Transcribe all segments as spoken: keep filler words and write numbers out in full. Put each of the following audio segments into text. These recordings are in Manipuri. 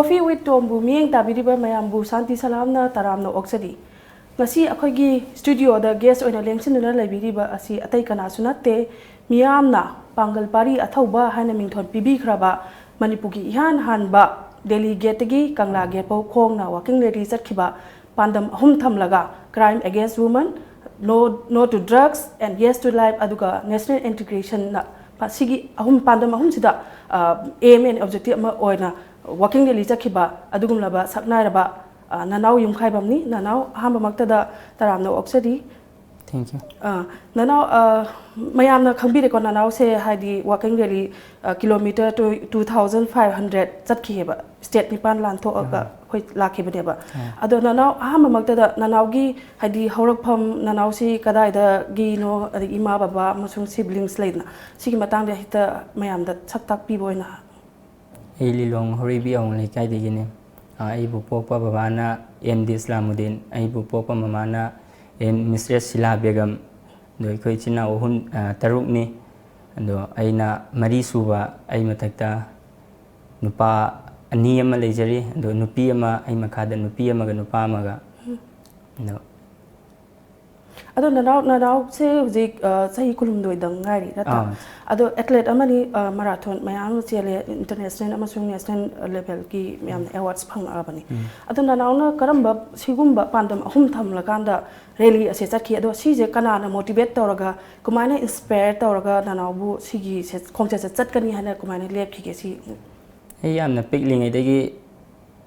Coffee with Tomꯕꯨ ꯃꯤꯠꯌꯦꯡ ꯇꯥꯕꯤꯔꯤꯕ ꯃꯌꯥꯝꯕꯨ ꯁꯥꯟꯇꯤ ꯁꯂꯥꯝꯅ ꯇꯔꯥꯝꯅ ꯑꯣꯛꯆꯔꯤ꯫ ꯉꯁꯤ ꯑꯩꯈꯣꯏꯒꯤ ꯁ꯭ꯇꯨꯗꯤꯑꯣꯗ ꯒꯦꯁ ꯑꯣꯏꯅ ꯂꯦꯡꯁꯤꯟꯗꯨꯅ ꯂꯩꯕꯤꯔꯤꯕ ꯑꯁꯤ ꯑꯇꯩ ꯀꯅꯥꯁꯨ ꯅꯠꯇꯦ, ꯃꯤꯌꯥꯝꯅ ꯄꯥꯡꯒꯜ ꯄꯥꯔꯤ ꯑꯊꯧꯕ ꯍꯥꯏꯅ ꯃꯤꯡꯊꯣꯟ ꯄꯤꯕꯤꯈ꯭ꯔꯕ ꯃꯅꯤꯄꯨꯔꯒꯤ ꯏꯍꯥꯟ ꯍꯥꯟꯕ ꯗꯦꯜꯂꯤ ꯒꯦꯠꯇꯒꯤ ꯀꯪꯂꯥ ꯒꯦꯠ ꯐꯥꯎ ꯈꯣꯡꯅ ꯋꯥꯀꯤꯡ ꯔꯦꯂꯤ ꯆꯠꯈꯤꯕ, ꯄꯥꯟꯗꯝ ꯑꯍꯨꯝ ꯊꯝꯂꯒ, Crime Against Women, No, No to Drugs and Yes to Life, ꯑꯗꯨꯒ National Integrationꯅ, ꯁꯤꯒꯤ ꯑꯍꯨꯝ, ꯄꯥꯟꯗꯝ ꯑꯍꯨꯝꯁꯤꯗ ꯑꯦꯝ ꯑꯦꯟ ꯑꯣꯕꯖꯦꯛꯇꯤꯚ ꯑꯃ ꯑꯣꯏꯅ ꯋꯥꯀꯤꯡ ꯔꯦꯂꯤ ꯆꯠꯈꯤꯕ ꯑꯗꯨꯒꯨꯝꯂꯕ ꯁꯛꯅꯥꯏꯔꯕ ꯑ, ꯅꯅꯥꯎ ꯌꯨꯝꯈꯥꯏꯕꯝꯅꯤ꯫ ꯅꯅꯥꯎ, ꯑꯍꯥꯟꯕꯃꯛꯇꯗ ꯇꯔꯥꯝꯅ ꯑꯣꯛꯆꯔꯤ꯫ Thank you. ꯑ, ꯅꯅꯥꯎ, ꯑ, ꯃꯌꯥꯝꯅ ꯈꯪꯕꯤꯔꯦꯀꯣ, ꯅꯅꯥꯎꯁꯦ ꯍꯥꯏꯗꯤ ꯋꯥꯀꯤꯡ ꯔꯦꯂꯤ, ꯑ, kilometre two thousand five hundred ꯆꯠꯈꯤꯑꯕ, ꯁ꯭ꯇꯦꯠ ꯅꯤꯄꯥꯟ ꯂꯥꯟꯊꯣꯛꯑꯒ ꯑꯩꯈꯣꯏ ꯂꯥꯛꯈꯤꯕꯅꯦꯕ꯫ ꯑꯗꯣ ꯅꯅꯥꯎ, ꯑꯍꯥꯟꯕꯃꯛꯇꯗ ꯅꯅꯥꯎꯒꯤ ꯍꯥꯏꯗꯤ ꯍꯧꯔꯛꯐꯝ, ꯅꯅꯥꯎꯁꯤ ꯀꯗꯥꯏꯗꯒꯤꯅꯣ, ꯑꯗꯒꯤ ꯏꯃꯥ ꯕꯕꯥ ꯑꯃꯁꯨꯡ ꯁꯤꯕ꯭ꯂꯤꯡꯁ ꯂꯩꯗꯅ, ꯁꯤꯒꯤ ꯃꯇꯥꯡꯗ ꯍꯦꯛꯇ ꯃꯌꯥꯝꯗ ꯁꯛ ꯇꯥꯛꯄꯤꯕ ꯑꯣꯏꯅ꯫ ꯑꯩ ꯂꯤꯂꯣꯡ ꯍꯧꯔꯩꯕꯤ ꯑꯋꯥꯡ ꯂꯩꯀꯥꯏꯗꯒꯤꯅꯤ꯫ ꯑ, ꯑꯩꯕꯨ ꯄꯣꯛꯄ ꯕꯕꯥꯅ ꯑꯦꯝ ꯗꯤ ꯏꯁꯂꯥꯃꯨꯗꯤꯟ, ꯑꯩꯕꯨ ꯄꯣꯛꯄ ꯃꯃꯥꯅ ꯑꯦꯝ ꯃꯤꯁꯇ꯭ꯔꯦꯁ ꯁꯤꯂꯥ ꯕꯦꯒꯝ꯫ ꯑꯗꯣ ꯑꯩꯈꯣꯏ ꯏꯆꯤꯟ ꯏꯅꯥꯎ ꯑꯍꯨꯝ, ꯑ, ꯇꯔꯨꯛꯅꯤ꯫ ꯑꯗꯣ ꯑꯩꯅ ꯃꯔꯤ ꯁꯨꯕ, ꯑꯩ ꯃꯊꯛꯇ ꯅꯨꯄꯥ ꯑꯅꯤ ꯑꯃ ꯂꯩꯖꯔꯤ, ꯑꯗꯣ ꯅꯨꯄꯤ ꯑꯃ, ꯑꯩ ꯃꯈꯥꯗ ꯅꯨꯄꯤ ꯑꯃꯒ ꯅꯨꯄꯥ ꯑꯃꯒ꯫ ꯑꯗꯣ ꯑꯗꯣ ꯅꯅꯥꯎ, ꯅꯅꯥꯎꯁꯦ ꯍꯧꯖꯤꯛ, ꯑ, ꯆꯍꯤ ꯀꯨꯟꯍꯨꯝꯗꯣꯏꯗꯪ ꯉꯥꯏꯔꯤ, ꯅꯠꯇ꯭ꯔꯥ? ꯑꯥ꯫ ꯑꯗꯣ ꯑꯦꯊꯂꯦꯠ ꯑꯃꯅꯤ, ꯑ, ꯃꯔꯥꯊꯣꯟ ꯃꯌꯥꯝ ꯑꯃ ꯆꯦꯜꯂꯦ, ꯏꯟꯇꯔꯅꯦꯁꯅꯦꯜ ꯑꯃꯁꯨꯡ ꯅꯦꯁꯅꯦꯜ ꯂꯦꯚꯦꯜꯒꯤ ꯃꯌꯥꯝꯅ ꯑꯦꯋꯥꯔꯗꯁ ꯐꯪꯉꯛꯑꯕꯅꯤ꯫ ꯑꯗꯣ ꯅꯅꯥꯎꯅ ꯀꯔꯝꯕ ꯁꯤꯒꯨꯝꯕ ꯄꯥꯟꯗꯝ ꯑꯍꯨꯝ ꯊꯝꯂꯀꯥꯟꯗ ꯔꯦꯂꯤ ꯑꯁꯦ ꯆꯠꯈꯤ? ꯑꯗꯣ ꯁꯤꯁꯦ ꯀꯅꯥꯅ ꯃꯣꯇꯤꯚꯦꯠ ꯇꯧꯔꯒ, ꯀꯃꯥꯏꯅ ꯏꯟꯁꯄꯌꯔ ꯇꯧꯔꯒ ꯅꯅꯥꯎꯕꯨ ꯁꯤꯒꯤ ꯁꯦ-, ꯈꯣꯡꯆꯠꯁꯦ ꯆꯠꯀꯅꯤ ꯍꯥꯏꯅ ꯀꯃꯥꯏꯅ ꯂꯦꯞꯈꯤꯒꯦ? ꯁꯤ ꯑꯩ ꯌꯥꯝꯅ ꯄꯤꯛꯂꯤꯉꯩꯗꯒꯤ,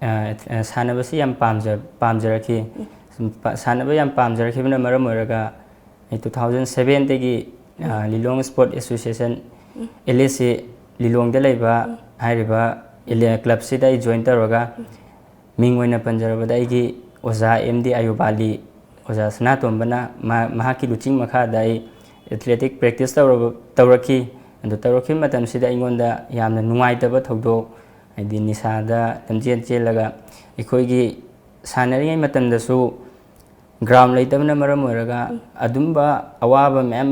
ꯑ, ꯑ, ꯁꯥꯟꯅꯕꯁꯤ ꯌꯥꯝ ꯄꯥꯝꯖ-, ꯄꯥꯝꯖꯔꯛꯈꯤ꯫ ꯁꯨꯝ ꯄ-, ꯁꯥꯟꯅꯕ ꯌꯥꯝ ꯄꯥꯝꯖꯔꯛꯈꯤꯕꯅ ꯃꯔꯝ ꯑꯣꯏꯔꯒ, ꯑꯩ two thousand sevenꯗꯒꯤ, ꯑ, ꯂꯤꯂꯣꯡ ꯁ꯭ꯄꯣꯔꯠ ꯑꯦꯁꯣꯁꯤꯌꯦꯁꯟ, ꯑꯦꯜ ꯑꯦꯁ ꯑꯦ, ꯂꯤꯂꯣꯡꯗ ꯂꯩꯕ ꯍꯥꯏꯔꯤꯕ ꯑꯦꯂꯦ-, ꯀ꯭ꯂꯕꯁꯤꯗ ꯑꯩ ꯖꯣꯏꯟ ꯇꯧꯔꯒ, ꯃꯤꯡ ꯑꯣꯏꯅ ꯄꯟꯖꯔꯕꯗ, ꯑꯩꯒꯤ ꯑꯣꯖꯥ ꯑꯦꯝ ꯗꯤ ꯑꯌꯨꯕ ꯑꯂꯤ, ꯑꯣꯖꯥ ꯁꯅꯥꯇꯣꯝꯕꯅ ꯃꯥ-, ꯃꯍꯥꯛꯀꯤ ꯂꯨꯆꯤꯡ ꯃꯈꯥꯗ ꯑꯩ ꯑꯦꯊꯂꯦꯇꯤꯛ ꯄ꯭ꯔꯦꯛꯇꯤꯁ ꯇꯧꯔꯕ-, ꯇꯧꯔꯛꯈꯤ꯫ ꯑꯗꯨ ꯇꯧꯔꯛꯈꯤꯕ ꯃꯇꯝꯁꯤꯗ ꯑꯩꯉꯣꯟꯗ ꯌꯥꯝꯅ ꯅꯨꯡꯉꯥꯏꯇꯕ ꯊꯧꯗꯣꯛ, ꯍꯥꯏꯗꯤ ꯅꯤꯁꯥꯗ ꯂꯝꯖꯦꯜ ꯆꯦꯜꯂꯒ, ꯑꯩꯈꯣꯏꯒꯤ ꯁꯥꯟꯅꯔꯤꯉꯩ ꯃꯇꯝꯗꯁꯨ ꯒ꯭ꯔꯥꯎꯟ ꯂꯩꯇꯕꯅ ꯃꯔꯝ ꯑꯣꯏꯔꯒ ꯑꯗꯨꯝꯕ ꯑꯋꯥꯕ ꯃꯌꯥꯝ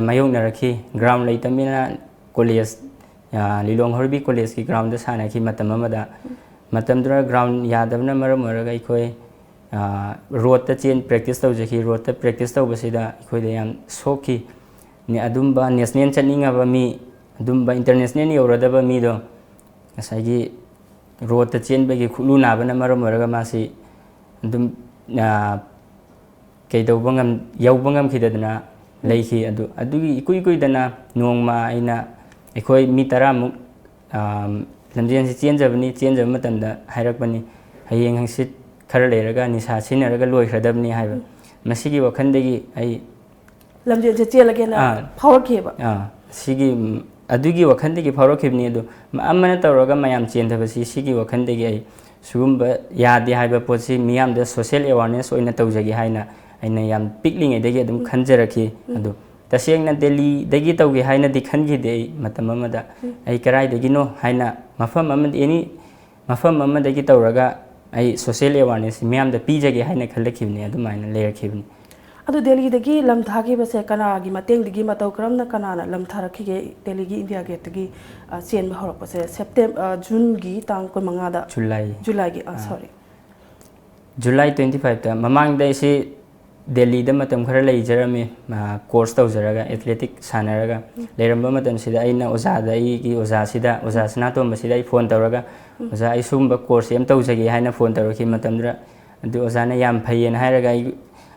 ꯃꯥꯌꯣꯛꯅꯔꯛꯈꯤ꯫ ꯒ꯭ꯔꯥꯎꯟ ꯂꯩꯇꯕꯅꯤꯅ ꯀꯣꯂꯦꯖ, ꯑ, ꯂꯤꯂꯣꯡ ꯍꯧꯔꯩꯕꯤ ꯀꯣꯂꯦꯖꯀꯤ ꯒ꯭ꯔꯥꯎꯟꯗ ꯁꯥꯟꯅꯈꯤ ꯃꯇꯝ ꯑꯃꯗ꯫ ꯃꯇꯝꯗꯨꯗ ꯒ꯭ꯔꯥꯎꯟ ꯌꯥꯗꯕꯅ ꯃꯔꯝ ꯑꯣꯏꯔꯒ ꯑꯩꯈꯣꯏ ꯔꯣꯠꯇ ꯆꯦꯟ ꯄ꯭ꯔꯦꯛꯇꯤꯁ ꯇꯧꯖꯈꯤ꯫ ꯔꯣꯠꯇ ꯄ꯭ꯔꯦꯛꯇꯤꯁ ꯇꯧꯕꯁꯤꯗ ꯑꯩꯈꯣꯏꯗ ꯌꯥꯝ ꯁꯣꯛꯈꯤ꯫ ꯅꯦ-, ꯑꯗꯨꯝꯕ ꯅꯦꯁꯅꯦꯜ ꯆꯠꯅꯤꯡꯉꯕ ꯃꯤ, ꯑꯗꯨꯝꯕ ꯏꯟꯇꯔꯅꯦꯁꯅꯦꯜ ꯌꯧꯔꯗꯕ ꯃꯤꯗꯣ ꯉꯁꯥꯏꯒꯤ ꯔꯣꯠꯇ ꯆꯦꯟꯕꯒꯤ ꯈꯨꯠꯂꯨ ꯅꯥꯕꯅ ꯃꯔꯝ ꯑꯣꯏꯔꯒ ꯃꯥꯁꯤ ꯑꯗꯨꯝ, ꯑ, ꯀꯩꯗꯧꯕ ꯉꯝ-, ꯌꯧꯕ ꯉꯝꯈꯤꯗꯗꯅ ꯂꯩꯈꯤ꯫ ꯑꯗꯨ, ꯑꯗꯨꯒꯤ ꯏꯀꯨꯏ ꯀꯨꯏꯗꯅ ꯅꯣꯡꯃ ꯑꯩꯅ, ꯑꯩꯈꯣꯏ ꯃꯤ ꯇꯔꯥꯃꯨꯛ, ꯑ, ꯂꯝꯖꯦꯟꯁꯤ ꯆꯦꯟꯖꯕꯅꯤ꯫ ꯆꯦꯟꯖꯕ ꯃꯇꯝꯗ ꯍꯥꯏꯔꯛꯄꯅꯤ, "ꯍꯌꯦꯡ ꯍꯪꯆꯤꯠ ꯈꯔ ꯂꯩꯔꯒ ꯅꯤꯁꯥ ꯁꯤꯖꯤꯟꯅꯔꯒ ꯂꯣꯏꯈ꯭ꯔꯗꯕꯅꯤ" ꯍꯥꯏꯕ꯫ ꯃꯁꯤꯒꯤ ꯋꯥꯈꯜꯗꯒꯤ ꯑꯩ ꯂꯝꯖꯦꯜꯁꯦ ꯆꯦꯜꯂꯒꯦꯅ ꯑꯥ꯫ ꯐꯥꯎꯔꯛꯈꯤꯑꯕ꯫ ꯑꯥ, ꯁꯤꯒꯤ, ꯎꯝ, ꯑꯗꯨꯒꯤ ꯋꯥꯈꯜꯗꯒꯤ ꯐꯥꯎꯔꯛꯈꯤꯕꯅꯤ꯫ ꯑꯗꯨ ꯃ-, ꯑꯃꯅ ꯇꯧꯔꯒ ꯃꯌꯥꯝ ꯆꯦꯟꯊꯕꯁꯤ, ꯁꯤꯒꯤ ꯋꯥꯈꯜꯗꯒꯤ ꯑꯩ ꯁꯤꯒꯨꯝꯕ ꯌꯥꯗꯦ ꯍꯥꯏꯕ ꯄꯣꯠꯁꯤ ꯃꯤꯌꯥꯝꯗ ꯁꯣꯁꯤꯌꯦꯜ ꯑꯦꯋꯥꯔꯅꯦꯁ ꯑꯣꯏꯅ ꯇꯧꯖꯒꯦ ꯍꯥꯏꯅ ꯑꯩꯅ ꯌꯥꯝ ꯄꯤꯛꯂꯤꯉꯩꯗꯒꯤ ꯑꯗꯨꯝ ꯎꯝ꯫ ꯈꯟꯖꯔꯛꯈꯤ꯫ ꯎꯝ꯫ ꯑꯗꯨ ꯇꯁꯦꯡꯅ ꯗꯦꯜꯂꯤꯗꯒꯤ ꯇꯧꯒꯦ ꯍꯥꯏꯅꯗꯤ ꯈꯟꯈꯤꯗꯦ ꯑꯩ ꯃꯇꯝ ꯑꯃꯗ꯫ ꯎꯝ꯫ ꯑꯩ ꯀꯔꯥꯏꯗꯒꯤꯅꯣ ꯍꯥꯏꯅ ꯃꯐꯝ ꯑꯃꯗ, ꯑꯦꯅꯤ ꯃꯐꯝ ꯑꯃꯗꯒꯤ ꯇꯧꯔꯒ ꯑꯩ ꯁꯣꯁꯤꯌꯦꯜ ꯑꯦꯋꯥꯔꯅꯦꯁꯁꯤ ꯃꯤꯌꯥꯝꯗ ꯄꯤꯖꯒꯦ ꯍꯥꯏꯅ ꯈꯜꯂꯛꯈꯤꯕꯅꯤ, ꯑꯗꯨꯃꯥꯏꯅ ꯂꯩꯔꯛꯈꯤꯕꯅꯤ꯫ ꯑꯗꯨ ꯗꯦꯜꯂꯤꯗꯒꯤ ꯂꯝ ꯊꯥꯈꯤꯕꯁꯦ ꯀꯅꯥꯒꯤ ꯃꯇꯦꯡꯗꯒꯤ, ꯃꯇꯧ ꯀꯔꯝꯅ ꯀꯅꯥꯅ ꯂꯝ ꯊꯥꯔꯛꯈꯤꯒꯦ? ꯗꯦꯜꯂꯤꯒꯤ ꯏꯟꯗꯤꯌꯥ ꯒꯦꯠꯇꯒꯤ, ꯑ, ꯆꯦꯟꯕ ꯍꯧꯔꯛꯄꯁꯦ ꯁꯦꯞꯇꯦꯝ-, ꯑ, ꯖꯨꯟꯒꯤ ꯇꯥꯡ ꯀꯨꯟꯃꯉꯥꯗ? ꯖꯨꯂꯥꯏ꯫ ꯖꯨꯂꯥꯏꯒꯤ, ꯑ, ꯑꯥ꯫ ꯁꯣꯔꯤ꯫ July twenty fiveꯇ꯫ ꯃꯃꯥꯡꯗ ꯑꯩꯁꯤ ꯗꯦꯜꯂꯤꯗ ꯃꯇꯝ ꯈꯔ ꯂꯩꯖꯔꯝꯃꯤ, ꯑ, ꯀꯣꯔꯁ ꯇꯧꯖꯔꯒ, ꯑꯦꯊꯂꯦꯇꯤꯛ ꯁꯥꯟꯅꯔꯒ ꯎꯝ꯫ ꯂꯩꯔꯝꯕ ꯃꯇꯝꯁꯤꯗ ꯑꯩꯅ ꯑꯣꯖꯥꯗ, ꯑꯩꯒꯤ ꯑꯣꯖꯥꯁꯤꯗ, ꯑꯣꯖꯥ ꯎꯝ꯫ ꯁꯅꯥꯇꯣꯝꯕꯁꯤꯗ ꯑꯩ ꯐꯣꯟ ꯇꯧꯔꯒ, ꯎꯝ꯫ "ꯑꯣꯖꯥ, ꯑꯩ ꯁꯤꯒꯨꯝꯕ ꯀꯣꯔꯁꯁꯦ ꯑꯃ ꯇꯧꯖꯒꯦ" ꯍꯥꯏꯅ ꯐꯣꯟ ꯇꯧꯔꯛꯈꯤ ꯃꯇꯝꯗꯨꯗ, ꯑꯗꯨ ꯑꯣꯖꯥꯅ ꯌꯥꯝ ꯐꯩꯌꯦꯅ ꯍꯥꯏꯔꯒ ꯑꯩ,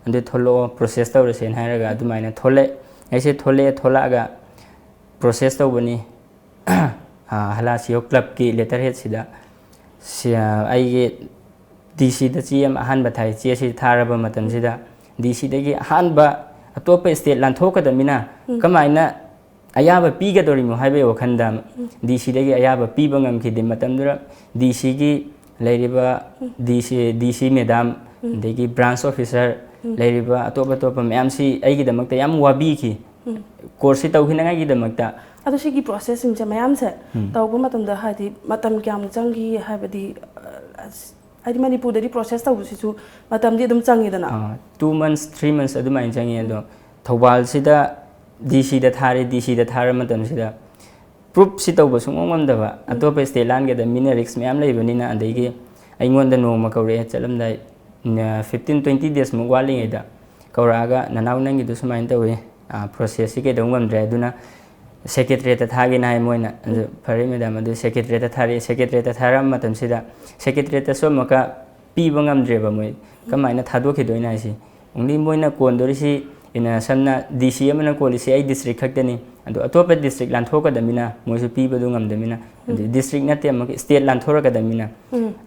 "ꯑꯗꯨ ꯊꯣꯛꯂꯛꯑꯣ, ꯄ꯭ꯔꯣꯁꯦꯁ ꯇꯧꯔꯁꯦꯅ" ꯍꯥꯏꯔꯒ ꯑꯗꯨꯃꯥꯏꯅ ꯊꯣꯛꯂꯛꯑꯦ꯫ ꯑꯩꯁꯦ ꯊꯣꯛꯂꯛꯑꯦ, ꯊꯣꯛꯂꯛꯑꯒ ꯄ꯭ꯔꯣꯁꯦꯁ ꯇꯧꯕꯅꯤ꯫ ꯑ, ꯍꯂꯥꯁꯤꯌꯣ ꯀ꯭ꯂꯕꯀꯤ ꯂꯦꯇꯔ ꯍꯦꯗꯁꯤꯗ ꯁꯤ-, ꯑ, ꯑꯩꯒꯤ ꯗꯤ ꯁꯤꯗ ꯆꯦ ꯑꯃ ꯑꯍꯥꯟꯕ ꯊꯥꯏ꯫ ꯆꯦꯁꯤ ꯊꯥꯔꯕ ꯃꯇꯝꯁꯤꯗ ꯗꯤ ꯁꯤꯗꯒꯤ ꯑꯍꯥꯟꯕ ꯑꯇꯣꯞꯄ ꯁ꯭ꯇꯦꯠ ꯂꯥꯟꯊꯣꯛꯀꯗꯕꯅꯤꯅ ꯎꯝ꯫ ꯀꯃꯥꯏꯅ ꯑꯌꯥꯕ ꯄꯤꯒꯗꯧꯔꯤꯃꯣ ꯍꯥꯏꯕꯒꯤ ꯋꯥꯈꯜꯗ ꯎꯝ꯫ ꯗꯤ ꯁꯤꯗꯒꯤ ꯑꯌꯥꯕ ꯄꯤꯕ ꯉꯝꯈꯤꯗꯦ꯫ ꯃꯇꯝꯗꯨꯗ ꯗꯤ ꯁꯤꯒꯤ ꯂꯩꯔꯤꯕ ꯎꯝ꯫ ꯗꯤ ꯁꯤ, ꯗꯤ ꯁꯤ ꯃꯦꯗꯥꯝ, ꯎꯝ꯫ ꯑꯗꯒꯤ ꯕ꯭ꯔꯥꯟꯁ ꯑꯣꯐꯤꯁꯥꯔ, ꯎꯝ꯫ ꯂꯩꯔꯤꯕ ꯑꯇꯣꯞ ꯑꯇꯣꯞꯄ ꯃꯌꯥꯝꯁꯤ ꯑꯩꯒꯤꯗꯃꯛꯇ ꯌꯥꯝ ꯋꯥꯕꯤꯈꯤ꯫ ꯎꯝ꯫ ꯀꯣꯔꯁꯁꯤ ꯇꯧꯈꯤꯅꯉꯥꯏꯒꯤꯗꯃꯛꯇ꯫ ꯑꯗꯣ ꯁꯤꯒꯤ ꯄ꯭ꯔꯣꯁꯦꯁꯁꯤꯡꯁꯦ ꯃꯌꯥꯝꯁꯦ ꯎꯝ꯫ ꯇꯧꯕ ꯃꯇꯝꯗ ꯍꯥꯏꯗꯤ ꯃꯇꯝ ꯀꯌꯥꯃꯨꯛ ꯆꯪꯈꯤ? ꯍꯥꯏꯕꯗꯤ, ꯑ, ꯑꯁ, ꯍꯥꯏꯗꯤ ꯃꯅꯤꯄꯨꯔꯗꯗꯤ ꯄ꯭ꯔꯣꯁꯦꯁ ꯇꯧꯕꯁꯤꯁꯨ ꯃꯇꯝꯗꯤ ꯑꯗꯨꯝ ꯆꯪꯉꯤꯗꯅ꯫ ꯑꯥ, two months, three months ꯑꯗꯨꯃꯥꯏꯅ ꯆꯪꯉꯤ꯫ ꯑꯗꯣ ꯊꯧꯕꯥꯜꯁꯤꯗ ꯗꯤ ꯁꯤꯗ ꯊꯥꯔꯦ, ꯗꯤ ꯁꯤꯗ ꯊꯥꯔ ꯃꯇꯝꯁꯤꯗ ꯄ꯭ꯔꯨꯞꯁꯤ ꯇꯧꯕ ꯁꯨꯡꯉꯝ ꯉꯝꯗꯕ, ꯑꯇꯣꯞꯄ ꯁ꯭ꯇꯦꯠ ꯂꯥꯟꯒꯗꯕꯅꯤꯅ ꯔꯤꯛꯁ ꯃꯌꯥꯝ ꯂꯩꯕꯅꯤꯅ꯫ ꯑꯗꯒꯤ ꯑꯩꯉꯣꯟꯗ ꯅꯣꯡꯃ ꯀꯧꯔꯛꯑꯦ, ꯆꯠꯂꯝꯗꯥꯏ ꯐꯤꯐꯇꯤꯟ ꯇ꯭ꯋꯦꯟꯇꯤ ꯗꯦꯖꯃꯨꯛ ꯋꯥꯠꯂꯤꯉꯩꯗ ꯀꯧꯔꯛꯑꯒ, "ꯅꯅꯥꯎ, ꯅꯪꯒꯤꯗꯣ ꯁꯨꯃꯥꯏꯅ ꯇꯧꯋꯤ, ꯄ꯭ꯔꯣꯁꯦꯁꯁꯤ ꯀꯩꯗꯧ ꯉꯝꯗ꯭ꯔꯦ, ꯑꯗꯨꯅ ꯁꯦꯀ꯭ꯔꯦꯇꯔꯤꯌꯦꯠꯇ ꯊꯥꯒꯦꯅ ꯍꯥꯏ ꯃꯣꯏꯅ꯫" ꯑꯗꯨ, "ꯐꯔꯦ ꯃꯦꯗꯥꯝ", ꯑꯗꯨ ꯁꯦꯀ꯭ꯔꯦꯇꯔꯤꯌꯦꯠꯇ ꯊꯥꯔꯛꯑꯦ꯫ ꯁꯦꯀ꯭ꯔꯦꯇꯔꯤꯌꯦꯠꯇ ꯊꯥꯔꯛꯑꯕ ꯃꯇꯝꯁꯤꯗ ꯁꯦꯀ꯭ꯔꯦꯇꯔꯤꯌꯦꯠꯇꯁꯨ ꯑꯃꯨꯛꯀ ꯄꯤꯕ ꯉꯝꯗ꯭ꯔꯦꯕ ꯃꯣꯏ꯫ ꯀꯃꯥꯏꯅ ꯊꯥꯗꯣꯛꯈꯤꯗꯣꯏꯅꯣ ꯍꯥꯏꯁꯤ꯫ ꯑꯣꯡꯂꯤ ꯃꯣꯏꯅ ꯀꯣꯟꯗꯣꯔꯤꯁꯤ, ꯏꯅ-, ꯁꯝꯅ ꯗꯤ ꯁꯤ ꯑꯃꯅ ꯀꯣꯜꯂꯤꯁꯤ ꯑꯩ ꯗꯤꯁꯇ꯭ꯔꯤꯛ ꯈꯛꯇꯅꯤ꯫ ꯑꯗꯣ ꯑꯇꯣꯞꯄ ꯗꯤꯁꯇ꯭ꯔꯤꯛ ꯂꯥꯟꯊꯣꯛꯀꯗꯕꯅꯤꯅ ꯃꯣꯏꯁꯨ ꯄꯤꯕꯗꯨ ꯉꯝꯗꯕꯅꯤꯅ, ꯑꯗꯨ ꯗꯤꯁꯇ꯭ꯔꯤꯛ ꯅꯠꯇꯦ, ꯑꯃꯨꯛꯀ ꯁ꯭ꯇꯦꯠ ꯂꯥꯟꯊꯣꯔꯛꯀꯗꯕꯅꯤꯅ,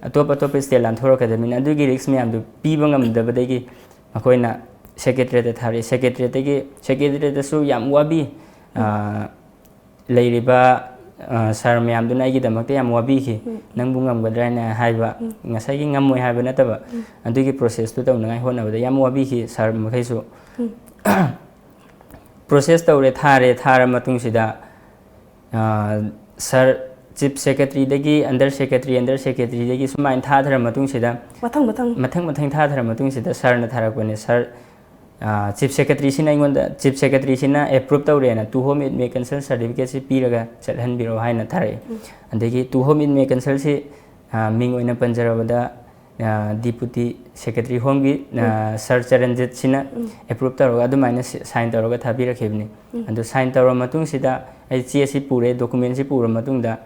ꯑꯇꯣꯞ ꯑꯇꯣꯞꯄ ꯁ꯭ꯇꯦꯠ ꯂꯥꯟꯊꯣꯔꯛꯀꯗꯕꯅꯤꯅ, ꯑꯗꯨꯒꯤ ꯔꯤꯛꯁ ꯃꯌꯥꯝꯗꯨ ꯄꯤꯕ ꯉꯝꯗꯕꯗꯒꯤ ꯃꯈꯣꯏꯅ ꯁꯦꯀ꯭ꯔꯦꯇꯔꯤꯌꯦꯠꯇ ꯊꯥꯔꯛꯑꯦ꯫ ꯁꯦꯀ꯭ꯔꯦꯇꯔꯤꯌꯦꯠꯇꯒꯤ, ꯁꯦꯀ꯭ꯔꯦꯇꯔꯤꯌꯦꯠꯇꯁꯨ ꯌꯥꯝ ꯋꯥꯕꯤ꯫ ꯑ, ꯂꯩꯔꯤꯕ, ꯑ, ꯁꯥꯔ ꯃꯌꯥꯝꯗꯨꯅ ꯑꯩꯒꯤꯗꯃꯛꯇ ꯌꯥꯝ ꯋꯥꯕꯤꯈꯤ꯫ "ꯅꯪꯕꯨ ꯉꯝꯒꯗ꯭ꯔꯥ?" ꯍꯥꯏꯅ ꯍꯥꯏꯕ꯫ ꯉꯁꯥꯏꯒꯤ ꯉꯝꯃꯣꯏ ꯍꯥꯏꯕ ꯅꯠꯇꯕ, ꯑꯗꯨꯒꯤ ꯄ꯭ꯔꯣꯁꯦꯁꯇꯨ ꯇꯧꯅꯉꯥꯏ ꯍꯣꯠꯅꯕꯗ ꯌꯥꯝ ꯋꯥꯕꯤꯈꯤ ꯁꯥꯔ ꯃꯈꯩꯁꯨ꯫ ꯄ꯭ꯔꯣꯁꯦꯁ ꯇꯧꯔꯦ, ꯊꯥꯔꯦ, ꯊꯥꯔ ꯃꯇꯨꯡꯁꯤꯗ, ꯑ, ꯁꯥꯔ ꯆꯤꯐ ꯁꯦꯀ꯭ꯔꯦꯇꯔꯤꯗꯒꯤ ꯑꯟꯗꯔ ꯁꯦꯀ꯭ꯔꯦꯇꯔꯤ, ꯑꯟꯗꯔ ꯁꯦꯀ꯭ꯔꯦꯇꯔꯤꯗꯒꯤ ꯁꯨꯃꯥꯏꯅ ꯊꯥꯊꯔ ꯃꯇꯨꯡꯁꯤꯗ, ꯃꯊꯪ ꯃꯊꯪ꯫ ꯃꯊꯪ ꯃꯊꯪ ꯊꯥꯊꯔ ꯃꯇꯨꯡꯁꯤꯗ ꯁꯥꯔꯅ ꯊꯥꯔꯛꯄꯅꯦ꯫ ꯁꯥꯔ, ꯑ, ꯆꯤꯐ ꯁꯦꯀ꯭ꯔꯦꯇꯔꯤꯁꯤꯅ ꯑꯩꯉꯣꯟꯗ, ꯆꯤꯐ ꯁꯦꯀ꯭ꯔꯦꯇꯔꯤꯁꯤꯅ ꯑꯦꯄ꯭ꯔꯨꯞ ꯇꯧꯔꯦꯅ "To whom it may concern" ꯁꯥꯔꯇꯤꯐꯤꯀꯦꯠꯁꯤ ꯄꯤꯔꯒ ꯆꯠꯍꯟꯕꯤꯔꯛꯑꯣ ꯍꯥꯏꯅ ꯊꯥꯔꯛꯑꯦ꯫ ꯑꯗꯒꯤ "To whom it may concern"ꯁꯤ, ꯑ, ꯃꯤꯡ ꯑꯣꯏꯅ ꯄꯟꯖꯔꯕꯗ, ꯑ, ꯗꯤꯄꯨꯇꯤ ꯁꯦꯀ꯭ꯔꯦꯇꯔꯤ ꯍꯣꯝꯒꯤ, ꯑ, ꯁꯥꯔ ꯆꯔꯟꯖꯤꯠꯁꯤꯅ ꯑꯦꯄ꯭ꯔꯨꯞ ꯇꯧꯔꯒ ꯑꯗꯨꯃꯥꯏꯅ ꯁꯤ-, ꯁꯥꯏꯟ ꯇꯧꯔꯒ ꯊꯥꯕꯤꯔꯛꯈꯤꯕꯅꯤ꯫ ꯑꯗꯨ ꯁꯥꯏꯟ ꯇꯧꯔꯕ ꯃꯇꯨꯡꯁꯤꯗ ꯑꯩ ꯆꯦ ꯑꯁꯤ ꯄꯨꯔꯦ, ꯗꯣꯀꯨꯃꯦꯟꯁꯤ ꯄꯨꯔ ꯃꯇꯨꯡꯗ,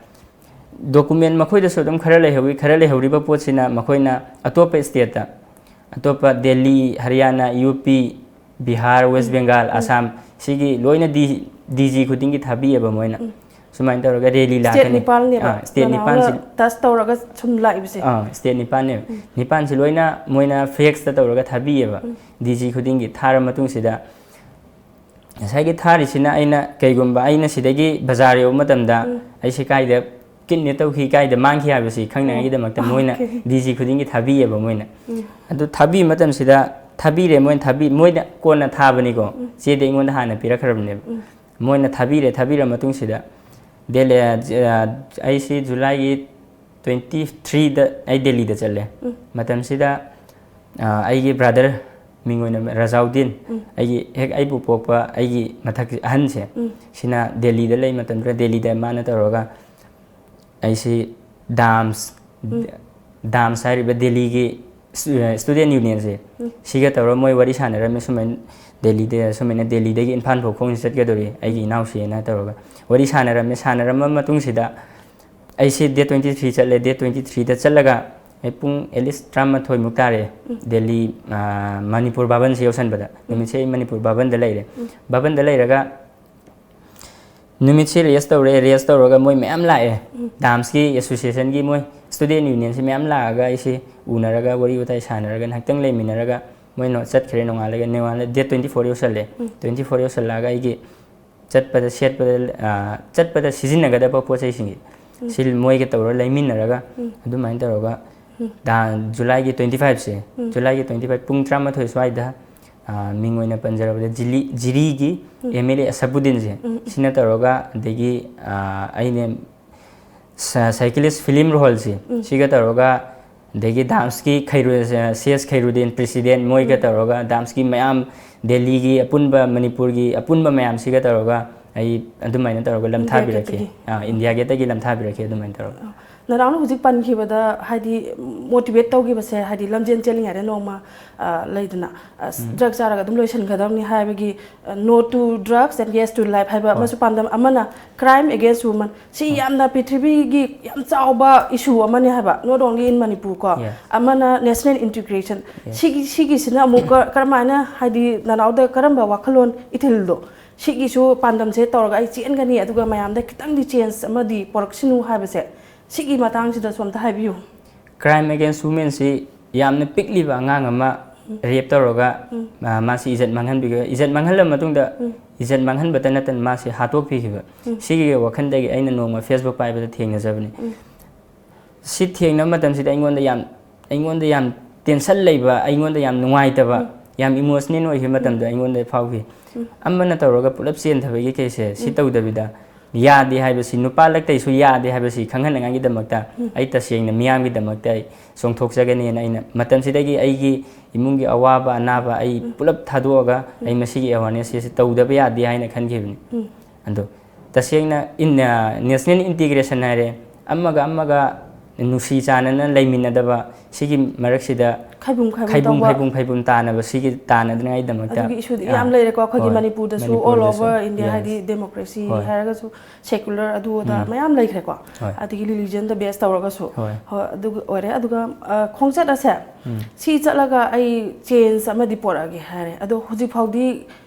ꯗꯣꯀꯨꯃꯦꯟ ꯃꯈꯣꯏꯗꯁꯨ ꯑꯗꯨꯝ ꯈꯔ ꯂꯩꯍꯧꯋꯤ꯫ ꯈꯔ ꯂꯩꯍꯧꯔꯤꯕ ꯄꯣꯠꯁꯤꯅ ꯃꯈꯣꯏꯅ ꯑꯇꯣꯞꯄ ꯁ꯭ꯇꯦꯠꯇ, ꯑꯇꯣꯞꯄ ꯗꯦꯜꯂꯤ, ꯍꯔꯤꯌꯥꯅꯥ, ꯌꯨ ꯄꯤ, ꯕꯤꯍꯥꯔ, ꯋꯦꯁ ꯕꯦꯡꯒꯥꯜ, ꯑꯁꯥꯝ, ꯁꯤꯒꯤ ꯂꯣꯏꯅ ꯗꯤ-, ꯗꯤ ꯖꯤ ꯈꯨꯗꯤꯡꯒꯤ ꯊꯥꯕꯤꯑꯕ ꯃꯣꯏꯅ꯫ ꯁꯨꯃꯥꯏꯅ ꯇꯧꯔꯒ ꯔꯦꯂꯤ ꯁ꯭ꯇꯦꯠ ꯂꯥꯛꯀꯅꯤ꯫ ꯅꯤꯄꯥꯜꯅꯦꯕ ꯑꯥ, ꯁ꯭ꯇꯦꯠ ꯅꯅꯥꯎꯅ ꯅꯤꯄꯥꯜꯁꯤ꯫ ꯇꯆ ꯇꯧꯔꯒ ꯁꯨꯝ ꯂꯥꯛꯏꯕꯁꯦ꯫ ꯑꯥ, ꯁ꯭ꯇꯦꯠ ꯅꯤꯄꯥꯜꯅꯦꯕ꯫ ꯅꯤꯄꯥꯜꯁꯤ ꯂꯣꯏꯅ ꯃꯣꯏꯅ ꯐꯦꯛꯁꯇ ꯇꯧꯔꯒ ꯊꯥꯕꯤꯑꯕ꯫ ꯗꯤ ꯖꯤ ꯈꯨꯗꯤꯡꯒꯤ ꯊꯥꯔ ꯃꯇꯨꯡꯁꯤꯗ, ꯉꯁꯥꯏꯒꯤ ꯊꯥꯔꯤꯁꯤꯅ ꯑꯩꯅ, ꯀꯩꯒꯨꯝꯕ ꯑꯩꯅ ꯁꯤꯗꯒꯤ ꯕꯖꯥꯔ ꯌꯧꯕ ꯃꯇꯝꯗ ꯑꯩꯁꯤ ꯀꯥꯏꯗ ꯀꯤꯗꯅꯦꯞ ꯇꯧꯈꯤ, ꯀꯥꯏꯗ ꯃꯥꯡꯈꯤ ꯍꯥꯏꯕꯁꯤ ꯈꯪꯅꯉꯥꯏꯒꯤꯗꯃꯛꯇ ꯃꯣꯏꯅ ꯑꯣꯀꯦ꯫ ꯗꯤ ꯖꯤ ꯈꯨꯗꯤꯡꯒꯤ ꯊꯥꯕꯤꯑꯕ ꯃꯣꯏꯅ꯫ ꯑꯗꯨ ꯊꯥꯕꯤꯕ ꯃꯇꯝꯁꯤꯗ, ꯊꯥꯕꯤꯔꯦ, ꯃꯣꯏꯅ ꯊꯥꯕꯤ-, ꯃꯣꯏꯅ ꯀꯣꯟꯅ ꯊꯥꯕꯅꯤꯀꯣ, ꯆꯦꯗꯤ ꯑꯩꯉꯣꯟꯗ ꯍꯥꯟꯅ ꯄꯤꯔꯛꯈ꯭ꯔꯕꯅꯦꯕ꯫ ꯃꯣꯏꯅ ꯊꯥꯕꯤꯔꯦ, ꯊꯥꯕꯤꯔ ꯃꯇꯨꯡꯁꯤꯗ ꯗꯦꯜꯂꯤ-, ꯑ, ꯑꯩꯁꯤ ꯖꯨꯂꯥꯏꯒꯤ ꯇ꯭ꯋꯦꯟꯇꯤ ꯊ꯭ꯔꯤꯗ ꯑꯩ ꯗꯦꯜꯂꯤꯗ ꯆꯠꯂꯦ꯫ ꯃꯇꯝꯁꯤꯗ, ꯑ, ꯑꯩꯒꯤ ꯕ꯭ꯔꯥꯗꯔ ꯃꯤꯡ ꯑꯣꯏꯅ ꯔꯖꯥꯎꯗꯤꯟ, ꯑꯩꯒꯤ ꯍꯦꯛ ꯑꯩꯕꯨ ꯄꯣꯛꯄ ꯑꯩꯒꯤ ꯃꯊꯛ ꯑꯍꯟꯁꯦ, ꯁꯤꯅ ꯗꯦꯜꯂꯤꯗ ꯂꯩ ꯃꯇꯝꯗꯨꯗ ꯗꯦꯜꯂꯤꯗ ꯃꯥꯅ ꯇꯧꯔꯒ ꯑꯩꯁꯤ ꯗꯥꯝꯁ, ꯗꯥꯝꯁ ꯍꯥꯏꯔꯤꯕ ꯗꯦꯜꯂꯤꯒꯤ ꯁ꯭ꯇꯨ-, ꯁ꯭ꯇꯨꯗꯦꯟ ꯌꯨꯅꯤꯌꯟꯁꯦ, ꯁꯤꯒ ꯇꯧꯔꯒ ꯃꯣꯏ ꯋꯥꯔꯤ ꯁꯥꯟꯅꯔꯝꯃꯤ꯫ ꯁꯨꯃꯥꯏꯅ ꯗꯦꯜꯂꯤꯗ, ꯁꯨꯃꯥꯏꯅ ꯗꯦꯜꯂꯤꯗꯒꯤ ꯏꯝꯐꯥꯜ ꯐꯥꯎ ꯈꯣꯡꯅ ꯆꯠꯀꯗꯧꯔꯤ ꯑꯩꯒꯤ ꯏꯅꯥꯎꯁꯦꯅ ꯇꯧꯔꯒ ꯋꯥꯔꯤ ꯁꯥꯟꯅꯔꯝꯃꯤ꯫ ꯁꯥꯟꯅꯔꯝꯃ ꯃꯇꯨꯡꯁꯤꯗ ꯑꯩꯁꯦ date twenty three ꯆꯠꯂꯦ꯫ Date twenty three ꯗ ꯆꯠꯂꯒ ꯑꯩ ꯄꯨꯡ at least ꯇꯔꯥꯃꯥꯊꯣꯏꯃꯨꯛ ꯇꯥꯔꯦ꯫ ꯗꯦꯜꯂꯤ, ꯑ, ꯃꯅꯤꯄꯨꯔ ꯚꯥꯕꯟꯁꯤ ꯌꯧꯁꯟꯕꯗ꯫ ꯅꯨꯃꯤꯠꯁꯦ ꯑꯩ ꯃꯅꯤꯄꯨꯔ ꯚꯥꯕꯟꯗ ꯂꯩꯔꯦ꯫ ꯚꯥꯕꯟꯗ ꯂꯩꯔꯒ ꯅꯨꯃꯤꯠꯁꯤ rest ꯇꯧꯔꯦ꯫ Rest ꯇꯧꯔꯒ ꯃꯣꯏ ꯃꯌꯥꯝ ꯂꯥꯛꯑꯦ꯫ ꯗꯥꯝꯁꯀꯤ ꯑꯦꯁꯣꯁꯤꯌꯦꯁꯟꯒꯤ ꯃꯣꯏ ꯁ꯭ꯇꯨꯗꯦꯟ ꯌꯨꯅꯤꯌꯟꯁꯤ ꯃꯌꯥꯝ ꯂꯥꯛꯑꯒ ꯑꯩꯁꯤ ꯎꯅꯔꯒ ꯋꯥꯔꯤ ꯋꯥꯇꯥꯏ ꯁꯥꯟꯅꯔꯒ ꯉꯥꯏꯍꯥꯛꯇꯪ ꯂꯩꯃꯤꯟꯅꯔꯒ ꯃꯣꯏꯅ ꯆꯠꯈ꯭ꯔꯦ꯫ ꯅꯣꯡꯉꯥꯜꯂꯒ, ꯅꯣꯡꯉꯥꯜꯂ date twenty four ꯌꯧꯁꯜꯂꯦ꯫ Twenty four ꯌꯧꯁꯜꯂꯛꯑꯒ ꯑꯩꯒꯤ ꯆꯠꯄꯗ ꯁꯦꯠꯄꯗ, ꯑ, ꯆꯠꯄꯗ ꯁꯤꯖꯤꯟꯅꯒꯗꯕ ꯄꯣꯠ ꯆꯩꯁꯤꯡꯁꯦ ꯁꯤ ꯃꯣꯏꯒ ꯇꯧꯔꯒ ꯂꯩꯃꯤꯟꯅꯔꯒ ꯑꯗꯨꯃꯥꯏꯅ ꯇꯧꯔꯒ ꯗꯥ-, ꯖꯨꯂꯥꯏꯒꯤ twenty five ꯁꯦ, ꯖꯨꯂꯥꯏꯒꯤ twenty five ꯄꯨꯡ ꯇꯔꯥꯃꯥꯊꯣꯏ ꯁ꯭ꯋꯥꯏꯗ, ꯑ, ꯃꯤꯡ ꯑꯣꯏꯅ ꯄꯟꯖꯔꯕꯗ ꯖꯤꯂꯤ-, ꯖꯤꯔꯤꯒꯤ M L A ꯑꯁꯐꯨꯗꯤꯟꯁꯦ, ꯁꯤꯅ ꯇꯧꯔꯒ, ꯑꯗꯒꯤ, ꯑ, ꯑꯩꯅ ꯁ-, ꯁꯥꯏꯀꯤꯂꯤꯁ ꯐꯤꯂꯤꯝ ꯔꯣꯍꯜꯁꯦ, ꯁꯤꯒ ꯇꯧꯔꯒ, ꯑꯗꯒꯤ ꯗꯥꯝꯁꯀꯤ ꯈꯩꯔꯨ-, ꯁꯤ ꯑꯦꯁ ꯈꯩꯔꯨꯗꯤꯟ ꯄ꯭ꯔꯦꯁꯤꯗꯦꯟ ꯃꯣꯏꯒ ꯇꯧꯔꯒ, ꯗꯥꯝꯁꯀꯤ ꯃꯌꯥꯝ, ꯗꯦꯜꯂꯤꯒꯤ ꯑꯄꯨꯟꯕ, ꯃꯅꯤꯄꯨꯔꯒꯤ ꯑꯄꯨꯟꯕ ꯃꯌꯥꯝꯁꯤꯒ ꯇꯧꯔꯒ ꯑꯩ ꯑꯗꯨꯃꯥꯏꯅ ꯇꯧꯔꯒ ꯂꯝ ꯏꯟꯗꯤꯌꯥ ꯊꯥꯕꯤꯔꯛꯈꯤ꯫ ꯒꯦꯠꯇꯒꯤ꯫ ꯑꯥ, ꯏꯟꯗꯤꯌꯥ ꯒꯦꯠꯇꯒꯤ ꯂꯝ ꯊꯥꯕꯤꯔꯛꯈꯤ ꯑꯗꯨꯃꯥꯏꯅ ꯇꯧꯔꯒ꯫ ꯑ, ꯅꯅꯥꯎꯅ ꯍꯧꯖꯤꯛ ꯄꯟꯈꯤꯕꯗ, ꯍꯥꯏꯗꯤ, motivate ꯇꯧꯈꯤꯕꯁꯦ, ꯍꯥꯏꯗꯤ, ꯂꯝꯖꯦꯟ ꯆꯦꯜꯂꯤꯉꯩꯗ ꯅꯣꯡꯃ, ꯑ, ꯂꯩꯗꯅ, ꯑ, drug ꯆꯥꯔꯒ ꯑꯗꯨꯝ ꯂꯣꯏꯁꯤꯟꯒꯗꯕꯅꯤ ꯍꯥꯏꯕꯒꯤ, ꯑ, "No to drugs and yes to life" ꯍꯥꯏꯕ ꯑꯃꯁꯨ ꯄꯥꯟꯗꯝ ꯑꯃꯅ, crime against women꯫ ꯁꯤ ꯌꯥꯝꯅ ꯄ꯭ꯔꯤꯊꯤꯕꯤꯒꯤ ꯌꯥꯝ ꯆꯥꯎꯕ issue ꯑꯃꯅꯦ ꯍꯥꯏꯕ, not only in Manipur ꯀꯣ꯫ Yes. ꯑꯃꯅ national integration꯫ Yes. ꯁꯤꯒꯤ, ꯁꯤꯒꯤꯁꯤꯅ ꯑꯃꯨꯛꯀ ꯀꯔꯝꯍꯥꯏꯅ, ꯍꯥꯏꯗꯤ, ꯅꯅꯥꯎꯗ ꯀꯔꯝꯕ ꯋꯥꯈꯜꯂꯣꯟ ꯏꯊꯤꯜꯗꯣ? ꯁꯤꯒꯤꯁꯨ ꯄꯥꯟꯗꯝꯁꯦ ꯇꯧꯔꯒ ꯑꯩ ꯆꯦꯟꯒꯅꯤ, ꯑꯗꯨꯒ ꯃꯌꯥꯝꯗ ꯈꯤꯇꯪꯗꯤ change ꯑꯃꯗꯤ ꯄꯣꯔꯛꯁꯅꯨ ꯍꯥꯏꯕꯁꯦ, ꯁꯤꯒꯤ ꯃꯇꯥꯡꯁꯤꯗꯁꯨ ꯑꯝꯇ ꯍꯥꯏꯕꯤꯌꯨ꯫ Crime against women ꯁꯤ ꯌꯥꯝꯅ ꯄꯤꯛꯂꯤꯕ ꯑꯉꯥꯡ ꯑꯃ rape ꯇꯧꯔꯒ, ꯑ, ꯃꯥꯁꯤ ꯏꯖꯠ ꯃꯥꯡꯍꯟꯕꯤꯈꯤꯕ, ꯏꯖꯠ ꯃꯥꯡꯍꯟꯂꯕ ꯃꯇꯨꯡꯗ, ꯏꯖꯠ ꯃꯥꯡꯍꯟꯕꯇ ꯅꯠꯇꯅ ꯃꯥꯁꯤ ꯍꯥꯠꯇꯣꯛꯄꯤꯈꯤꯕ꯫ ꯁꯤꯒꯤ ꯋꯥꯈꯜꯗꯒꯤ ꯑꯩꯅ ꯅꯣꯡꯃ Facebook ꯄꯥꯏꯕꯗ ꯊꯦꯡꯅꯖꯕꯅꯤ꯫ ꯁꯤ ꯊꯦꯡꯅꯕ ꯃꯇꯝꯁꯤꯗ ꯑꯩꯉꯣꯟꯗ ꯌꯥꯝ, ꯑꯩꯉꯣꯟꯗ ꯌꯥꯝ tension ꯂꯩꯕ, ꯑꯩꯉꯣꯟꯗ ꯌꯥꯝ ꯅꯨꯡꯉꯥꯏꯇꯕ, ꯌꯥꯝ emotional ꯑꯣꯏꯈꯤꯕ ꯃꯇꯝꯗꯣ ꯑꯩꯉꯣꯟꯗ ꯐꯥꯎꯈꯤ꯫ ꯑꯃꯅ ꯇꯧꯔꯒ ꯄꯨꯂꯞ ꯆꯦꯟꯊꯕꯒꯤ case ꯁꯦ ꯁꯤ ꯇꯧꯗꯕꯤꯗ, ꯌꯥꯗꯦ ꯍꯥꯏꯕꯁꯤ, ꯅꯨꯄꯥ ꯂꯛꯇꯩꯁꯨ ꯌꯥꯗꯦ ꯍꯥꯏꯕꯁꯤ ꯈꯪꯍꯟꯅꯉꯥꯏꯒꯤꯗꯃꯛꯇ ꯑꯩ ꯇꯁꯦꯡꯅ ꯃꯤꯌꯥꯝꯒꯤꯗꯃꯛꯇ ꯑꯩ ꯆꯣꯡꯊꯣꯛꯆꯒꯅꯤꯅ ꯑꯩꯅ ꯃꯇꯝꯁꯤꯗꯒꯤ ꯑꯩꯒꯤ ꯏꯃꯨꯡꯒꯤ ꯑꯋꯥꯕ ꯑꯅꯥꯕ ꯑꯩ ꯄꯨꯂꯞ ꯊꯥꯗꯣꯛꯑꯒ ꯑꯩ ꯃꯁꯤꯒꯤ awareness ꯑꯁꯤ ꯇꯧꯗꯕ ꯌꯥꯗꯦ ꯍꯥꯏꯅ ꯈꯟꯈꯤꯕꯅꯤ꯫ ꯑꯗꯣ ꯇꯁꯦꯡꯅ ꯏꯟ-, ꯑ, national integration ꯍꯥꯏꯔꯦ, ꯑꯃꯒ ꯑꯃꯒ ꯅꯨꯡꯁꯤ ꯆꯥꯟꯅꯅ ꯂꯩꯃꯤꯟꯅꯗꯕ ꯁꯤꯒꯤ ꯃꯔꯛꯁꯤꯗ ꯈꯥꯏꯕꯨꯝ ꯈꯥꯏꯕꯨꯝ ꯈꯥꯏꯕꯨꯝ ꯇꯧꯕ꯫ ꯈꯥꯏꯕꯨꯝ ꯈꯥꯏꯕꯨꯝ ꯇꯥꯅꯕ ꯁꯤꯒꯤ ꯇꯥꯅꯗꯅꯉꯥꯏꯒꯤꯗꯃꯛꯇ, ꯑꯗꯨꯒꯤ issue ꯗꯤ ꯑꯥ, ꯌꯥꯝ ꯂꯩꯔꯦꯀꯣ ꯑꯩꯈꯣꯏꯒꯤ ꯍꯣꯏ, ꯃꯅꯤꯄꯨꯔꯗꯁꯨ, all ꯃꯅꯤꯄꯨꯔꯗꯁꯨ, over India, yes꯫ ꯍꯥꯏꯗꯤ democracy ꯍꯣꯏ꯫ ꯍꯥꯏꯔꯒꯁꯨ secular ꯑꯗꯨ ꯑꯗꯥ ꯎꯝ꯫ ꯃꯌꯥꯝ ꯂꯩꯈ꯭ꯔꯦꯀꯣ꯫ ꯍꯣꯏ꯫ ꯑꯗꯒꯤ religion ꯗ base ꯇꯧꯔꯒꯁꯨ꯫ ꯍꯣꯏ꯫ ꯍꯣꯏ, ꯑꯗꯨꯒ ꯑꯣꯏꯔꯦ꯫ ꯑꯗꯨꯒ, ꯑ, ꯈꯣꯡꯆꯠ ꯑꯁꯦ ꯎꯝ꯫ ꯁꯤ ꯆꯠꯂꯒ ꯑꯩ change ꯑꯃꯗꯤ ꯄꯣꯔꯛꯑꯒꯦ ꯍꯥꯏꯔꯦ꯫ ꯑꯗꯣ ꯍꯧꯖꯤꯛ ꯐꯥꯎꯗꯤ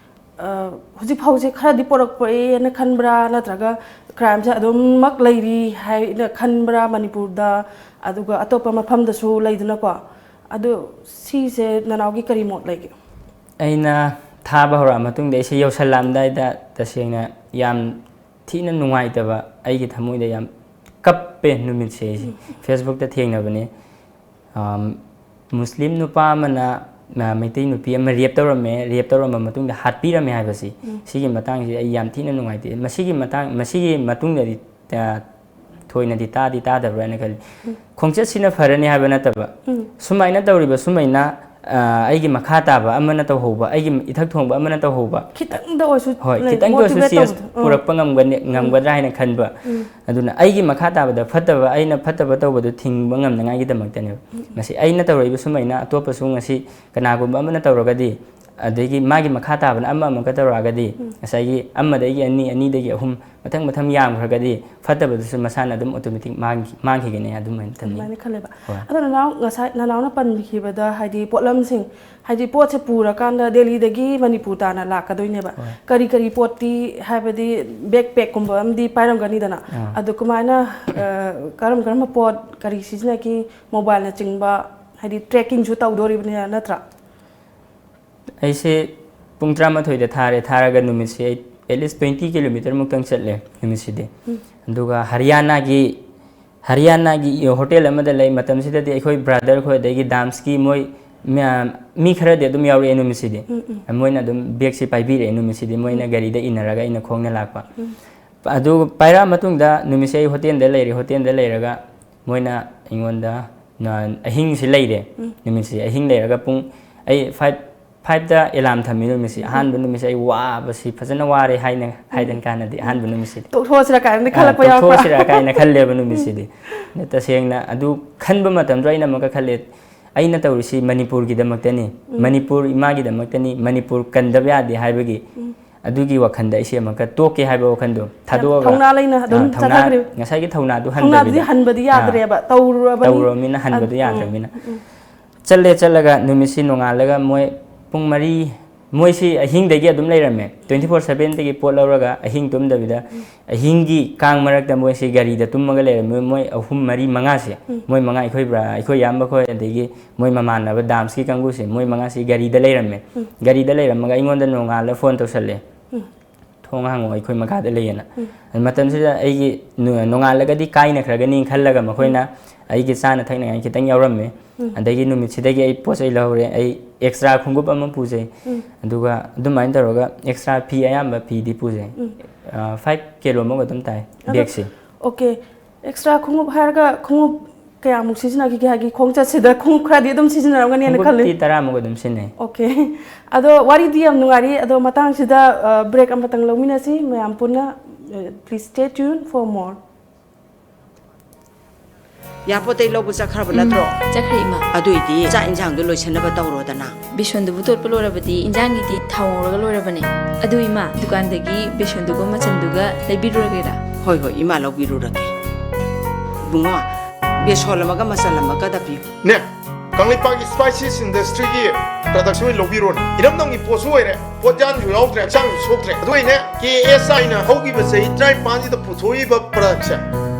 ꯑ, ꯍꯧꯖꯤꯛ ꯐꯥꯎꯁꯦ ꯈꯔꯗꯤ ꯄꯣꯔꯛꯄꯅ ꯈꯟꯕ꯭ꯔꯥ, ꯅꯠꯇ꯭ꯔꯒ crime ꯁꯦ ꯑꯗꯨꯝꯃꯛ ꯂꯩꯔꯤ ꯍꯥꯏꯅ ꯈꯟꯕ꯭ꯔꯥ ꯃꯅꯤꯄꯨꯔꯗ, ꯑꯗꯨꯒ ꯑꯇꯣꯞꯄ ꯃꯐꯝꯗꯁꯨ ꯂꯩꯗꯅꯀꯣ? ꯑꯗꯨ ꯁꯤꯁꯦ ꯅꯅꯥꯎꯒꯤ ꯀꯔꯤ ꯃꯣꯠ ꯂꯩꯒꯦ? ꯑꯩꯅ ꯊꯥꯕ ꯍꯧꯔꯛꯑ ꯃꯇꯨꯡꯗ, ꯑꯩꯁꯦ ꯌꯧꯁꯜꯂꯛꯑꯝꯗꯥꯏꯗ ꯇꯁꯦꯡꯅ ꯌꯥꯝ ꯊꯤꯅ ꯅꯨꯡꯉꯥꯏꯇꯕ, ꯑꯩꯒꯤ ꯊꯃꯣꯏꯗ ꯌꯥꯝ ꯀꯞꯄꯦ ꯅꯨꯃꯤꯠꯁꯦ ꯑꯩꯁꯦ꯫ ꯎꯝ꯫ Facebook ꯇ ꯊꯦꯡꯅꯕꯅꯦ꯫ ꯑꯝ, ꯃꯨꯁꯂꯤꯝ ꯅꯨꯄꯥ ꯑꯃꯅ, ꯑ, ꯃꯩꯇꯩ ꯅꯨꯄꯤ ꯑꯃ rape ꯇꯧꯔꯝꯃꯦ, rape ꯇꯧꯔꯝꯕ ꯃꯇꯨꯡꯗ ꯍꯥꯠꯄꯤꯔꯝꯃꯦ ꯍꯥꯏꯕꯁꯤ, ꯎꯝ꯫ ꯁꯤꯒꯤ ꯃꯇꯥꯡꯁꯤ ꯑꯩ ꯌꯥꯝ ꯊꯤꯅ ꯅꯨꯡꯉꯥꯏꯇꯦ꯫ ꯃꯁꯤꯒꯤ ꯃꯇꯥꯡ, ꯃꯁꯤꯒꯤ ꯃꯇꯨꯡꯗꯗꯤ, ꯑ, ꯊꯣꯏꯅꯗꯤ ꯇꯥꯗꯤ ꯇꯥꯗꯕ꯭ꯔꯥ ꯍꯥꯏꯅ ꯈꯜꯂꯤ꯫ ꯎꯝ꯫ ꯈꯣꯡꯆꯠꯁꯤꯅ ꯐꯔꯅꯤ ꯍꯥꯏꯕ ꯅꯠꯇꯕ, ꯎꯝ꯫ ꯁꯨꯃꯥꯏꯅ ꯇꯧꯔꯤꯕ, ꯁꯨꯃꯥꯏꯅ, ꯑ, ꯑꯩꯒꯤ ꯃꯈꯥ ꯇꯥꯕ ꯑꯃꯅ ꯇꯧꯍꯧꯕ, ꯑꯩꯒꯤ ꯏꯊꯛ ꯊꯣꯡꯕ ꯑꯃꯅ ꯇꯧꯍꯧꯕ, ꯈꯤꯇꯪꯗ ꯑꯣꯏꯔꯁꯨ ꯍꯣꯏ, ꯂꯩ-, ꯈꯤꯇꯪꯗ ꯑꯣꯏꯔꯁꯨ motivate change ꯇꯧꯕꯗꯣ꯫ ꯎꯝ꯫ ꯄꯨꯔꯛꯄ ꯉꯝꯒꯅꯤ, ꯎꯝ꯫ ꯉꯝꯒꯗ꯭ꯔꯥ ꯍꯥꯏꯅ ꯈꯟꯕ꯫ ꯎꯝ꯫ ꯑꯗꯨꯅ ꯑꯩꯒꯤ ꯃꯈꯥ ꯇꯥꯕꯗ ꯐꯠꯇꯕ, ꯑꯩꯅ ꯐꯠꯇꯕ ꯇꯧꯕꯗꯨ ꯊꯤꯡꯕ ꯉꯝꯅꯉꯥꯏꯒꯤꯗꯃꯛꯇꯅꯦꯕ꯫ ꯎꯝ꯫ ꯃꯁꯤ ꯑꯩꯅ ꯇꯧꯔꯛꯏꯕ ꯁꯨꯃꯥꯏꯅ ꯑꯇꯣꯞꯄꯁꯨ ꯉꯁꯤ ꯀꯅꯥꯒꯨꯝꯕ ꯑꯃꯅ ꯇꯧꯔꯒꯗꯤ, ꯑꯗꯒꯤ ꯃꯥꯒꯤ ꯃꯈꯥ ꯇꯥꯕꯅ ꯑꯃ ꯑꯃꯨꯛꯀ ꯇꯧꯔꯛꯑꯒꯗꯤ, ꯎꯝ꯫ ꯉꯁꯥꯏꯒꯤ ꯑꯃꯗꯒꯤ ꯑꯅꯤ, ꯑꯅꯤꯗꯒꯤ ꯑꯍꯨꯝ, ꯃꯊꯪ ꯃꯊꯪ ꯌꯥꯝꯈ꯭ꯔꯒꯗꯤ ꯐꯠꯇꯕꯗꯨꯁꯨ ꯃꯁꯥꯅ ꯑꯗꯨꯝ automatic ꯃꯥꯡꯈꯤ-, ꯃꯥꯡꯈꯤꯒꯅꯤ ꯑꯗꯨꯃꯥꯏꯅ ꯈꯟꯅꯤꯡꯉꯤ꯫ ꯑꯗꯨꯃꯥꯏꯅ ꯈꯜꯂꯦꯕ꯫ ꯍꯣꯏ꯫ ꯑꯗꯣ ꯅꯅꯥꯎ, ꯉꯁꯥꯏ ꯅꯅꯥꯎꯅ ꯄꯟꯕꯤꯈꯤꯕꯗ, ꯍꯥꯏꯗꯤ ꯄꯣꯠꯂꯝꯁꯤꯡ, ꯍꯥꯏꯗꯤ ꯄꯣꯠꯁꯦ ꯄꯨꯔꯀꯥꯟꯗ ꯗꯦꯜꯂꯤꯗꯒꯤ ꯃꯅꯤꯄꯨꯔ ꯇꯥꯅ ꯂꯥꯛꯀꯗꯣꯏꯅꯦꯕ꯫ ꯍꯣꯏ꯫ ꯀꯔꯤ ꯀꯔꯤ ꯄꯣꯠꯇꯤ, ꯍꯥꯏꯕꯗꯤ backpack ꯀꯨꯝꯕ ꯑꯃꯗꯤ ꯄꯥꯏꯔꯝꯒꯅꯤꯗꯅ꯫ ꯑꯥ꯫ ꯑꯗꯣ ꯀꯃꯥꯏꯅ, ꯑ, ꯀꯔꯝ ꯀꯔꯝꯕ ꯄꯣꯠ ꯀꯔꯤ ꯁꯤꯖꯤꯟꯅꯈꯤ, mobileꯅꯆꯤꯡꯕ, ꯍꯥꯏꯗꯤ trackingꯁꯨ ꯇꯧꯗꯣꯔꯤꯕꯅꯤꯅ, ꯅꯠꯇ꯭ꯔꯥ? ꯑꯩꯁꯦ ꯄꯨꯡ ꯇꯔꯥꯃꯥꯊꯣꯏꯗ ꯊꯥꯔꯦ, ꯊꯥꯔꯒ ꯅꯨꯃꯤꯠꯁꯦ ꯑꯩ at least twenty kilometre ꯃꯨꯛꯇꯪ ꯆꯠꯂꯦ ꯅꯨꯃꯤꯠꯁꯤꯗꯤ꯫ ꯎꯝ꯫ ꯑꯗꯨꯒ ꯍꯔꯤꯌꯥꯅꯥꯒꯤ, ꯍꯔꯤꯌꯥꯅꯥꯒꯤ hotel ꯑꯃꯗ ꯂꯩ꯫ ꯃꯇꯝꯁꯤꯗꯗꯤ ꯑꯩꯈꯣꯏ brother ꯈꯣꯏ, ꯑꯗꯒꯤ dance ꯀꯤ ꯃꯣꯏ ꯃꯌꯥꯝ, ꯃꯤ ꯈꯔꯗꯤ ꯑꯗꯨꯝ ꯌꯥꯎꯔꯛꯑꯦ ꯅꯨꯃꯤꯠꯁꯤꯗꯤ꯫ ꯎꯝ, ꯎꯝ꯫ ꯃꯣꯏꯅ ꯑꯗꯨꯝ bag ꯁꯤ ꯄꯥꯏꯕꯤꯔꯛꯑꯦ ꯅꯨꯃꯤꯠꯁꯤꯗꯤ, ꯃꯣꯏꯅ ꯎꯝ꯫ ꯒꯥꯔꯤꯗ ꯏꯟꯅꯔꯒ ꯑꯩꯅ ꯈꯣꯡꯅ ꯂꯥꯛꯄ꯫ ꯎꯝ꯫ ꯑꯗꯨ ꯄꯥꯏꯔꯛꯑ ꯃꯇꯨꯡꯗ ꯅꯨꯃꯤꯠꯁꯦ ꯑꯩ ꯍꯣꯇꯦꯜꯗ ꯂꯩꯔꯦ꯫ ꯍꯣꯇꯦꯜꯗ ꯂꯩꯔꯒ ꯃꯣꯏꯅ ꯑꯩꯉꯣꯟꯗ ꯅ-, ꯑꯍꯤꯡꯁꯤ ꯂꯩꯔꯦ꯫ ꯎꯝ꯫ ꯅꯨꯃꯤꯠꯁꯤ ꯑꯍꯤꯡ ꯂꯩꯔꯒ ꯄꯨꯡ, ꯑꯩ ꯐꯥꯏꯚ, ꯐꯥꯏꯚꯇ ꯑꯦꯂꯥꯝ ꯊꯝꯃꯤ ꯅꯨꯃꯤꯠꯁꯤ꯫ ꯎꯝ꯫ ꯑꯍꯥꯟꯕ ꯅꯨꯃꯤꯠꯁꯤ ꯑꯩ ꯋꯥꯕꯁꯤ ꯐꯖꯅ ꯋꯥꯔꯦ ꯍꯥꯏꯅ, ꯎꯝ꯫ ꯍꯥꯏꯗꯅ ꯀꯥꯟꯅꯗꯦ꯫ ꯎꯝ꯫ ꯑꯍꯥꯟꯕ ꯅꯨꯃꯤꯠꯁꯤꯗꯤ꯫ ꯇꯣꯛꯊꯣꯛꯑꯁꯤꯔꯥ ꯀꯥꯏꯅꯗꯤ ꯑꯥ, ꯈꯜꯂꯛꯄ ꯌꯥꯎꯔꯛꯄ꯭ꯔꯥ? ꯇꯣꯛꯊꯣꯛꯑꯁꯤꯔꯥ ꯀꯥꯏꯅ ꯈꯜꯂꯦꯕ ꯅꯨꯃꯤꯠꯁꯤꯗꯤ꯫ ꯎꯝ꯫ ꯑꯗ ꯇꯁꯦꯡꯅ ꯑꯗꯨ ꯈꯟꯕ ꯃꯇꯝꯗ ꯑꯩꯅ ꯑꯃꯨꯛꯀ ꯈꯜꯂꯦ, "ꯑꯩꯅ ꯇꯧꯔꯤꯁꯤ ꯃꯅꯤꯄꯨꯔꯒꯤꯗꯃꯛꯇꯅꯤ, ꯎꯝ꯫ ꯃꯅꯤꯄꯨꯔ ꯏꯃꯥꯒꯤꯗꯃꯛꯇꯅꯤ, ꯃꯅꯤꯄꯨꯔ ꯀꯟꯗꯕ ꯌꯥꯗꯦ" ꯍꯥꯏꯕꯒꯤ ꯎꯝ꯫ ꯑꯗꯨꯒꯤ ꯋꯥꯈꯜꯗ ꯑꯩꯁꯦ ꯑꯃꯨꯛꯀ ꯇꯣꯛꯀꯦ ꯍꯥꯏꯕ ꯋꯥꯈꯜꯗꯣ ꯌꯥꯝ ꯊꯥꯗꯣꯛꯑꯒ, ꯊꯧꯅꯥ ꯂꯩꯅ ꯑꯗꯨꯝ ꯑꯥ, ꯊꯧꯅꯥ, ꯆꯠꯊꯈ꯭ꯔꯤꯕ꯫ ꯉꯁꯥꯏꯒꯤ ꯊꯧꯅꯥꯗꯨ ꯊꯧꯅꯥꯗꯨꯗꯤ ꯍꯟꯗꯕꯤꯗ, ꯍꯟꯕꯗꯤ ꯑꯥ, ꯌꯥꯗ꯭ꯔꯦꯕ, ꯇꯧꯔꯨꯔꯕꯅꯤ꯫ ꯇꯧꯔꯨꯔꯕꯅꯤꯅ ꯍꯟꯕꯗꯨ ꯑꯗ-, ꯎꯝ, ꯌꯥꯗ꯭ꯔꯕꯅꯤꯅ꯫ ꯎꯝ, ꯎꯝ꯫ ꯆꯠꯂꯦ, ꯆꯠꯂꯒ ꯅꯨꯃꯤꯠꯁꯤ ꯅꯣꯡꯉꯥꯜꯂꯒ ꯃꯣꯏ ꯄꯨꯡ ꯃꯔꯤ, ꯃꯣꯏꯁꯤ ꯑꯍꯤꯡꯗꯒꯤ ꯑꯗꯨꯝ ꯂꯩꯔꯝꯃꯦ, twenty four sevenꯗꯒꯤ ꯄꯣꯠ ꯂꯧꯔꯒ ꯑꯍꯤꯡ ꯇꯨꯝꯗꯕꯤꯗ꯫ ꯎꯝ꯫ ꯑꯍꯤꯡꯒꯤ ꯀꯥꯡ ꯃꯔꯛꯇ ꯃꯣꯏꯁꯤ ꯒꯥꯔꯤꯗ ꯇꯨꯝꯃꯒ ꯂꯩꯔꯝꯃꯤ, ꯃꯣꯏ ꯑꯍꯨꯝ, ꯃꯔꯤ, ꯃꯉꯥꯁꯦ꯫ ꯎꯝ꯫ ꯃꯣꯏ ꯃꯉꯥ, ꯑꯩꯈꯣꯏ ꯕ꯭ꯔꯥ-, ꯑꯩꯈꯣꯏ ꯏꯌꯥꯝꯕ ꯈꯣꯏ, ꯑꯗꯒꯤ ꯃꯣꯏ ꯃꯃꯥꯟꯅꯕ ꯗꯥꯝꯁꯀꯤ ꯀꯥꯡꯕꯨꯁꯦ, ꯃꯣꯏ ꯃꯉꯥꯁꯤ ꯒꯥꯔꯤꯗ ꯂꯩꯔꯝꯃꯦ꯫ ꯎꯝ꯫ ꯒꯥꯔꯤꯗ ꯂꯩꯔꯝꯃꯒ ꯑꯩꯉꯣꯟꯗ ꯅꯣꯡꯉꯥꯜꯂ ꯐꯣꯟ ꯇꯧꯁꯜꯂꯦ꯫ ꯎꯝ꯫ "ꯊꯣꯡ ꯍꯥꯡꯉꯣ, ꯑꯩꯈꯣꯏ ꯃꯈꯥꯗ ꯂꯩꯌꯦꯅ"꯫ ꯎꯝ꯫ ꯑꯗꯨ ꯃꯇꯝꯁꯤꯗ ꯑꯩꯒꯤ ꯅꯨ-, ꯅꯣꯡꯉꯥꯜꯂꯒꯗꯤ ꯀꯥꯏꯅꯈ꯭ꯔꯒꯅꯤ ꯈꯜꯂꯒ ꯃꯈꯣꯏꯅ ꯎꯝ꯫ ꯑꯩꯒꯤ ꯆꯥꯅ ꯊꯛꯅꯤꯡꯉꯥꯏ ꯈꯤꯇꯪ ꯌꯥꯎꯔꯝꯃꯦ꯫ ꯎꯝ꯫ ꯑꯗꯒꯤ ꯅꯨꯃꯤꯠꯁꯤꯗꯒꯤ ꯑꯩ ꯄꯣꯠ ꯆꯩ ꯂꯧꯍꯧꯔꯦ꯫ ꯑꯩ extra ꯈꯣꯡꯎꯞ ꯑꯃ ꯄꯨꯖꯩ꯫ ꯎꯝ꯫ ꯑꯗꯨꯒ ꯑꯗꯨꯃꯥꯏꯅ ꯇꯧꯔꯒ extra ꯐꯤ, ꯑꯌꯥꯝꯕ ꯐꯤꯗꯤ ꯄꯨꯖꯩ꯫ ꯎꯝ꯫ ꯑ, five ꯀꯤꯂꯣꯃꯨꯛ ꯑꯗꯨꯝ ꯇꯥꯏ, ꯑꯗꯣ, bag ꯁꯦ꯫ OK, extra ꯈꯣꯡꯎꯞ ꯍꯥꯏꯔꯒ ꯈꯣꯡꯎꯞ ꯀꯌꯥꯃꯨꯛ ꯁꯤꯖꯤꯟꯅꯈꯤꯒꯦ? ꯍꯥꯏꯗꯤ ꯈꯣꯡꯆꯠꯁꯤꯗ ꯈꯣꯡꯎꯞ ꯈꯔꯗꯤ ꯑꯗꯨꯝ ꯁꯤꯖꯤꯟꯅꯔꯝꯒꯅꯤꯅ ꯈꯜꯂꯤ꯫ ꯈꯣꯡꯎꯞꯇꯤ ꯇꯔꯥꯃꯨꯛ ꯑꯗꯨꯝ ꯁꯤꯖꯤꯟꯅꯩ꯫ OK꯫ ꯑꯗꯣ ꯋꯥꯔꯤꯗꯤ ꯌꯥꯝ ꯅꯨꯡꯉꯥꯏꯔꯤ꯫ ꯑꯗꯣ ꯃꯇꯥꯡꯁꯤꯗ, ꯑ, break ꯑꯃꯇꯪ ꯂꯧꯃꯤꯟꯅꯁꯤ ꯃꯌꯥꯝ ꯄꯨꯟꯅ꯫ ꯑ, please stay tuned for more꯫ ꯌꯥꯄꯣꯠꯇꯩ ꯂꯧꯕ ꯆꯠꯈ꯭ꯔꯕ ꯎꯝ, ꯅꯠꯇ꯭ꯔꯣ? ꯆꯠꯈ꯭ꯔꯦ, ꯏꯃꯥ꯫ ꯑꯗꯨꯏꯗꯤ ꯆꯥꯛ ꯏꯟꯖꯥꯡꯗꯣ ꯂꯣꯏꯁꯟꯅꯕ ꯇꯧꯔꯣꯗꯅ꯫ ꯕꯦꯁꯣꯟꯗꯨꯕꯨ ꯇꯣꯠꯄ ꯂꯣꯏꯔꯕꯗꯤ ꯏꯟꯖꯥꯡꯒꯤꯗꯤ ꯊꯥꯎ ꯉꯧꯔꯒ ꯂꯣꯏꯔꯕꯅꯦ꯫ ꯑꯗꯨ ꯏꯃꯥ, ꯗꯨꯀꯥꯟꯗꯒꯤ ꯕꯦꯁꯣꯟꯗꯨꯒ ꯃꯆꯟꯗꯨꯒ ꯂꯩꯕꯤꯔꯨꯔꯒꯦꯔꯥ? ꯍꯣꯏ, ꯍꯣꯏ, ꯏꯃꯥ ꯂꯧꯕꯤꯔꯨꯔꯒꯦ꯫ ꯏꯕꯨꯡꯉꯣ, ꯕꯦꯁꯣꯟ ꯑꯃꯒ ꯃꯆꯜ ꯑꯃꯒ ꯇꯞꯄꯤꯌꯨ꯫ ꯅꯦ, ꯀꯪꯂꯩꯄꯥꯛꯀꯤ Spices Industryꯒꯤ product ꯑꯣꯏꯅ ꯂꯧꯕꯤꯔꯣꯅꯦ꯫ ꯏꯔꯝꯗꯝꯒꯤ ꯄꯣꯠꯁꯨ ꯑꯣꯏꯔꯦ, ꯄꯣꯠꯌꯥꯟꯁꯨ ꯌꯥꯎꯗ꯭ꯔꯦ, ꯍꯛꯆꯥꯡꯁꯨ ꯁꯣꯛꯇ꯭ꯔꯦ꯫ ꯑꯗꯨꯒ ꯏꯅꯦ, ꯀꯦ ꯑꯦꯁ ꯑꯥꯏꯅ ꯍꯧꯈꯤꯕ ꯆꯍꯤ ꯇꯔꯥꯅꯤꯄꯥꯟꯁꯤꯗ ꯄꯨꯊꯣꯛꯏꯕ productꯁꯦ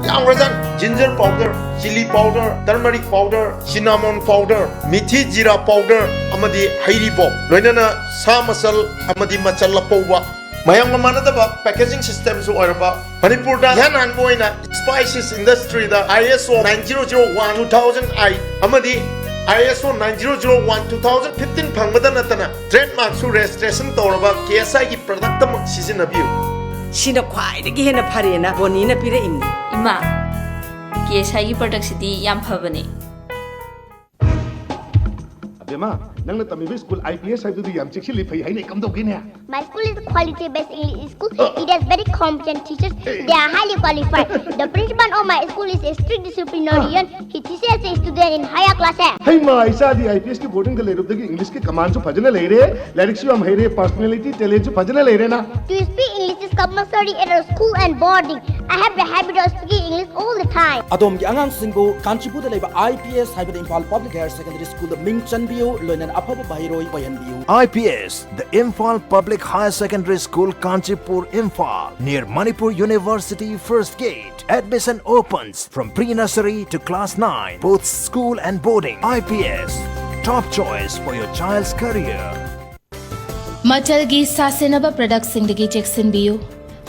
ꯌꯥꯝꯈ꯭ꯔꯖꯥꯠꯅꯤ꯫ Ginger powder, chilli powder, turmeric powder, cinnamon powder, ꯃꯤꯊꯤ ꯖꯤꯔꯥ powder ꯑꯃꯗꯤ ꯍꯩꯔꯤꯕꯣꯞ, ꯂꯣꯏꯅꯅ ꯁꯥ ꯃꯆꯜ ꯑꯃꯗꯤ ꯃꯆꯜ ꯑꯄꯧꯕ, ꯃꯌꯥꯝꯒ ꯃꯥꯟꯅꯗꯕ packaging systemꯁꯨ ꯑꯣꯏꯔꯕ, ꯃꯅꯤꯄꯨꯔꯗ ꯏꯍꯥꯟ ꯍꯥꯟꯕ ꯑꯣꯏꯅ Spices Industryꯗ I S O nine zero zero one two thousand eight ꯑꯃꯗꯤ I S O nine zero zero one two thousand fifteen ꯐꯪꯕꯗ ꯅꯠꯇꯅ trademarkꯁꯨ registration ꯇꯧꯔꯕ ꯀꯦ ꯑꯦꯁ ꯑꯥꯏꯒꯤ productꯃꯛ ꯁꯤꯖꯤꯟꯅꯕꯤꯌꯨ꯫ ꯁꯤꯅ ꯈ꯭ꯋꯥꯏꯗꯒꯤ ꯍꯦꯟꯅ ꯐꯔꯦꯅ ꯕꯣꯅꯤꯅ ꯄꯤꯔꯛꯏꯕꯅꯤ꯫ ꯏꯃꯥ, ꯀꯦ ꯑꯦꯁ ꯑꯥꯏꯒꯤ ꯄ꯭ꯔꯗꯛꯁꯤꯗꯤ ꯌꯥꯝ ꯐꯕꯅꯦ꯫ ꯑꯕꯦꯝꯃ, ꯅꯪꯅ ꯇꯝꯃꯤꯕ ꯁ꯭ꯀꯨꯜ ꯑꯥꯏ ꯄꯤ ꯑꯦꯁ ꯍꯥꯏꯕꯗꯨꯗꯤ ꯌꯥꯝ ꯆꯦꯛꯁꯤꯜꯂꯤ, ꯐꯩ ꯍꯥꯏꯅ ꯀꯝꯗꯧꯒꯦꯅꯦ? My school is a quality-based English school. It has very competent teachers. They are highly qualified. The principal of my school is a strict disciplinarian. He teaches the student in higher class. ꯍꯩꯃꯥ, ꯏꯆꯥꯗꯤ ꯑꯥꯏ ꯄꯤ ꯑꯦꯁꯀꯤ ꯕꯣꯔꯗꯤꯡꯗ ꯂꯩꯔꯨꯕꯗꯒꯤ ꯏꯪꯂꯤꯁꯀꯤ ꯀꯃꯥꯟꯁꯨ ꯐꯖꯅ ꯂꯩꯔꯦ, ꯂꯥꯏꯔꯤꯛꯁꯨ ꯌꯥꯝ ꯍꯩꯔꯦ, ꯄꯥꯔꯁꯣꯅꯦꯂꯤꯇꯤ, ꯇꯦꯂꯦꯟꯁꯨ ꯐꯖꯅ ꯂꯩꯔꯦꯅ꯫ To speak English is compulsory at our school and boarding. I have the habit of speaking English all the time. ꯑꯗꯣꯝꯒꯤ ꯑꯉꯥꯡꯁꯤꯡꯕꯨ ꯀꯥꯟꯆꯤꯄꯨꯔꯗ ꯂꯩꯕ ꯑꯥꯏ ꯄꯤ ꯑꯦꯁ ꯍꯥꯏꯕꯗ ꯏꯝꯐꯥꯜ ꯄꯕ꯭ꯂꯤꯛ ꯍꯥꯌꯔ ꯁꯦꯀꯦꯟꯗꯔꯤ ꯁ꯭ꯀꯨꯜꯗ ꯃꯤꯡ ꯆꯟꯕꯤꯌꯨ, ꯂꯣꯏꯅꯅ ꯑꯐꯕ ꯃꯍꯩꯔꯣꯏ ꯑꯣꯏꯍꯟꯕꯤꯌꯨ꯫ I P S, the Imphal Public Higher Secondary School, Kanchipur, Imphal, near Manipur University, first gate. Admission opens from pre-nursery to class nine, both school and boarding. I P S, top choice for your child's career. ꯃꯆꯜꯒꯤ ꯁꯥꯁꯤꯟꯅꯕ ꯄ꯭ꯔꯗꯛꯁꯤꯡꯗꯒꯤ ꯆꯦꯛꯁꯤꯟꯕꯤꯌꯨ꯫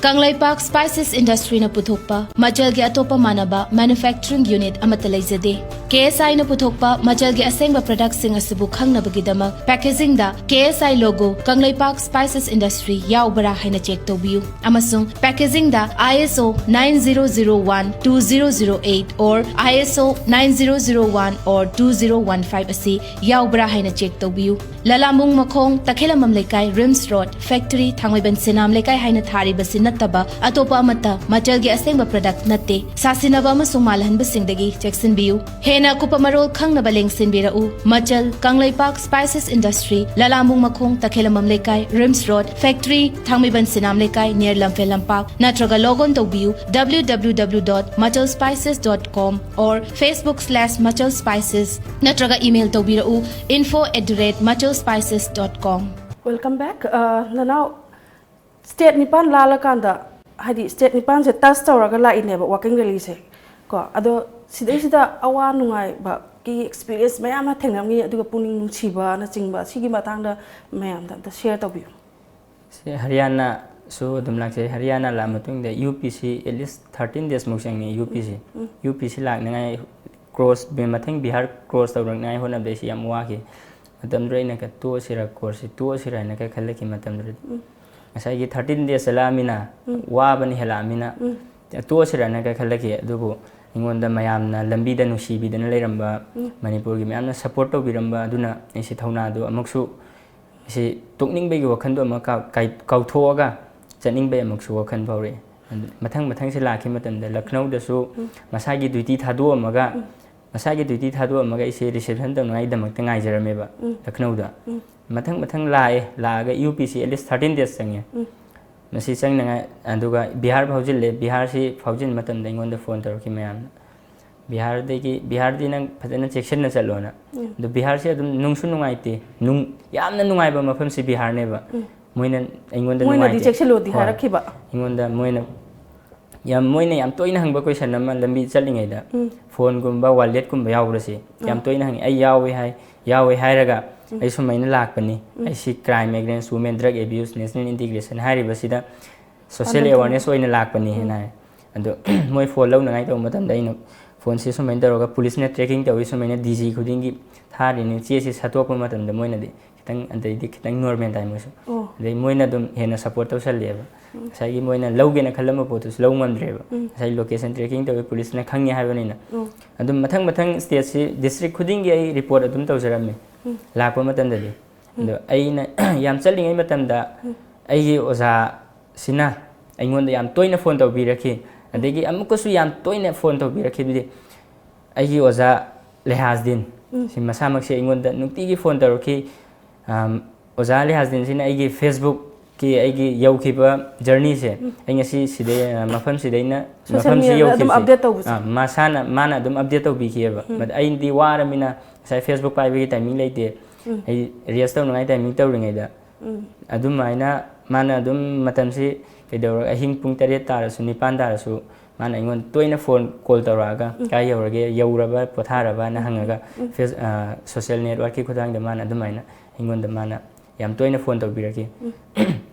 ꯀꯪꯂꯩꯄꯥꯛ ꯁ꯭ꯄꯥꯏꯁꯦꯁ ꯏꯟꯗꯁꯇ꯭ꯔꯤꯅ ꯄꯨꯊꯣꯛꯄ ꯃꯆꯜꯒꯤ ꯑꯇꯣꯞꯄ ꯃꯥꯟꯅꯕ ꯃꯦꯅꯨꯐꯦꯛꯆꯔꯤꯡ ꯌꯨꯅꯤꯠ ꯑꯃꯠꯇ ꯂꯩꯖꯗꯦ꯫ ꯀꯦ ꯑꯦꯁ ꯑꯥꯏꯅ ꯄꯨꯊꯣꯛꯄ ꯃꯆꯜꯒꯤ ꯑꯁꯦꯡꯕ ꯄ꯭ꯔꯗꯛꯁꯤꯡ ꯑꯁꯤꯕꯨ ꯈꯪꯅꯕꯒꯤꯗꯃꯛ ꯄꯦꯀꯦꯖꯤꯡꯗ ꯀꯦ ꯑꯦꯁ ꯑꯥꯏ ꯂꯣꯒꯣ ꯀꯪꯂꯩꯄꯥꯛ ꯁ꯭ꯄꯥꯏꯁꯦꯁ ꯏꯟꯗꯁꯇ꯭ꯔꯤ ꯌꯥꯎꯕ꯭ꯔꯥ ꯍꯥꯏꯅ ꯆꯦꯛ ꯇꯧꯕꯤꯌꯨ, ꯑꯃꯁꯨꯡ ꯄꯦꯀꯦꯖꯤꯡꯗ I S O nine zero zero one two zero zero eight or I S O nine zero zero one or two zero one five ꯑꯁꯤ ꯌꯥꯎꯕ꯭ꯔꯥ ꯍꯥꯏꯅ ꯆꯦꯛ ꯇꯧꯕꯤꯌꯨ꯫ ꯂꯂꯥꯃꯨꯡ ꯃꯈꯣꯡ, ꯇꯈꯦꯂꯝꯕꯝ ꯂꯩꯀꯥꯏ, ꯔꯤꯝꯁ ꯔꯣꯗ, ꯐꯦꯛꯇꯔꯤ, ꯊꯥꯡꯃꯩꯕꯟ ꯁꯤꯅꯥꯝ ꯂꯩꯀꯥꯏ ꯍꯥꯏꯅ ꯊꯥꯔꯤꯕꯁꯤ ꯅꯠꯇꯕ ꯑꯇꯣꯞꯄ ꯑꯃꯠꯇ ꯃꯆꯜꯒꯤ ꯑꯁꯦꯡꯕ ꯄ꯭ꯔꯗꯛ ꯅꯠꯇꯦ꯫ ꯁꯥꯁꯤꯟꯅꯕ ꯑꯃꯁꯨꯡ ꯃꯥꯜꯍꯟꯕꯁꯤꯡꯗꯒꯤ ꯆꯦꯛꯁꯤꯟꯕꯤꯌꯨ꯫ ꯍꯦꯟꯅ ꯑꯀꯨꯞꯄ ꯃꯔꯣꯜ ꯈꯪꯅꯕ ꯂꯦꯡꯁꯤꯟꯕꯤꯔꯛꯎ꯫ ꯃꯆꯜ, ꯀꯪꯂꯩꯄꯥꯛ ꯁ꯭ꯄꯥꯏꯁꯦꯁ ꯏꯟꯗꯁꯇ꯭ꯔꯤ, ꯂꯂꯥꯃꯨꯡ ꯃꯈꯣꯡ, ꯇꯈꯦꯂꯝꯕꯝ ꯂꯩꯀꯥꯏ, ꯔꯤꯝꯁ ꯔꯣꯗ, ꯐꯦꯛꯇꯔꯤ, ꯊꯥꯡꯃꯩꯕꯟ ꯁꯤꯅꯥꯝ ꯂꯩꯀꯥꯏ, near ꯂꯝꯐꯦꯜ ꯂꯝꯄꯥꯛ, ꯅꯠꯇ꯭ꯔꯒ log on ꯇꯧꯕꯤꯌꯨ W W W dot machal spices dot com or Facebook slash machal spices, ꯅꯠꯇ꯭ꯔꯒ email ꯇꯧꯕꯤꯔꯛꯎ info at the rate machal spices dot com꯫ Welcome back. ꯑ, ꯅꯅꯥꯎ, ꯁ꯭ꯇꯦꯠ ꯅꯤꯄꯥꯟ ꯂꯥꯜꯂꯀꯥꯟꯗ, ꯍꯥꯏꯗꯤ ꯁ꯭ꯇꯦꯠ ꯅꯤꯄꯥꯟꯁꯦ ꯇꯁ ꯇꯧꯔꯒ ꯂꯥꯛꯏꯅꯦꯕ ꯋꯥꯀꯤꯡ ꯔꯦꯂꯤꯁꯦ ꯀꯣ꯫ ꯑꯗꯣ ꯁꯤꯗꯩꯁꯤꯗ ꯑꯋꯥ ꯅꯨꯡꯉꯥꯏꯕꯒꯤ ꯑꯦꯛꯁꯄꯤꯔꯤꯌꯦꯟꯁ ꯃꯌꯥꯝ ꯑꯃ ꯊꯦꯡꯅꯔꯝꯒꯅꯤ, ꯑꯗꯨꯒ ꯄꯨꯛꯅꯤꯡ ꯅꯨꯡꯁꯤꯕꯅꯆꯤꯡꯕ, ꯁꯤꯒꯤ ꯃꯇꯥꯡꯗ ꯃꯌꯥꯝꯗ ꯑꯝꯇ ꯁꯤꯌꯔ ꯇꯧꯕꯤꯌꯨ꯫ ꯁꯤ ꯍꯔꯤꯌꯥꯅꯥꯁꯨ ꯑꯗꯨꯝ ꯂꯥꯛꯆꯩ꯫ ꯍꯔꯤꯌꯥꯅꯥ ꯂꯥꯛꯑ ꯃꯇꯨꯡꯗ U ꯄꯤꯁꯤ at least thirteen days ꯃꯨꯛ ꯆꯪꯉꯤ꯫ ꯌꯨ ꯄꯤꯁꯤ, ꯌꯨ ꯄꯤꯁꯤ ꯂꯥꯛꯅꯉꯥꯏ, ꯀ꯭ꯔꯣꯁ, ꯃꯊꯪ ꯕꯤꯍꯥꯔ ꯀ꯭ꯔꯣꯁ ꯇꯧꯔꯛꯅꯉꯥꯏ ꯍꯣꯠꯅꯕꯗ ꯑꯩꯁꯤ ꯌꯥꯝ ꯋꯥꯈꯤ꯫ ꯃꯇꯝꯗꯨꯗ ꯑꯩꯅ ꯀ-, ꯇꯣꯛꯑꯁꯤꯔ, ꯀꯣꯔꯁꯁꯤ ꯇꯣꯛꯑꯁꯤꯔ ꯍꯥꯏꯅ ꯀ-, ꯈꯜꯂꯛꯈꯤ ꯃꯇꯝꯗꯨꯗꯗꯤ꯫ ꯉꯁꯥꯏꯒꯤ ꯊꯥꯔꯇꯤꯟ ꯗꯦꯖ ꯆꯠꯂꯛꯑꯃꯤꯅ, ꯎꯝ꯫ ꯋꯥꯕꯅ ꯍꯦꯜꯂꯛꯑꯃꯤꯅ, ꯎꯝ꯫ ꯇꯣꯛꯑꯁꯤꯔꯅ ꯈꯜꯂꯛꯈꯤ꯫ ꯑꯗꯨꯕꯨ ꯑꯩꯉꯣꯟꯗ ꯃꯌꯥꯝꯅ ꯂꯝꯕꯤꯗ ꯅꯨꯡꯁꯤꯕꯤꯗꯅ ꯂꯩꯔꯝꯕ, ꯎꯝ꯫ ꯃꯅꯤꯄꯨꯔꯒꯤ ꯃꯌꯥꯝꯅ ꯁꯞꯄꯣꯔꯠ ꯇꯧꯕꯤꯔꯝꯕ ꯑꯗꯨꯅ ꯑꯩꯁꯦ ꯊꯧꯅꯥꯗꯣ ꯑꯃꯨꯛꯁꯨ, ꯑꯩꯁꯦ ꯇꯣꯛꯅꯤꯡꯕꯒꯤ ꯋꯥꯈꯜꯗꯣ ꯑꯃꯨꯛ ꯀꯥꯎ-, ꯀꯥꯏ-, ꯀꯥꯎꯊꯣꯛꯑꯒ ꯆꯠꯅꯤꯡꯕꯒꯤ ꯑꯃꯨꯛꯁꯨ ꯋꯥꯈꯜ ꯐꯥꯎꯔꯛꯑꯦ꯫ ꯑꯗꯨ ꯃꯊꯪ ꯃꯊꯪꯁꯦ ꯂꯥꯛꯈꯤꯕ ꯃꯇꯝꯗ ꯂꯈꯅꯧꯗꯁꯨ, ꯎꯝ꯫ ꯃꯁꯥꯒꯤ ꯗ꯭ꯌꯨꯇꯤ ꯊꯥꯗꯣꯛꯑꯝꯃꯒ, ꯎꯝ꯫ ꯃꯁꯥꯒꯤ ꯗ꯭ꯌꯨꯇꯤ ꯊꯥꯗꯣꯛꯑꯝꯃꯒ ꯑꯩꯁꯦ ꯔꯤꯁꯦꯞꯁꯟ ꯇꯧꯅꯉꯥꯏꯒꯤꯗꯃꯛꯇ ꯉꯥꯏꯖꯔꯝꯃꯦꯕ, ꯎꯝ꯫ ꯂꯈꯅꯧꯗ꯫ ꯎꯝ꯫ ꯃꯊꯪ ꯃꯊꯪ ꯂꯥꯛꯑꯦ, ꯂꯥꯛꯑꯒ U ꯄꯤꯁꯤ at least thirteen days ꯆꯪꯉꯦ꯫ ꯎꯝ꯫ ꯃꯁꯤ ꯆꯪꯅꯉꯥꯏ, ꯑꯗꯨꯒ ꯕꯤꯍꯥꯔ ꯐꯥꯎꯖꯤꯜꯂꯦ꯫ ꯕꯤꯍꯥꯔꯁꯤ ꯐꯥꯎꯖꯤꯟꯕ ꯃꯇꯝꯗ ꯑꯩꯉꯣꯟꯗ ꯐꯣꯟ ꯇꯧꯔꯛꯈꯤ ꯃꯌꯥꯝꯅ, "ꯕꯤꯍꯥꯔꯗꯒꯤ, ꯕꯤꯍꯥꯔꯗꯤ ꯅꯪ ꯐꯖꯅ ꯆꯦꯛꯁꯤꯟꯅ ꯆꯠꯂꯣꯅ"꯫ ꯎꯝ꯫ ꯑꯗꯣ ꯕꯤꯍꯥꯔꯁꯤ ꯑꯗꯨꯝ ꯅꯨꯡꯁꯨ ꯅꯨꯡꯉꯥꯏꯇꯦ, ꯅꯨꯡ-, ꯌꯥꯝꯅ ꯅꯨꯡꯉꯥꯏꯕ ꯃꯐꯝꯁꯤ ꯕꯤꯍꯥꯔꯅꯦꯕ꯫ ꯎꯝ꯫ ꯃꯣꯏꯅ ꯑꯩꯉꯣꯟꯗ ꯃꯣꯏꯅꯗꯤ ꯅꯨꯡꯉꯥꯏꯇꯦ꯫ ꯆꯦꯛꯁꯤꯜꯂꯣꯗꯤ ꯍꯣꯏ꯫ ꯍꯥꯏꯔꯛꯈꯤꯕ꯫ ꯑꯩꯉꯣꯟꯗ ꯃꯣꯏꯅ ꯌꯥꯝ, ꯃꯣꯏꯅ ꯌꯥꯝ ꯇꯣꯏꯅ ꯍꯪꯕ ꯀꯣꯏꯁꯟ ꯑꯃ ꯂꯝꯕꯤ ꯆꯠꯂꯤꯉꯩꯗ, ꯎꯝ꯫ ꯐꯣꯟꯒꯨꯝꯕ, ꯋꯥꯂꯦꯠꯀꯨꯝꯕ ꯌꯥꯎꯕ꯭ꯔꯁꯤ ꯌꯥꯝ ꯑꯥ꯫ ꯇꯣꯏꯅ ꯍꯪꯉꯤ꯫ ꯑꯩ ꯌꯥꯎꯋꯦ ꯍꯥꯏ, ꯌꯥꯎꯋꯦ ꯍꯥꯏꯔꯒ, ꯎꯝ꯫ ꯑꯩ ꯁꯨꯃꯥꯏꯅ ꯂꯥꯛꯄꯅꯤ, ꯎꯝ꯫ ꯑꯩꯁꯤ crime against women, drug abuse, national integration ꯍꯥꯏꯔꯤꯕꯁꯤꯗ social ꯄꯥꯟꯗꯝ ꯑꯣꯏꯅ ꯂꯥꯛꯄꯅꯤ ꯎꯝ꯫ ꯍꯥꯏꯅ ꯍꯥꯏ꯫ ꯑꯗꯣ ꯃꯣꯏ ꯐꯣꯟ ꯂꯧꯅꯉꯥꯏ ꯇꯧꯕ ꯃꯇꯝꯗ ꯑꯩꯅ ꯐꯣꯟꯁꯤ ꯁꯨꯃꯥꯏꯅ ꯇꯧꯔꯒ ꯄꯨꯂꯤꯁꯅ tracking ꯇꯧꯋꯤ, ꯁꯨꯃꯥꯏꯅ ꯗꯤ ꯖꯤ ꯈꯨꯗꯤꯡꯒꯤ ꯊꯥꯔꯤꯅꯤ, ꯆꯦꯁꯤ ꯁꯠꯇꯣꯛꯄ ꯃꯇꯝꯗ ꯃꯣꯏꯅꯗꯤ ꯈꯤꯇꯪ, ꯑꯗꯩꯗꯤ ꯈꯤꯇꯪ ꯅꯣꯔꯃꯦꯜ ꯇꯥꯏ ꯃꯣꯏꯁꯨ꯫ ꯑꯣ꯫ ꯑꯗꯩ ꯃꯣꯏꯅ ꯑꯗꯨꯝ ꯍꯦꯟꯅ ꯁꯞꯄꯣꯔꯠ ꯇꯧꯁꯜꯂꯦꯕ꯫ ꯎꯝ꯫ ꯉꯁꯥꯏꯒꯤ ꯃꯣꯏꯅ ꯂꯧꯒꯦꯅ ꯈꯜꯂꯝꯕ ꯄꯣꯠꯇꯨꯁꯨ ꯂꯧ ꯉꯝꯗ꯭ꯔꯦꯕ꯫ ꯎꯝ꯫ ꯉꯁꯥꯏ location tracking ꯇꯧꯋꯤ, ꯄꯨꯂꯤꯁꯅ ꯈꯪꯉꯦ ꯍꯥꯏꯕꯅꯤꯅ꯫ ꯎꯝ꯫ ꯑꯗꯨꯝ ꯃꯊꯪ ꯃꯊꯪ ꯁ꯭ꯇꯦꯠꯁꯤ, ꯗꯤꯁꯇ꯭ꯔꯤꯛ ꯈꯨꯗꯤꯡꯒꯤ ꯑꯩ ꯔꯤꯄꯣꯔꯠ ꯑꯗꯨꯝ ꯇꯧꯖꯔꯝꯃꯤ ꯎꯝ꯫ ꯂꯥꯛꯄ ꯃꯇꯝꯗꯗꯤ꯫ ꯎꯝ꯫ ꯑꯗꯣ ꯑꯩꯅ ꯌꯥꯝ ꯆꯠꯂꯤꯉꯩ ꯃꯇꯝꯗ ꯎꯝ꯫ ꯑꯩꯒꯤ ꯑꯣꯖꯥꯁꯤꯅ ꯑꯩꯉꯣꯟꯗ ꯌꯥꯝ ꯇꯣꯏꯅ ꯐꯣꯟ ꯇꯧꯕꯤꯔꯛꯈꯤ꯫ ꯎꯝ꯫ ꯑꯗꯒꯤ ꯑꯃꯨꯛꯀꯁꯨ ꯌꯥꯝ ꯇꯣꯏꯅ ꯐꯣꯟ ꯇꯧꯕꯤꯔꯛꯈꯤꯕꯗꯤ ꯑꯩꯒꯤ ꯑꯣꯖꯥ ꯂꯦꯍꯥꯖꯗꯤꯟ ꯎꯝ꯫ ꯁꯤ ꯃꯁꯥꯃꯛꯁꯦ ꯑꯩꯉꯣꯟꯗ ꯅꯨꯡꯇꯤꯒꯤ ꯐꯣꯟ ꯇꯧꯔꯛꯈꯤ꯫ ꯑꯝ, ꯑꯣꯖꯥ ꯂꯦꯍꯥꯖꯗꯤꯟꯁꯤꯅ ꯑꯩꯒꯤ Facebook-ꯀꯤ ꯑꯩꯒꯤ ꯌꯧꯈꯤꯕ journey-ꯁꯦ, ꯎꯝ꯫ ꯑꯩ ꯉꯁꯤ ꯁꯤꯗꯩ, ꯑ, ꯃꯐꯝꯁꯤꯗꯩꯅ social ꯃꯐꯝꯁꯤ media-ꯗ ꯑꯗꯨꯝ ꯌꯧꯈꯤꯕꯁꯦ꯫ Update ꯇꯧꯕꯁꯦ꯫ ꯑꯥ, ꯃꯁꯥꯅ, ꯃꯥꯅ ꯑꯗꯨꯝ update ꯇꯧꯕꯤꯈꯤꯑꯕ꯫ ꯎꯝ꯫ But ꯑꯩꯗꯤ ꯋꯥꯔꯃꯤꯅ ꯉꯁꯥꯏ Facebook ꯄꯥꯏꯕꯒꯤ timing ꯂꯩꯇꯦ꯫ ꯎꯝ꯫ ꯑꯩ rest ꯇꯧꯅꯉꯥꯏ timing ꯇꯧꯔꯤꯉꯩꯗ ꯎꯝ꯫ ꯑꯗꯨꯃꯥꯏꯅ ꯃꯥꯅ ꯑꯗꯨꯝ ꯃꯇꯝꯁꯤ ꯀꯩꯗꯧꯔꯒ ꯑꯍꯤꯡ ꯄꯨꯡ ꯇꯔꯦꯠ ꯇꯥꯔꯁꯨ, ꯅꯤꯄꯥꯟ ꯇꯥꯔꯁꯨ, ꯃꯥꯅ ꯑꯩꯉꯣꯟꯗ ꯇꯣꯏꯅ ꯐꯣꯟ ꯀꯣꯜ ꯇꯧꯔꯛꯑꯒ, ꯎꯝ꯫ "ꯀꯥꯏ ꯌꯧꯔꯒꯦ? ꯌꯧꯔꯕ? ꯄꯣꯊꯥꯔꯕꯅ?" ꯎꯝ꯫ ꯍꯪꯉꯒ, ꯎꯝ꯫ ꯐꯦꯁ-, ꯑ, social network-ꯀꯤ ꯈꯨꯠꯊꯥꯡꯗ ꯃꯥꯅ ꯑꯗꯨꯃꯥꯏꯅ ꯑꯩꯉꯣꯟꯗ ꯃꯥꯅ ꯌꯥꯝ ꯇꯣꯏꯅ ꯐꯣꯟ ꯇꯧꯕꯤꯔꯛꯈꯤ꯫ ꯎꯝ꯫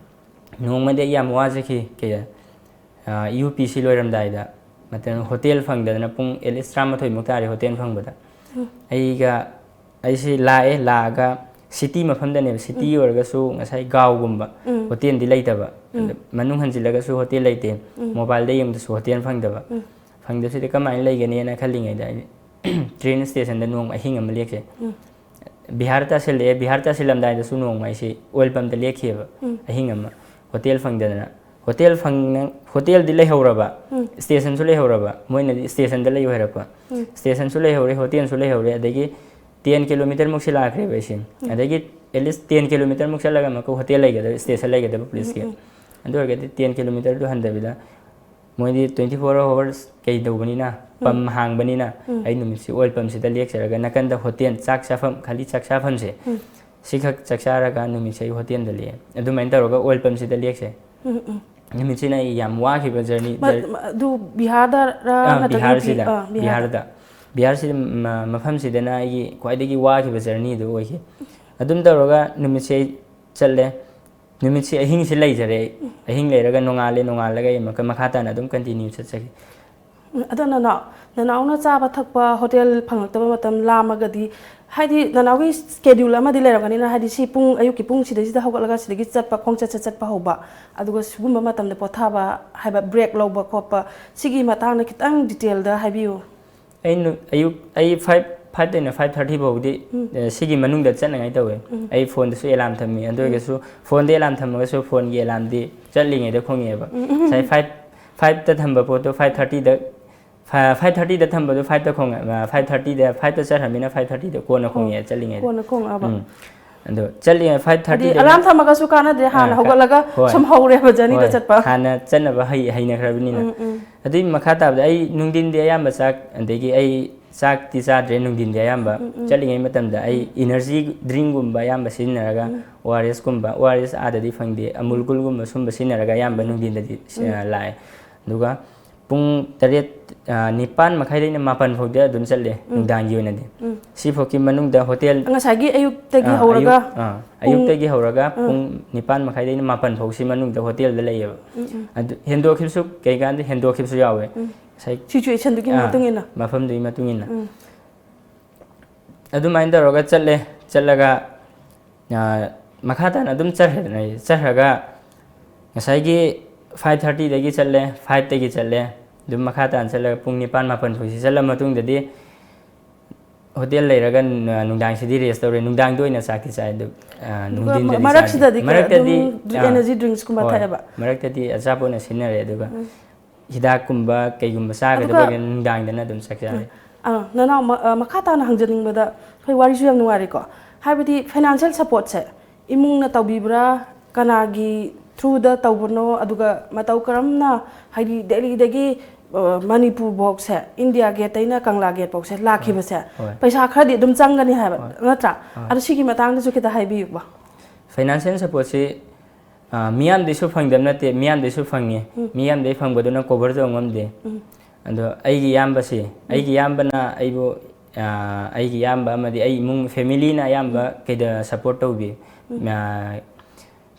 ꯅꯣꯡꯃꯗꯤ ꯑꯩ ꯌꯥꯝ ꯋꯥꯖꯈꯤ꯫ ꯀꯩ, ꯑ, ꯌꯨ ꯄꯤ ꯁꯤ ꯂꯣꯏꯔꯝꯗꯥꯏꯗ ꯃꯇꯝ ꯍꯣꯇꯦꯜ ꯐꯪꯗꯗꯅ ꯄꯨꯡ at least ꯇꯔꯥꯃꯥꯊꯣꯏꯃꯨꯛ ꯇꯥꯔꯦ ꯍꯣꯇꯦꯜ ꯐꯪꯕꯗ꯫ ꯎꯝ꯫ ꯑꯩꯒ ꯑꯩꯁꯤ ꯂꯥꯛꯑꯦ, ꯂꯥꯛꯑꯒ ꯁꯤꯇꯤ ꯃꯐꯝꯗꯅꯦꯕ, ꯁꯤꯇꯤ ꯑꯣꯏꯔꯒꯁꯨ ꯉꯁꯥꯏ ꯒꯥꯎꯒꯨꯝꯕ ꯎꯝ꯫ ꯍꯣꯇꯦꯜꯗꯤ ꯂꯩꯇꯕ꯫ ꯎꯝ꯫ ꯑꯗ ꯃꯅꯨꯡ ꯍꯟꯖꯤꯜꯂꯒꯁꯨ ꯍꯣꯇꯦꯜ ꯂꯩꯇꯦ꯫ ꯎꯝ꯫ ꯃꯣꯕꯥꯏꯜꯗ ꯌꯦꯡꯕꯗꯁꯨ ꯍꯣꯇꯦꯜ ꯐꯪꯗꯕ꯫ ꯎꯝ꯫ ꯐꯪꯗꯕꯁꯤꯗꯤ ꯀꯃꯥꯏꯅ ꯂꯩꯒꯅꯤꯅ ꯈꯜꯂꯤꯉꯩꯗ ꯑꯩ ꯇ꯭ꯔꯦꯟ ꯁ꯭ꯇꯦꯁꯟꯗ ꯅꯣꯡꯃ ꯑꯍꯤꯡ ꯑꯃ ꯂꯦꯛꯁꯦ꯫ ꯎꯝ꯫ ꯕꯤꯍꯥꯔ ꯇꯥꯁꯤꯜꯂꯛꯑꯦ꯫ ꯕꯤꯍꯥꯔ ꯇꯥꯁꯤꯜꯂꯝꯗꯥꯏꯗꯁꯨ ꯅꯣꯡꯃ ꯑꯩꯁꯤ ꯑꯣꯏꯜ ꯄꯝꯗ ꯂꯦꯛꯈꯤꯑꯕ ꯎꯝ꯫ ꯑꯍꯤꯡ ꯑꯃ꯫ ꯍꯣꯇꯦꯜ ꯐꯪꯗꯗꯅ꯫ ꯍꯣꯇꯦꯜ ꯐꯪꯅ-, ꯍꯣꯇꯦꯜꯗꯤ ꯂꯩꯍꯧꯔꯕ, ꯎꯝ꯫ ꯁ꯭ꯇꯦꯁꯟꯁꯨ ꯂꯩꯍꯧꯔꯕ, ꯃꯣꯏꯅꯗꯤ ꯁ꯭ꯇꯦꯁꯟꯗ ꯂꯩꯌꯨ ꯍꯥꯏꯔꯛꯄ꯫ ꯎꯝ꯫ ꯁ꯭ꯇꯦꯁꯟꯁꯨ ꯂꯩꯍꯧꯔꯦ, ꯍꯣꯇꯦꯜꯁꯨ ꯂꯩꯍꯧꯔꯦ, ꯑꯗꯒꯤ ꯇꯦꯟ ꯀꯤꯂꯣꯃꯤꯇꯔꯃꯨꯛꯁꯤ ꯂꯥꯛꯈ꯭ꯔꯦꯕ ꯑꯩꯁꯦ꯫ ꯎꯝ꯫ ꯑꯗꯒꯤ at least ꯇꯦꯟ ꯀꯤꯂꯣꯃꯤꯇꯔꯃꯨꯛ ꯆꯠꯂꯒ ꯑꯃꯨꯛꯀ ꯍꯣꯇꯦꯜ ꯂꯩꯒꯗꯕ, ꯁ꯭ꯇꯦꯁꯟ ꯂꯩꯒꯗꯕ ꯄꯨꯂꯤꯁꯀꯤ꯫ ꯎꯝ, ꯎꯝ꯫ ꯑꯗꯨ ꯑꯣꯏꯔꯒꯗꯤ ꯇꯦꯟ ꯀꯤꯂꯣꯃꯤꯇꯔꯗꯨ ꯍꯟꯊꯕꯤꯗ ꯃꯣꯏꯗꯤ twenty four hours ꯀꯩ ꯇꯧꯕꯅꯤꯅ, ꯎꯝ꯫ ꯄꯝ ꯍꯥꯡꯕꯅꯤꯅ, ꯎꯝ꯫ ꯑꯩ ꯅꯨꯃꯤꯠꯁꯤ ꯑꯣꯏꯜ ꯄꯝꯁꯤꯗ ꯂꯦꯛꯆꯔꯒ ꯅꯥꯀꯟꯗ ꯍꯣꯇꯦꯜ, ꯆꯥꯛ ꯆꯥꯐꯝ, ꯈꯥꯂꯤ ꯆꯥꯛ ꯆꯥꯐꯝꯁꯦ, ꯎꯝ꯫ ꯁꯤꯈꯛ ꯆꯥꯛ ꯆꯥꯔꯒ ꯅꯨꯃꯤꯠꯁꯦ ꯑꯩ ꯍꯣꯇꯦꯜꯗ ꯂꯦꯛꯑꯦ꯫ ꯑꯗꯨꯃꯥꯏꯅ ꯇꯧꯔꯒ ꯑꯣꯏꯜ ꯄꯝꯁꯤꯗ ꯂꯦꯛꯁꯦ꯫ ꯎꯝ, ꯎꯝ꯫ ꯅꯨꯃꯤꯠꯁꯤꯅ ꯑꯩ ꯌꯥꯝ ꯋꯥꯈꯤꯕ journey, ꯃ-, ꯖꯔ-, ꯃ-, ꯑꯗꯨ ꯕꯤꯍꯥꯔꯗꯔ ꯑꯥ, ꯅꯠꯇ꯭ꯔꯒ ꯕꯤꯍꯥꯔꯁꯤꯗ, ꯌꯨ ꯄꯤ? ꯑꯥ, ꯕꯤꯍꯥꯔꯗ꯫ ꯕꯤꯍꯥꯔꯗ꯫ ꯕꯤꯍꯥꯔꯁꯤꯗ ꯃ-, ꯃꯐꯝꯁꯤꯗꯅ ꯑꯩꯒꯤ ꯈ꯭ꯋꯥꯏꯗꯒꯤ ꯋꯥꯈꯤꯕ journeyꯗꯨ ꯑꯣꯏꯈꯤ꯫ ꯑꯗꯨꯝ ꯇꯧꯔꯒ ꯅꯨꯃꯤꯠꯁꯦ ꯑꯩ ꯆꯠꯂꯦ꯫ ꯅꯨꯃꯤꯠꯁꯦ ꯑꯍꯤꯡꯁꯦ ꯂꯩꯖꯔꯦ ꯑꯩ꯫ ꯎꯝ꯫ ꯑꯍꯤꯡ ꯂꯩꯔꯒ ꯅꯣꯡꯉꯥꯜꯂꯦ, ꯅꯣꯡꯉꯥꯜꯂꯒ ꯑꯩ ꯑꯃꯨꯛꯀ ꯃꯈꯥ ꯇꯥꯅ ꯑꯗꯨꯝ continue ꯆꯠꯆꯈꯤ꯫ ꯎꯝ, ꯑꯗꯣ ꯅꯅꯥꯎ, ꯅꯅꯥꯎꯅ ꯆꯥꯕ ꯊꯛꯄ ꯍꯣꯇꯦꯜ ꯐꯪꯂꯛꯇꯕ ꯃꯇꯝ ꯂꯥꯝꯃꯒꯗꯤ, ꯍꯥꯏꯗꯤ ꯅꯅꯥꯎꯒꯤ schedule ꯑꯃꯗꯤ ꯂꯩꯔꯝꯒꯅꯤꯅ, ꯍꯥꯏꯗꯤ ꯁꯤ ꯄꯨꯡ, ꯑꯌꯨꯛꯀꯤ ꯄꯨꯡ ꯁꯤꯗꯩꯁꯤꯗ ꯍꯧꯒꯠꯂꯒ ꯁꯤꯗꯒꯤ ꯆꯠꯄ, ꯈꯣꯡꯆꯠꯁꯦ ꯆꯠꯄ ꯍꯧꯕ, ꯑꯗꯨꯒ ꯁꯤꯒꯨꯝꯕ ꯃꯇꯝꯗ ꯄꯣꯊꯥꯕ ꯍꯥꯏꯕ, break ꯂꯧꯕ ꯈꯣꯠꯄ, ꯁꯤꯒꯤ ꯃꯇꯥꯡꯗ ꯈꯤꯇꯪ detailꯗ ꯍꯥꯏꯕꯤꯌꯨ꯫ ꯑꯩ ꯅꯨ-, ꯑꯌꯨꯛ, ꯑꯩ five, five ꯇꯩꯅ five thirty ꯐꯥꯎꯗꯤ, ꯎꯝ꯫ ꯑꯦ, ꯁꯤꯒꯤ ꯃꯅꯨꯡꯗ ꯆꯠꯅꯉꯥꯏ ꯇꯧꯋꯦ꯫ ꯎꯝ꯫ ꯑꯩ phoneꯗꯁꯨ alarm ꯊꯝꯃꯤ꯫ ꯑꯗꯨ ꯎꯝ꯫ ꯑꯣꯏꯔꯒꯁꯨ phoneꯗ alarm ꯊꯝꯃꯒꯁꯨ phoneꯒꯤ alarmꯗꯤ ꯆꯠꯂꯤꯉꯩꯗ ꯈꯣꯡꯉꯛꯑꯦꯕ꯫ ꯎꯝ, ꯎꯝ, ꯎꯝ꯫ ꯉꯁꯥꯏ five, fiveꯇ ꯊꯝꯕ ꯄꯣꯠꯇꯣ five thirtyꯗ, ꯐ-, five thirtyꯗ ꯊꯝꯕꯗꯣ fiveꯇ ꯈꯣꯡꯉꯛ-, ꯑ, five thirtyꯗ, fiveꯇ ꯆꯠꯈ꯭ꯔꯃꯤꯅ five thirtyꯗ ꯀꯣꯟꯅ ꯑꯣ, ꯈꯣꯡꯉꯛꯑꯦ ꯆꯠꯂꯤꯉꯩꯗ꯫ ꯀꯣꯟꯅ ꯈꯣꯡꯉꯛꯑꯕ꯫ ꯎꯝ꯫ ꯑꯗꯣ ꯆꯠꯂꯤꯉꯩ five thirtyꯗꯩꯅ, ꯍꯥꯏꯗꯤ alarm ꯊꯝꯃꯒꯁꯨ ꯀꯥꯟꯅꯗ꯭ꯔꯦ, ꯍꯥꯟꯅ ꯑꯥ, ꯀ-, ꯍꯧꯒꯠꯂꯒ ꯍꯣꯏ꯫ ꯁꯨꯝ ꯍꯧꯔꯦꯕ journeyꯗꯣ ꯍꯣꯏ꯫ ꯆꯠꯄ꯫ ꯍꯥꯟꯅ ꯆꯠꯅꯕ ꯍꯩ-, ꯍꯩꯅꯈ꯭ꯔꯕꯅꯤꯅ꯫ ꯎꯝ, ꯎꯝ꯫ ꯑꯗꯨꯒꯤ ꯃꯈꯥ ꯇꯥꯕꯗ ꯑꯩ ꯅꯨꯡꯊꯤꯟꯗꯤ ꯑꯌꯥꯝꯕ ꯆꯥꯛ, ꯑꯗꯒꯤ ꯑꯩ ꯆꯥꯛꯇꯤ ꯆꯥꯗ꯭ꯔꯦ ꯅꯨꯡꯊꯤꯟꯗꯤ ꯑꯌꯥꯝꯕ꯫ ꯎꯝ, ꯎꯝ꯫ ꯆꯠꯂꯤꯉꯩ ꯃꯇꯝꯗ ꯑꯩ ꯎꯝ꯫ Energy drinkꯒꯨꯝꯕ ꯑꯌꯥꯝꯕ ꯁꯤꯖꯤꯟꯅꯔꯒ, ꯎꯝ꯫ ORSꯀꯨꯝꯕ, ORS ꯑꯥꯗꯗꯤ ꯐꯪꯗꯦ, Amul ꯎꯝ꯫ Coolꯒꯨꯝꯕ ꯁꯨꯝꯕ ꯁꯤꯖꯤꯟꯅꯔꯒ ꯑꯌꯥꯝꯕ ꯎꯝ꯫ ꯅꯨꯡꯊꯤꯟꯗꯗꯤ ꯁꯤ-, ꯎꯝ꯫ ꯑ, ꯂꯥꯛꯑꯦ꯫ ꯑꯗꯨꯒ ꯄꯨꯡ ꯇꯔꯦꯠ, ꯑ, ꯅꯤꯄꯥꯟ ꯃꯈꯥꯏꯗꯩꯅ ꯃꯥꯄꯟ ꯐꯥꯎꯗꯤ ꯑꯗꯨꯝ ꯆꯠꯂꯦ, ꯎꯝ꯫ ꯅꯨꯡꯗꯥꯡꯒꯤ ꯑꯣꯏꯅꯗꯤ꯫ ꯎꯝ꯫ ꯁꯤꯐꯥꯎꯒꯤ ꯃꯅꯨꯡꯗ ꯍꯣꯇꯦꯜ, ꯉꯁꯥꯏꯒꯤ ꯑꯌꯨꯛꯇꯒꯤ ꯑ, ꯍꯧꯔꯒ ꯑꯌꯨꯛ-, ꯑ, ꯄꯨꯡ ꯑꯌꯨꯛꯇꯒꯤ ꯍꯧꯔꯒ ꯎꯝ꯫ ꯄꯨꯡ ꯅꯤꯄꯥꯟ ꯃꯈꯥꯏꯗꯩꯅ ꯃꯥꯄꯟ ꯐꯥꯎꯁꯤ ꯃꯅꯨꯡꯗ ꯍꯣꯇꯦꯜꯗ ꯂꯩꯌꯦꯕ꯫ ꯎꯝ, ꯎꯝ꯫ ꯑꯗꯨ ꯍꯦꯟꯗꯣꯛꯈꯤꯕꯁꯨ, ꯀꯩꯀꯥꯟꯗ ꯍꯦꯟꯗꯣꯛꯈꯤꯕꯁꯨ ꯌꯥꯎꯋꯦ꯫ ꯎꯝ꯫ ꯉꯁꯥꯏ-, Situationꯗꯨꯒꯤ ꯑ, ꯃꯇꯨꯡ ꯏꯟꯅ꯫ ꯃꯐꯝꯗꯨꯒꯤ ꯃꯇꯨꯡ ꯏꯟꯅ꯫ ꯎꯝ꯫ ꯑꯗꯨꯃꯥꯏꯅ ꯇꯧꯔꯒ ꯆꯠꯂꯦ꯫ ꯆꯠꯂꯒ ꯑ, ꯃꯈꯥ ꯇꯥꯅ ꯑꯗꯨꯝ ꯆꯠꯈ꯭ꯔꯦꯗꯅ ꯑꯩ꯫ ꯆꯠꯈ꯭ꯔꯒ ꯉꯁꯥꯏꯒꯤ five thirty ꯗꯒꯤ ꯆꯠꯂꯦ, five ꯇꯒꯤ ꯆꯠꯂꯦ, ꯑꯗꯨꯝ ꯃꯈꯥ ꯇꯥꯅ ꯆꯠꯂꯒ ꯄꯨꯡ ꯅꯤꯄꯥꯟ ꯃꯥꯄꯟ ꯐꯥꯎꯁꯤ ꯆꯠꯂ ꯃꯇꯨꯡꯗꯗꯤ ꯍꯣꯇꯦꯜ ꯂꯩꯔꯒ ꯅ-, ꯅꯨꯡꯗꯥꯡꯁꯤꯗꯤ rest ꯇꯧꯔꯦ꯫ ꯅꯨꯡꯗꯥꯡꯗ ꯑꯣꯏꯅ ꯆꯥꯛꯇꯤ ꯆꯥꯏ꯫ ꯑꯗꯨ, ꯑ, ꯑꯗꯨꯒ ꯅꯨꯡꯊꯤꯟꯗꯗꯤ ꯆꯥꯗꯦ꯫ ꯃꯔꯛꯁꯤꯗꯗꯤ ꯀ-, ꯃꯔꯛꯇꯗꯤ, ꯑꯗꯨꯝ ꯑ, energy drinks ꯀꯨꯝꯕ ꯍꯣꯏ, ꯊꯛꯑꯦꯕ? ꯃꯔꯛꯇꯗꯤ ꯑꯆꯥꯄꯣꯠꯅ ꯁꯤꯖꯤꯟꯅꯔꯦ꯫ ꯑꯗꯨꯒ ꯎꯝ꯫ ꯍꯤꯗꯥꯛꯀꯨꯝꯕ ꯀꯩꯒꯨꯝꯕ ꯆꯥꯒꯗꯕ ꯑꯗꯨꯒ ꯑꯣꯏꯔꯒꯅ ꯅꯨꯡꯗꯥꯡꯗꯅ ꯑꯗꯨꯝ ꯆꯥꯛ ꯆꯥꯔꯦ꯫ ꯑ, ꯅꯅꯥꯎ, ꯃ-, ꯑ, ꯃꯈꯥ ꯇꯥꯅ ꯍꯪꯖꯅꯤꯡꯕꯗ, ꯑꯩꯈꯣꯏ ꯋꯥꯔꯤꯁꯨ ꯌꯥꯝ ꯅꯨꯡꯉꯥꯏꯔꯦꯀꯣ꯫ ꯍꯥꯏꯕꯗꯤ financial supportꯁꯦ ꯏꯃꯨꯡꯅ ꯇꯧꯕꯤꯕ꯭ꯔꯥ, ꯀꯅꯥꯒꯤ throughꯗ ꯇꯧꯕꯅꯣ, ꯑꯗꯨꯒ ꯃꯇꯧ ꯀꯔꯝꯅ, ꯍꯥꯏꯗꯤ ꯗꯦꯜꯂꯤꯗꯒꯤ, ꯑ, ꯃꯅꯤꯄꯨꯔ ꯐꯥꯎꯁꯦ, ꯏꯟꯗꯤꯌꯥ ꯒꯦꯠꯇꯩꯅ ꯀꯪꯂꯥ ꯒꯦꯠ ꯐꯥꯎꯁꯦ ꯂꯥꯛꯈꯤꯕꯁꯦ, ꯍꯣꯏ꯫ ꯄꯩꯁꯥ ꯈꯔꯗꯤ ꯑꯗꯨꯝ ꯆꯪꯒꯅꯤ ꯍꯥꯏꯕ, ꯍꯣꯏ꯫ ꯅꯠꯇ꯭ꯔꯥ? ꯍꯣꯏ꯫ ꯑꯗꯣ ꯁꯤꯒꯤ ꯃꯇꯥꯡꯗꯁꯨ ꯈꯤꯇ ꯍꯥꯏꯕꯤꯌꯨꯕ꯫ Financial supportꯁꯤ, ꯑ, ꯃꯤꯌꯥꯝꯗꯩꯁꯨ ꯐꯪꯗꯕ ꯅꯠꯇꯦ, ꯃꯤꯌꯥꯝꯗꯩꯁꯨ ꯐꯪꯉꯤ꯫ ꯎꯝ꯫ ꯃꯤꯌꯥꯝꯗꯩ ꯐꯪꯕꯗꯨꯅ cover ꯇꯧꯕ ꯉꯝꯗꯦ꯫ ꯎꯝ꯫ ꯑꯗꯣ ꯑꯩꯒꯤ ꯏꯌꯥꯝꯕꯁꯤ, ꯎꯝ꯫ ꯑꯩꯒꯤ ꯏꯌꯥꯝꯕꯅ ꯑꯩꯕꯨ, ꯑ, ꯑꯩꯒꯤ ꯏꯌꯥꯝꯕ ꯑꯃꯗꯤ ꯑꯩ ꯏꯃꯨꯡ familyꯅ ꯑꯌꯥꯝꯕ ꯎꯝ꯫ ꯀꯩꯗ support ꯇꯧꯕꯤ꯫ ꯎꯝ꯫ ꯑ,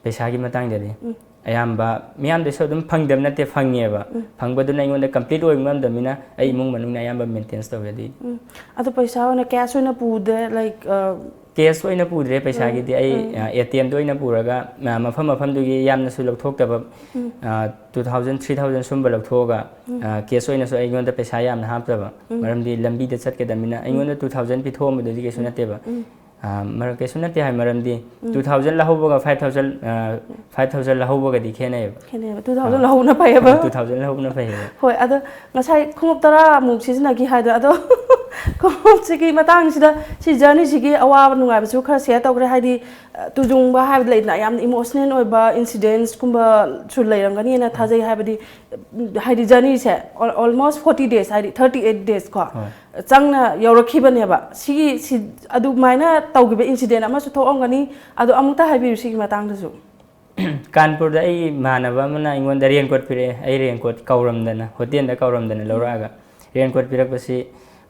ꯄꯩꯁꯥꯒꯤ ꯃꯇꯥꯡꯗꯗꯤ ꯎꯝ꯫ ꯑꯌꯥꯝꯕ ꯃꯤꯌꯥꯝꯗꯩꯁꯨ ꯑꯗꯨꯝ ꯐꯪꯗꯕ ꯅꯠꯇꯦ, ꯐꯪꯉꯦꯕ꯫ ꯎꯝ꯫ ꯐꯪꯕꯗꯨꯅ ꯑꯩꯉꯣꯟꯗ complete ꯑꯣꯏꯕ ꯉꯝꯗꯕꯅꯤꯅ ꯑꯩ ꯎꯝ꯫ ꯏꯃꯨꯡ ꯃꯅꯨꯡꯅ ꯑꯌꯥꯝꯕ maintain ꯇꯧꯋꯦ ꯑꯗꯨꯏꯗꯤ꯫ ꯎꯝ꯫ ꯑꯗꯣ ꯄꯩꯁꯥ ꯑꯣꯏꯅ cash ꯑꯣꯏꯅ ꯄꯨꯗꯦ, like, ꯑ, cash ꯑꯣꯏꯅ ꯄꯨꯗ꯭ꯔꯦ ꯄꯩꯁꯥꯒꯤꯗꯤ꯫ ꯎꯝ, ꯑꯩ, ꯎꯝ꯫ ꯑ, ATMꯗ ꯑꯣꯏꯅ ꯄꯨꯔꯒ, ꯑ, ꯃꯐꯝ ꯃꯐꯝꯗꯨꯒꯤ ꯌꯥꯝꯅꯁꯨ ꯂꯧꯊꯣꯛꯇꯕ, ꯎꯝ꯫ ꯑ, two thousand, three thousand ꯁꯨꯝꯕ ꯂꯧꯊꯣꯛꯑꯒ, ꯎꯝ꯫ ꯑ, cash ꯑꯣꯏꯅꯁꯨ ꯑꯩꯉꯣꯟꯗ ꯄꯩꯁꯥ ꯌꯥꯝꯅ ꯍꯥꯞꯇꯕ꯫ ꯎꯝ꯫ ꯃꯔꯝꯗꯤ ꯂꯝꯕꯤꯗ ꯆꯠꯀꯗꯕꯅꯤꯅ ꯎꯝ꯫ ꯑꯩꯉꯣꯟꯗ two thousand ꯄꯤꯊꯣꯛꯑꯝꯕꯗꯨꯗꯤ ꯀꯩꯁꯨ ꯎꯝ꯫ ꯅꯠꯇꯦꯕ꯫ ꯎꯝ꯫ ꯑ, ꯃꯔꯝ ꯀꯩꯁꯨ ꯅꯠꯇꯦ ꯍꯥꯏ ꯃꯔꯝꯗꯤ ꯎꯝ꯫ Two thousand ꯂꯧꯍꯧꯕꯒ five thousand, ꯑ, five thousand ꯂꯧꯍꯧꯕꯒꯗꯤ ꯈꯦꯠꯅꯩꯌꯦꯕ꯫ ꯈꯦꯠꯅꯩꯌꯦꯕ꯫ Two thousand ꯑ꯫ ꯂꯧꯍꯧꯕꯅ ꯐꯩꯌꯦꯕ꯫ Two thousand ꯂꯧꯍꯧꯕꯅ ꯐꯩꯌꯦꯕ꯫ ꯍꯣꯏ, ꯑꯗꯣ ꯉꯁꯥꯏ ꯈꯣꯡꯎꯞ ꯇꯔꯥꯃꯨꯛ ꯁꯤꯖꯤꯟꯅꯈꯤ ꯍꯥꯏꯗꯣ, ꯑꯗꯣ ꯈꯣꯡꯎꯞꯁꯤꯒꯤ ꯃꯇꯥꯡꯁꯤꯗ, ꯁꯤ journeyꯁꯤꯒꯤ ꯑꯋꯥꯕ ꯅꯨꯡꯉꯥꯏꯕꯁꯨ ꯈꯔ share ꯇꯧꯈ꯭ꯔꯦ꯫ ꯍꯥꯏꯗꯤ, ꯑ, ꯇꯨꯖꯨꯡꯕ ꯍꯥꯏꯕꯗꯤ ꯂꯩꯗꯅ, ꯌꯥꯝꯅ emotional ꯑꯣꯏꯕ incidentsꯀꯨꯝꯕꯁꯨ ꯂꯩꯔꯝꯒꯅꯤꯅ ꯊꯥꯖꯩ꯫ ꯍꯥꯏꯕꯗꯤ, ꯍꯥꯏꯗꯤ journeyꯁꯦ al-, almost forty days, ꯍꯥꯏꯗꯤ thirty eight days ꯀꯣ, ꯍꯣꯏ꯫ ꯆꯪꯅ ꯌꯧꯔꯛꯈꯤꯕꯅꯦꯕ꯫ ꯁꯤꯒꯤ, ꯁꯤ, ꯑꯗꯨꯃꯥꯏꯅ ꯇꯧꯈꯤꯕ incident ꯑꯃꯁꯨ ꯊꯣꯛꯑꯝꯒꯅꯤ꯫ ꯑꯗꯣ ꯑꯃꯨꯛꯇ ꯍꯥꯏꯕꯤꯌꯨ ꯁꯤꯒꯤ ꯃꯇꯥꯡꯗꯁꯨ꯫ ꯀꯥꯟꯄꯨꯔꯗ ꯑꯩ ꯏꯃꯥꯟꯅꯕ ꯑꯃꯅ ꯑꯩꯉꯣꯟꯗ raincoat ꯄꯤꯔꯛꯑꯦ꯫ ꯑꯩ raincoat ꯀꯧꯔꯝꯗꯅ, ꯍꯣꯇꯦꯜꯗ ꯀꯧꯔꯝꯗꯅ ꯎꯝ꯫ ꯂꯧꯔꯛꯑꯒ, raincoat ꯄꯤꯔꯛꯄꯁꯤ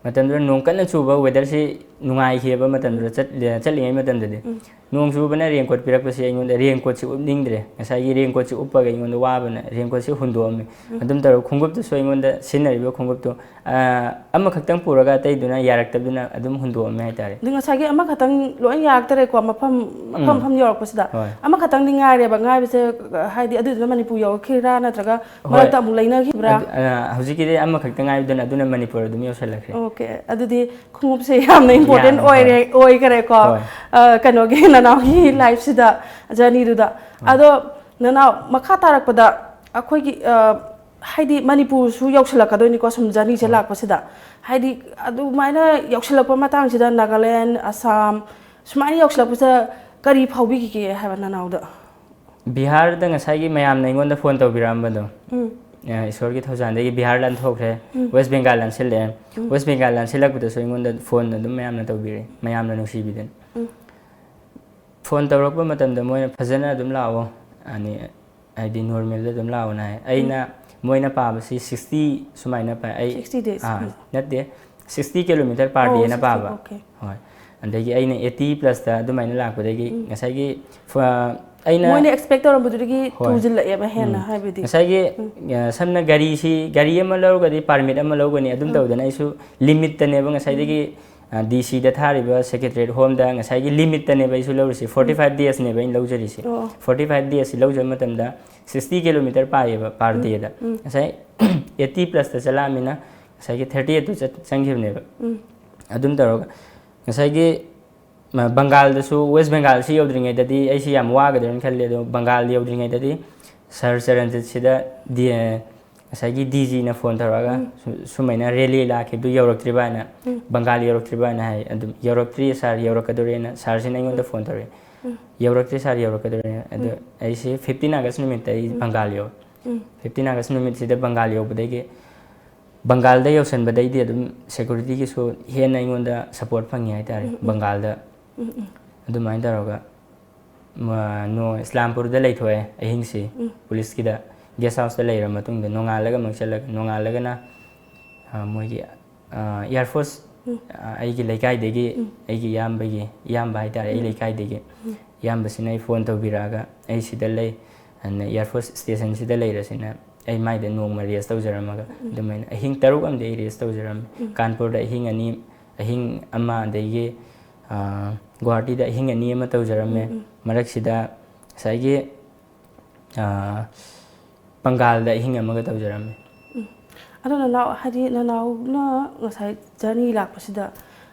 ꯃꯇꯝꯗꯨꯗ ꯅꯣꯡ ꯀꯟꯅ ꯆꯨꯕ, weatherꯁꯤ ꯅꯨꯡꯉꯥꯏꯈꯤꯑꯕ ꯃꯇꯝꯗꯨꯗ, ꯆꯠ-, ꯆꯠꯂꯤꯉꯩ ꯃꯇꯝꯗꯗꯤ꯫ ꯎꯝ꯫ ꯅꯣꯡ ꯆꯨꯕꯅ raincoat ꯄꯤꯔꯛꯄꯁꯤ ꯑꯩꯉꯣꯟꯗ raincoatꯁꯤ ꯎꯞꯅꯤꯡꯗ꯭ꯔꯦ꯫ ꯉꯁꯥꯏꯒꯤ raincoatꯁꯤ ꯎꯞꯄꯒ ꯑꯩꯉꯣꯟꯗ ꯋꯥꯕꯅ raincoatꯁꯤ ꯍꯨꯟꯗꯣꯛꯑꯝꯃꯤ꯫ ꯎꯝ꯫ ꯑꯗꯨꯝ ꯇꯧꯔꯒ ꯈꯣꯡꯎꯞꯇꯨꯁꯨ ꯑꯩꯉꯣꯟꯗ ꯁꯤꯖꯤꯟꯅꯔꯤꯕ ꯈꯣꯡꯎꯞꯇꯨ, ꯑ, ꯑꯃꯈꯛꯇꯪ ꯄꯨꯔꯒ ꯑꯇꯩꯗꯨꯅ ꯌꯥꯔꯛꯇꯕꯗꯨꯅ ꯑꯗꯨꯝ ꯍꯨꯟꯗꯣꯛꯑꯝꯃꯦ ꯍꯥꯏꯇꯥꯔꯦ꯫ ꯑꯗꯨ ꯉꯁꯥꯏꯒꯤ ꯑꯃꯈꯛꯇꯪ ꯂꯣꯏ ꯌꯥꯔꯛꯇꯔꯦꯀꯣ, ꯃꯐꯝ, ꯃꯐꯝ ꯎꯝ꯫ ꯃꯐꯝ ꯌꯧꯔꯛꯄꯁꯤꯗ꯫ ꯍꯣꯏ꯫ ꯑꯃꯈꯛꯇꯪꯗꯤ ꯉꯥꯏꯔꯦꯕ, ꯉꯥꯏꯕꯁꯦ, ꯍꯥꯏꯗꯤ ꯑꯗꯨꯗꯨꯅ ꯃꯅꯤꯄꯨꯔ ꯌꯧꯔꯛꯈꯤꯕ꯭ꯔꯥ ꯅꯠꯇ꯭ꯔꯒ ꯍꯣꯏ꯫ ꯃꯔꯛꯇ ꯑꯃꯨꯛ ꯂꯩꯅꯈꯤꯕ꯭ꯔꯥ? ꯑꯗꯨ, ꯑ, ꯍꯧꯖꯤꯛꯀꯤꯗꯤ ꯑꯃꯈꯛꯇ ꯉꯥꯏꯕꯗꯨꯅ ꯑꯗꯨꯅ ꯃꯅꯤꯄꯨꯔ ꯑꯗꯨꯝ ꯌꯧꯁꯜꯂꯛꯈ꯭ꯔꯦ꯫ Okay, ꯑꯗꯨꯗꯤ ꯈꯣꯡꯎꯞꯁꯦ ꯌꯥꯝꯅ important ꯌꯥꯝ, ꯍꯣꯏ꯫ ꯑꯣꯏꯔꯦ, ꯑꯣꯏꯈꯔꯦꯀꯣ꯫ ꯍꯣꯏ꯫ ꯑ, ꯀꯩꯅꯣꯒꯤ ꯅꯅꯥꯎꯒꯤ lifeꯁꯤꯗ, journeyꯗꯨꯗ꯫ ꯍꯣꯏ꯫ ꯑꯗꯣ ꯅꯅꯥꯎ, ꯃꯈꯥ ꯇꯥꯔꯛꯄꯗ ꯑꯩꯈꯣꯏꯒꯤ, ꯑ, ꯍꯥꯏꯗꯤ ꯃꯅꯤꯄꯨꯔꯁꯨ ꯌꯧꯁꯜꯂꯛꯀꯗꯣꯏꯅꯤꯀꯣ, ꯁꯨꯝ journeyꯁꯦ ꯍꯣꯏ꯫ ꯂꯥꯛꯄꯁꯤꯗ꯫ ꯍꯥꯏꯗꯤ ꯑꯗꯨꯃꯥꯏꯅ ꯌꯧꯁꯜꯂꯛꯄ ꯃꯇꯥꯡꯁꯤꯗ ꯅꯥꯒꯥꯂꯦꯟ, ꯑꯁꯥꯝ, ꯁꯨꯃꯥꯏꯅ ꯌꯧꯁꯜꯂꯛꯄꯁꯤꯗ ꯀꯔꯤ ꯐꯥꯎꯕꯤꯈꯤꯒꯦ ꯍꯥꯏꯕ ꯅꯅꯥꯎꯗ? ꯕꯤꯍꯥꯔꯗ ꯉꯁꯥꯏꯒꯤ ꯃꯌꯥꯝꯅ ꯑꯩꯉꯣꯟꯗ phone ꯇꯧꯕꯤꯔꯛꯑꯝꯕꯗꯣ, ꯎꯝ꯫ ꯑ, ꯏꯁꯣꯔꯒꯤ ꯊꯧꯖꯥꯜꯗꯒꯤ ꯕꯤꯍꯥꯔ ꯂꯥꯟꯊꯣꯛꯈ꯭ꯔꯦ, ꯎꯝ꯫ West Bengal ꯂꯥꯟꯁꯤꯜꯂꯛꯑꯦ꯫ ꯎꯝ꯫ West Bengal ꯂꯥꯟꯁꯤꯜꯂꯛꯄꯗꯁꯨ ꯑꯩꯉꯣꯟꯗ phone ꯑꯗꯨꯝ ꯃꯌꯥꯝꯅ ꯇꯧꯕꯤꯔꯛꯑꯦ, ꯃꯌꯥꯝꯅ ꯅꯨꯡꯁꯤꯕꯤꯗꯅ꯫ ꯎꯝ꯫ Phone ꯇꯧꯔꯛꯄ ꯃꯇꯝꯗ ꯃꯣꯏꯅ ꯐꯖꯅ ꯑꯗꯨꯝ ꯂꯥꯛꯑꯣ, ꯑꯅꯤ, ꯍꯥꯏꯗꯤ normalꯗ ꯑꯗꯨꯝ ꯂꯥꯛꯑꯣꯅ ꯍꯥꯏ꯫ ꯑꯩꯅ, ꯎꯝ꯫ ꯃꯣꯏꯅ ꯄꯥꯕꯁꯤ sixty ꯁꯨꯃꯥꯏꯅ ꯄꯥꯏ꯫ ꯑꯩ, sixty days? ꯑꯥ, ꯎꯝ꯫ ꯅꯠꯇꯦ, sixty kilometer per ꯑꯣ, dayꯅ sixty, ꯄꯥꯕ꯫ Okay꯫ ꯍꯣꯏ꯫ ꯑꯗꯒꯤ ꯑꯩꯅ eighty plusꯇ ꯑꯗꯨꯃꯥꯏꯅ ꯂꯥꯛꯄꯗꯒꯤ ꯎꯝ꯫ ꯉꯁꯥꯏꯒꯤ ꯐ-, ꯑꯩꯅ ꯃꯣꯏꯅ expect ꯇꯧꯔꯝꯕꯗꯨꯗꯒꯤ ꯍꯣꯏ꯫ ꯊꯨꯖꯤꯜꯂꯛꯑꯦꯕ ꯍꯦꯟꯅ, ꯎꯝ꯫ ꯍꯥꯏꯕꯗꯤ꯫ ꯉꯁꯥꯏꯒꯤ, ꯎꯝ꯫ ꯑ, ꯁꯝꯅ ꯒꯥꯔꯤꯁꯤ, ꯒꯥꯔꯤ ꯑꯃ ꯂꯧꯔꯒꯗꯤ permit ꯑꯃ ꯂꯧꯒꯅꯤ, ꯑꯗꯨꯝ ꯎꯝ꯫ ꯇꯧꯗꯅ ꯑꯩꯁꯨ limitꯇꯅꯦꯕ ꯉꯁꯥꯏꯗꯒꯤ, ꯎꯝ꯫ ꯑ, DCꯗ ꯊꯥꯔꯤꯕ Secretariat Homeꯗ ꯉꯁꯥꯏꯒꯤ limitꯇꯅꯦꯕ ꯑꯩꯁꯨ ꯂꯧꯔꯤꯁꯤ, ꯎꯝ꯫ Forty five daysꯅꯦꯕ ꯑꯩꯅ ꯂꯧꯖꯔꯤꯁꯤ꯫ ꯑꯣ꯫ Forty five days ꯂꯧꯖꯕ ꯃꯇꯝꯗ sixty kilometer ꯄꯥꯏꯌꯦꯕ per ꯎꯝ꯫ Dayꯗ꯫ ꯎꯝ꯫ ꯉꯁꯥꯏ eighty plusꯇ ꯆꯠꯂꯛꯑꯃꯤꯅ ꯉꯁꯥꯏꯒꯤ thirty eightꯇꯨ ꯆꯠ-, ꯆꯪꯈꯤꯕꯅꯦꯕ꯫ ꯎꯝ꯫ ꯑꯗꯨꯝ ꯇꯧꯔꯒ ꯉꯁꯥꯏꯒꯤ ꯃ-, ꯕꯪꯒꯥꯜꯗꯁꯨ, West Bengalꯁꯤ ꯌꯧꯗ꯭ꯔꯤꯉꯩꯗꯗꯤ ꯑꯩꯁꯤ ꯌꯥꯝ ꯋꯥꯒꯗ꯭ꯔꯥꯅ ꯈꯜꯂꯤ, ꯑꯗꯣ ꯕꯪꯒꯥꯜ ꯌꯧꯗ꯭ꯔꯤꯉꯩꯗꯗꯤ ꯁꯥꯔ ꯆꯔꯟꯖꯤꯠꯁꯤꯗ ꯗꯤ-, ꯉꯁꯥꯏꯒꯤ DGꯅ phone ꯇꯧꯔꯛꯑꯒ ꯎꯝ꯫ ꯁꯨ-, ꯁꯨꯃꯥꯏꯅ rally ꯂꯥꯛꯈꯤꯕꯗꯨ ꯌꯧꯔꯛꯇ꯭ꯔꯤꯕ ꯍꯥꯏꯅ, ꯎꯝ꯫ ꯕꯪꯒꯥꯜ ꯌꯧꯔꯛꯇ꯭ꯔꯤꯕ ꯍꯥꯏꯅ ꯍꯥꯏ꯫ ꯑꯗꯨꯝ, "ꯌꯧꯔꯛꯇ꯭ꯔꯤ ꯁꯥꯔ, ꯌꯧꯔꯛꯀꯗꯧꯔꯦꯅ" ꯁꯥꯔꯁꯤꯅ ꯑꯩꯉꯣꯟꯗ ꯎꯝ꯫ Phone ꯇꯧꯔꯛꯑꯦ꯫ ꯎꯝ꯫ "ꯌꯧꯔꯛꯇ꯭ꯔꯤ ꯁꯥꯔ, ꯌꯧꯔꯛꯀꯗꯧꯔꯦꯅ"꯫ ꯑꯗꯣ ꯎꯝ꯫ ꯑꯩꯁꯦ fifteen August ꯅꯨꯃꯤꯠꯇ ꯑꯩ ꯎꯝ꯫ ꯕꯪꯒꯥꯜ ꯌꯧꯔꯦ꯫ ꯎꯝ꯫ Fifteen August ꯅꯨꯃꯤꯠꯁꯤꯗ ꯕꯪꯒꯥꯜ ꯌꯧꯕꯗꯒꯤ, ꯕꯪꯒꯥꯜꯗ ꯌꯧꯁꯟꯕꯗꯩꯗꯤ ꯑꯗꯨꯝ securityꯒꯤꯁꯨ ꯍꯦꯟꯅ ꯑꯩꯉꯣꯟꯗ support ꯐꯪꯉꯤ ꯍꯥꯏꯇꯥꯔꯦ, ꯎꯝ, ꯎꯝ꯫ ꯕꯪꯒꯥꯜꯗ꯫ ꯎꯝ, ꯎꯝ꯫ ꯑꯗꯨꯃꯥꯏꯅ ꯇꯧꯔꯒ, ꯃ-, ꯅꯣ-, ꯏꯁꯂꯥꯝꯄꯨꯔꯗ ꯂꯩꯊꯣꯛꯑꯦ ꯑꯍꯤꯡꯁꯤ꯫ ꯎꯝ꯫ Policeꯀꯤꯗ guest houseꯇ ꯂꯩꯔ ꯃꯇꯨꯡꯗ ꯅꯣꯡꯉꯥꯜꯂꯒ ꯑꯃꯨꯛ ꯆꯠꯂꯒ, ꯅꯣꯡꯉꯥꯜꯂꯒꯅ, ꯑ, ꯃꯣꯏꯒꯤ ꯑꯦꯌꯥꯔꯐꯣꯔꯁ ꯑꯩꯒꯤ ꯂꯩꯀꯥꯏꯗꯒꯤ, ꯑꯩꯒꯤ ꯏꯌꯥꯝꯕꯒꯤ ꯏꯌꯥꯝꯕ ꯍꯥꯏꯇꯥꯔꯦ, ꯑꯩ ꯂꯩꯀꯥꯏꯗꯒꯤ ꯏꯌꯥꯝꯕꯁꯤꯅ ꯑꯩ ꯐꯣꯟ ꯇꯧꯕꯤꯔꯛꯑꯒ, "ꯑꯩ ꯁꯤꯗ ꯂꯩ, ꯑꯗꯨꯅ ꯑꯦꯌꯥꯔꯐꯣꯔꯁ ꯁ꯭ꯇꯦꯁꯟꯁꯤꯗ ꯂꯩꯔꯁꯤꯅ ꯑꯩ ꯃꯥꯏꯗ ꯅꯣꯡꯃ ꯔꯦꯁ ꯇꯧꯖꯔꯝꯃꯒ, ꯑꯗꯨꯃꯥꯏꯅ ꯑꯍꯤꯡ ꯇꯔꯨꯛ ꯑꯃꯗꯤ ꯑꯩ ꯔꯦꯁ ꯇꯧꯖꯔꯝꯃꯤ꯫ ꯀꯥꯟꯄꯨꯔꯗ ꯑꯍꯤꯡ ꯑꯅꯤ, ꯑꯍꯤꯡ ꯑꯃ, ꯑꯗꯒꯤ ꯒꯨꯍꯥꯇꯤꯗ ꯑꯍꯤꯡ ꯑꯅꯤ ꯑꯃ ꯇꯧꯖꯔꯝꯃꯦ꯫ ꯃꯔꯛꯁꯤꯗ ꯉꯁꯥꯏꯒꯤ ꯄꯪꯒꯥꯜꯗ ꯑꯍꯤꯡ ꯑꯃꯒ ꯇꯧꯖꯔꯝꯃꯤ꯫ ꯑꯗꯣ ꯅꯅꯥꯎ, ꯍꯥꯏꯗꯤ ꯅꯅꯥꯎꯅ ꯉꯁꯥꯏ ꯖꯔꯅꯤ ꯂꯥꯛꯄꯁꯤꯗ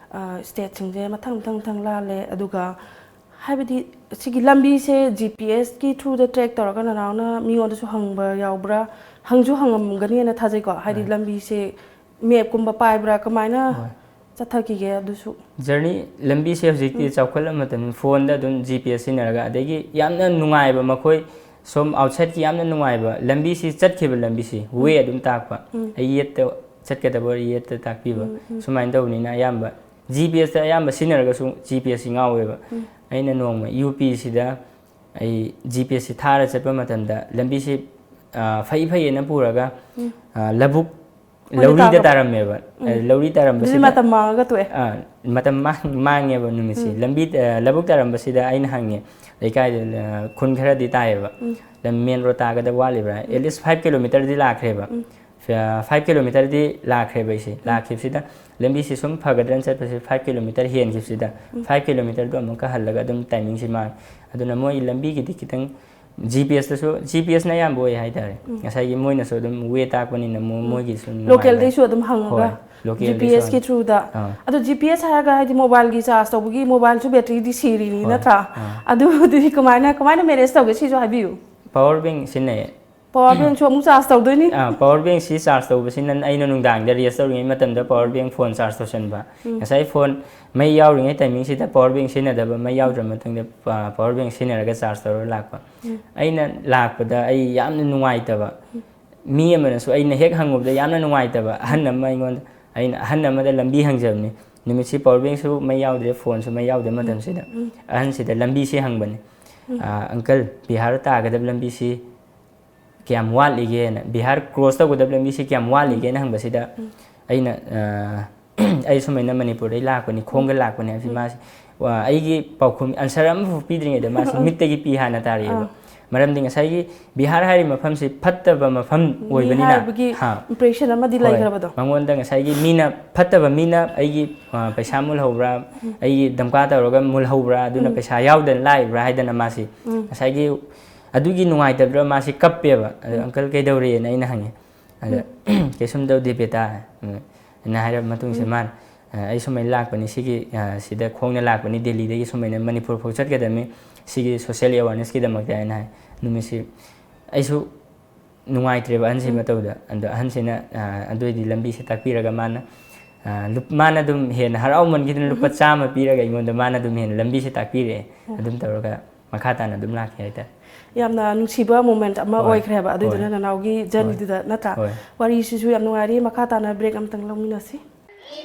ꯁ꯭ꯇꯦꯠꯁꯤꯡꯁꯦ ꯃꯊꯪ ꯃꯊꯪ ꯃꯊꯪ ꯂꯥꯜꯂꯦ, ꯑꯗꯨꯒ ꯍꯥꯏꯕꯗꯤ ꯁꯤꯒꯤ ꯂꯝꯕꯤꯁꯦ ꯖꯤ ꯄꯤ ꯑꯦꯁꯀꯤ ꯊ꯭ꯔꯨꯗ ꯇ꯭ꯔꯦꯛ ꯇꯧꯔꯒ ꯅꯅꯥꯎꯅ ꯃꯤꯉꯣꯟꯗꯁꯨ ꯍꯪꯕ ꯌꯥꯎꯕ꯭ꯔꯥ? ꯍꯪꯁꯨ ꯍꯪꯉꯝꯒꯅꯤꯅ ꯊꯥꯖꯩꯀꯣ, ꯍꯥꯏꯗꯤ ꯂꯝꯕꯤꯁꯦ ꯃꯦꯞꯀꯨꯝꯕ ꯄꯥꯏꯕ꯭ꯔꯥ, ꯀꯃꯥꯏꯅ ꯆꯠꯊꯈꯤꯒꯦ ꯑꯗꯨꯁꯨ? ꯖꯔꯅꯤ ꯂꯝꯕꯤꯁꯦ ꯍꯧꯖꯤꯛꯇꯤ ꯆꯥꯎꯈꯠꯂ ꯃꯇꯝ, ꯐꯣꯟꯗ ꯑꯗꯨꯝ ꯖꯤ ꯄꯤ ꯑꯦꯁ ꯁꯤꯖꯤꯟꯅꯔꯒ, ꯑꯗꯒꯤ ꯌꯥꯝꯅ ꯅꯨꯡꯉꯥꯏꯕ, ꯃꯈꯣꯏ ꯁꯣꯝ ꯑꯥꯎꯠꯁꯥꯏꯠꯀꯤ ꯌꯥꯝꯅ ꯅꯨꯡꯉꯥꯏꯕ ꯂꯝꯕꯤꯁꯤ, ꯆꯠꯈꯤꯕ ꯂꯝꯕꯤꯁꯤ ꯋꯦ ꯑꯗꯨꯝ ꯇꯥꯛꯄ, ꯑꯩ ꯌꯦꯠꯇ ꯆꯠꯀꯗꯕ ꯑꯣꯏꯔ ꯌꯦꯠꯇ ꯇꯥꯛꯄꯤꯕ, ꯁꯨꯃꯥꯏꯅ ꯇꯧꯕꯅꯤꯅ ꯑꯌꯥꯝꯕ ꯖꯤ ꯄꯤ ꯑꯦꯁꯇ ꯑꯌꯥꯝꯕ ꯁꯤꯖꯤꯟꯅꯔꯒꯁꯨ ꯖꯤ ꯄꯤ ꯑꯦꯁꯁꯤ ꯉꯥꯎꯋꯦꯕ꯫ ꯑꯩꯅ ꯅꯣꯡꯃ ꯌꯨ ꯄꯤꯁꯤꯗ ꯑꯩ ꯖꯤ ꯄꯤ ꯑꯦꯁꯁꯤ ꯊꯥꯔ ꯆꯠꯄ ꯃꯇꯝꯗ ꯂꯝꯕꯤꯁꯤ ꯐꯩ ꯐꯩꯌꯦꯅ ꯄꯨꯔꯒ ꯂꯧꯕꯨꯛ, ꯂꯧꯔꯤꯗ ꯇꯥꯔꯝꯃꯦꯕ꯫ ꯂꯧꯔꯤ ꯇꯥꯔꯝꯕꯁꯤꯗ ꯃꯇꯝ ꯃꯥꯡꯉꯒ ꯇꯣꯛꯑꯦ꯫ ꯃꯇꯝ ꯃꯥꯡꯉꯦꯕ ꯅꯨꯃꯤꯠꯁꯤ꯫ ꯂꯝꯕꯤ, ꯂꯧꯕꯨꯛ ꯇꯥꯔꯝꯕꯁꯤꯗ ꯑꯩꯅ ꯍꯪꯉꯦ, ꯂꯩꯀꯥꯏꯗ, ꯈꯨꯟ ꯈꯔꯗꯤ ꯇꯥꯏꯌꯦꯕ, ꯂꯝ ꯃꯦꯟ ꯔꯣꯗ ꯇꯥꯒꯗꯕ ꯋꯥꯠꯂꯤꯕ꯭ꯔꯥ? ꯑꯦꯠ ꯂꯤꯁ ꯐꯥꯏꯚ ꯀꯤꯂꯣꯃꯤꯇꯔꯗꯤ ꯂꯥꯛꯈ꯭ꯔꯦꯕ꯫ ꯐꯥꯏꯚ ꯀꯤꯂꯣꯃꯤꯇꯔꯗꯤ ꯂꯥꯛꯈ꯭ꯔꯦꯕ ꯑꯩꯁꯦ꯫ ꯂꯥꯛꯈꯤꯕꯁꯤꯗ ꯂꯝꯕꯤꯁꯤ ꯁꯨꯝ ꯐꯒꯗ꯭ꯔꯅ ꯆꯠꯄꯁꯦ, ꯐꯥꯏꯚ ꯀꯤꯂꯣꯃꯤꯇꯔ ꯍꯦꯟꯈꯤꯕꯁꯤꯗ, ꯐꯥꯏꯚ ꯀꯤꯂꯣꯃꯤꯇꯔꯗꯣ ꯑꯃꯨꯛꯀ ꯍꯜꯂꯒ ꯑꯗꯨꯝ ꯇꯥꯏꯃꯤꯡꯁꯤ ꯃꯥꯡꯉꯦ꯫ ꯑꯗꯨꯅ ꯃꯣꯏ ꯂꯝꯕꯤꯒꯤꯗꯤ ꯈꯤꯇꯪ ꯖꯤ ꯄꯤ ꯑꯦꯁꯇꯁꯨ, ꯖꯤ ꯄꯤ ꯑꯦꯁꯅ ꯑꯌꯥꯝꯕ ꯑꯣꯏ ꯍꯥꯏꯇꯥꯔꯦ꯫ ꯉꯁꯥꯏꯒꯤ ꯃꯣꯏꯅꯁꯨ ꯑꯗꯨꯝ ꯋꯦ ꯇꯥꯛꯄꯅꯤꯅ ꯃꯣꯏꯒꯤꯁꯨ ꯅꯨꯡꯉꯥꯏꯕ꯫ ꯂꯣꯀꯦꯜꯗꯩꯁꯨ ꯑꯗꯨꯝ ꯍꯪꯉꯒ꯫ ꯍꯣꯏ, ꯄꯋꯥꯔ ꯕꯦꯡ ꯁꯤꯖꯤꯟꯅꯩꯌꯦ꯫ ꯄꯋꯥꯔ ꯕꯦꯡꯁꯨ ꯑꯃꯨꯛ ꯆꯥꯔꯖ ꯇꯧꯗꯣꯏꯅꯤ꯫ ꯄꯋꯥꯔ ꯕꯦꯡꯁꯤ ꯆꯥꯔꯖ ꯇꯧꯕꯁꯤꯅ ꯑꯩꯅ ꯅꯨꯡꯗꯥꯡꯗ ꯔꯦꯁ ꯇꯧꯔꯤꯉꯩ ꯃꯇꯝꯗ ꯄꯋꯥꯔ ꯕꯦꯡ ꯐꯣꯟ ꯆꯥꯔꯖ ꯇꯧꯁꯟꯕ꯫ ꯉꯁꯥꯏ ꯐꯣꯟ ꯃꯩ ꯌꯥꯎꯔꯤꯉꯩ ꯇꯥꯏꯃꯤꯡꯁꯤꯗ ꯄꯋꯥꯔ ꯕꯦꯡ ꯁꯤꯖꯤꯟꯅꯗꯕ, ꯃꯩ ꯌꯥꯎꯗ꯭ꯔ ꯃꯇꯨꯡꯗ ꯄꯋꯥꯔ ꯕꯦꯡ ꯁꯤꯖꯤꯟꯅꯔꯒ ꯆꯥꯔꯖ ꯇꯧꯔꯒ ꯂꯥꯛꯄ꯫ ꯑꯩꯅ ꯂꯥꯛꯄꯗ ꯑꯩ ꯌꯥꯝꯅ ꯅꯨꯡꯉꯥꯏꯇꯕ, ꯃꯤ ꯑꯃꯅꯁꯨ ꯑꯩꯅ ꯍꯦꯛ ꯍꯪꯉꯨꯕꯗ ꯌꯥꯝꯅ ꯅꯨꯡꯉꯥꯏꯇꯕ ꯑꯍꯟ ꯑꯃ ꯑꯩꯉꯣꯟꯗ, ꯑꯩꯅ ꯑꯍꯟ ꯑꯃꯗ ꯂꯝꯕꯤ ꯍꯪꯖꯕꯅꯤ꯫ ꯅꯨꯃꯤꯠꯁꯤ ꯄꯋꯥꯔ ꯕꯦꯡꯁꯨ ꯃꯩ ꯌꯥꯎꯗ꯭ꯔꯦ, ꯐꯣꯟꯁꯨ ꯃꯩ ꯌꯥꯎꯗ꯭ꯔꯦ ꯃꯇꯝꯁꯤꯗ꯫ ꯑꯍꯟꯁꯤꯗ ꯂꯝꯕꯤꯁꯤ ꯍꯪꯕꯅꯤ꯫ "ꯑꯪꯀꯜ, ꯕꯤꯍꯥꯔ ꯇꯥꯒꯗꯕ ꯂꯝꯕꯤꯁꯤ ꯀꯌꯥꯝ ꯋꯥꯠꯂꯤꯒꯦꯅ, ꯕꯤꯍꯥꯔ ꯀ꯭ꯔꯣꯁ ꯇꯧꯒꯗꯕ ꯂꯝꯕꯤꯁꯤ ꯀꯌꯥꯝ ꯋꯥꯠꯂꯤꯒꯦꯅ?" ꯍꯪꯕꯁꯤꯗ, ꯑꯩꯅ ꯑ, ꯑꯩ ꯁꯨꯃꯥꯏꯅ ꯃꯅꯤꯄꯨꯔꯗꯩ ꯂꯥꯛꯄꯅꯤ, ꯈꯣꯡꯒ ꯂꯥꯛꯄꯅꯤ ꯍꯥꯏꯕꯁꯤ ꯃꯥꯁꯤ, ꯋꯥ, ꯑꯩꯒꯤ ꯄꯥꯎꯈꯨꯝ, ꯑꯟꯁꯔ ꯑꯃꯐꯥꯎ ꯄꯤꯗ꯭ꯔꯤꯉꯩꯗ ꯃꯥꯁꯤ ꯃꯤꯠꯇꯒꯤ ꯄꯤ ꯍꯥꯟꯅ ꯇꯥꯔꯛꯑꯦꯕ꯫ ꯃꯔꯝꯗꯤ ꯉꯁꯥꯏꯒꯤ ꯕꯤꯍꯥꯔ ꯍꯥꯏꯔꯤꯕ ꯃꯐꯝꯁꯤ ꯐꯠꯇꯕ ꯃꯐꯝ ꯑꯣꯏꯕꯅꯤꯅ, ꯍꯥꯏꯕꯒꯤ ꯍꯥ, ꯏꯝꯄ꯭ꯔꯦꯁꯟ ꯑꯃꯗꯤ ꯍꯣꯏ, ꯂꯩꯈ꯭ꯔꯕꯗꯣ꯫ ꯃꯉꯣꯟꯗ ꯉꯁꯥꯏꯒꯤ ꯃꯤꯅ, ꯐꯠꯇꯕ ꯃꯤꯅ ꯑꯩꯒꯤ, ꯑ, ꯄꯩꯁꯥ ꯃꯨꯜꯍꯧꯕ꯭ꯔꯥ, ꯑꯩꯒꯤ ꯗꯝꯀꯥ ꯇꯧꯔꯒ ꯃꯨꯜꯍꯧꯕ꯭ꯔꯥ, ꯑꯗꯨꯅ ꯄꯩꯁꯥ ꯌꯥꯎꯗꯅ ꯂꯥꯛꯏꯕ꯭ꯔꯥ ꯍꯥꯏꯗꯅ ꯃꯥꯁꯤ ꯉꯁꯥꯏꯒꯤ ꯑꯗꯨꯒꯤ ꯅꯨꯡꯉꯥꯏꯇꯕꯗꯨꯗ ꯃꯥꯁꯤ ꯀꯞꯄꯦꯕ꯫ ꯑꯗ, "ꯑꯪꯀꯜ, ꯀꯩꯗꯧꯔꯦꯅ?" ꯑꯩꯅ ꯍꯪꯉꯦ꯫ ꯑꯗ, "ꯀꯩꯁꯨꯝ ꯇꯧꯗꯦ ꯕꯦꯇꯥ, ꯎꯝ," ꯑꯅ ꯍꯥꯏꯔꯕ ꯃꯇꯨꯡꯁꯤꯗ ꯃꯥꯅ, "ꯑ, ꯑꯩ ꯁꯨꯃꯥꯏꯅ ꯂꯥꯛꯄꯅꯤ, ꯁꯤꯒꯤ, ꯑ, ꯁꯤꯗ ꯈꯣꯡꯅ ꯂꯥꯛꯄꯅꯤ, ꯗꯦꯜꯂꯤꯗꯒꯤ ꯁꯨꯃꯥꯏꯅ ꯃꯅꯤꯄꯨꯔ ꯐꯥꯎ ꯆꯠꯀꯗꯕꯅꯤ, ꯁꯤꯒꯤ ꯁꯣꯁꯤꯌꯦꯜ ꯑꯦꯋꯥꯔꯅꯦꯁꯀꯤꯗꯃꯛꯇ," ꯍꯥꯏꯅ ꯍꯥꯏ꯫ ꯅꯨꯃꯤꯠꯁꯤ ꯑꯩꯁꯨ ꯅꯨꯡꯉꯥꯏꯇ꯭ꯔꯦꯕ ꯑꯍꯟꯁꯤ ꯃꯇꯧꯗ꯫ ꯑꯗꯣ ꯑꯍꯟꯁꯤꯅ, ꯑ, ꯑꯗꯨ ꯑꯣꯏꯗꯤ ꯂꯝꯕꯤꯁꯦ ꯇꯥꯛꯄꯤꯔꯒ ꯃꯥꯅ, ꯑ, ꯂꯨꯞ-, ꯃꯥꯅ ꯑꯗꯨꯝ ꯍꯦꯟꯅ ꯍꯔꯥꯎꯃꯟꯈꯤꯗꯅ ꯂꯨꯄꯥ ꯆꯥꯝꯃ ꯄꯤꯔꯒ ꯑꯩꯉꯣꯟꯗ ꯃꯥꯅ ꯑꯗꯨꯝ ꯍꯦꯟꯅ ꯂꯝꯕꯤꯁꯦ ꯇꯥꯛꯄꯤꯔꯛꯑꯦ꯫ ꯑꯗꯨꯝ ꯇꯧꯔꯒ ꯃꯈꯥ ꯇꯥꯅ ꯑꯗꯨꯝ ꯂꯥꯛꯈꯤ ꯍꯥꯏꯇꯥꯔꯦ꯫ ꯌꯥꯝꯅ ꯅꯨꯡꯁꯤꯕ ꯃꯣꯃꯦꯟꯠ ꯑꯃ ꯍꯣꯏ, ꯑꯣꯏꯈ꯭ꯔꯦꯕ ꯑꯗꯨꯏꯗꯨꯅ ꯍꯣꯏ, ꯅꯅꯥꯎꯒꯤ ꯍꯣꯏ, ꯖꯔꯅꯤꯗꯨꯗ, ꯅꯠꯇ꯭ꯔꯥ? ꯍꯣꯏ꯫ ꯋꯥꯔꯤꯁꯤꯁꯨ ꯌꯥꯝ ꯅꯨꯡꯉꯥꯏꯔꯤ꯫ ꯃꯈꯥ ꯇꯥꯅ ꯕ꯭ꯔꯦꯛ ꯑꯃꯇꯪ ꯂꯧꯃꯤꯟꯅꯁꯤ꯫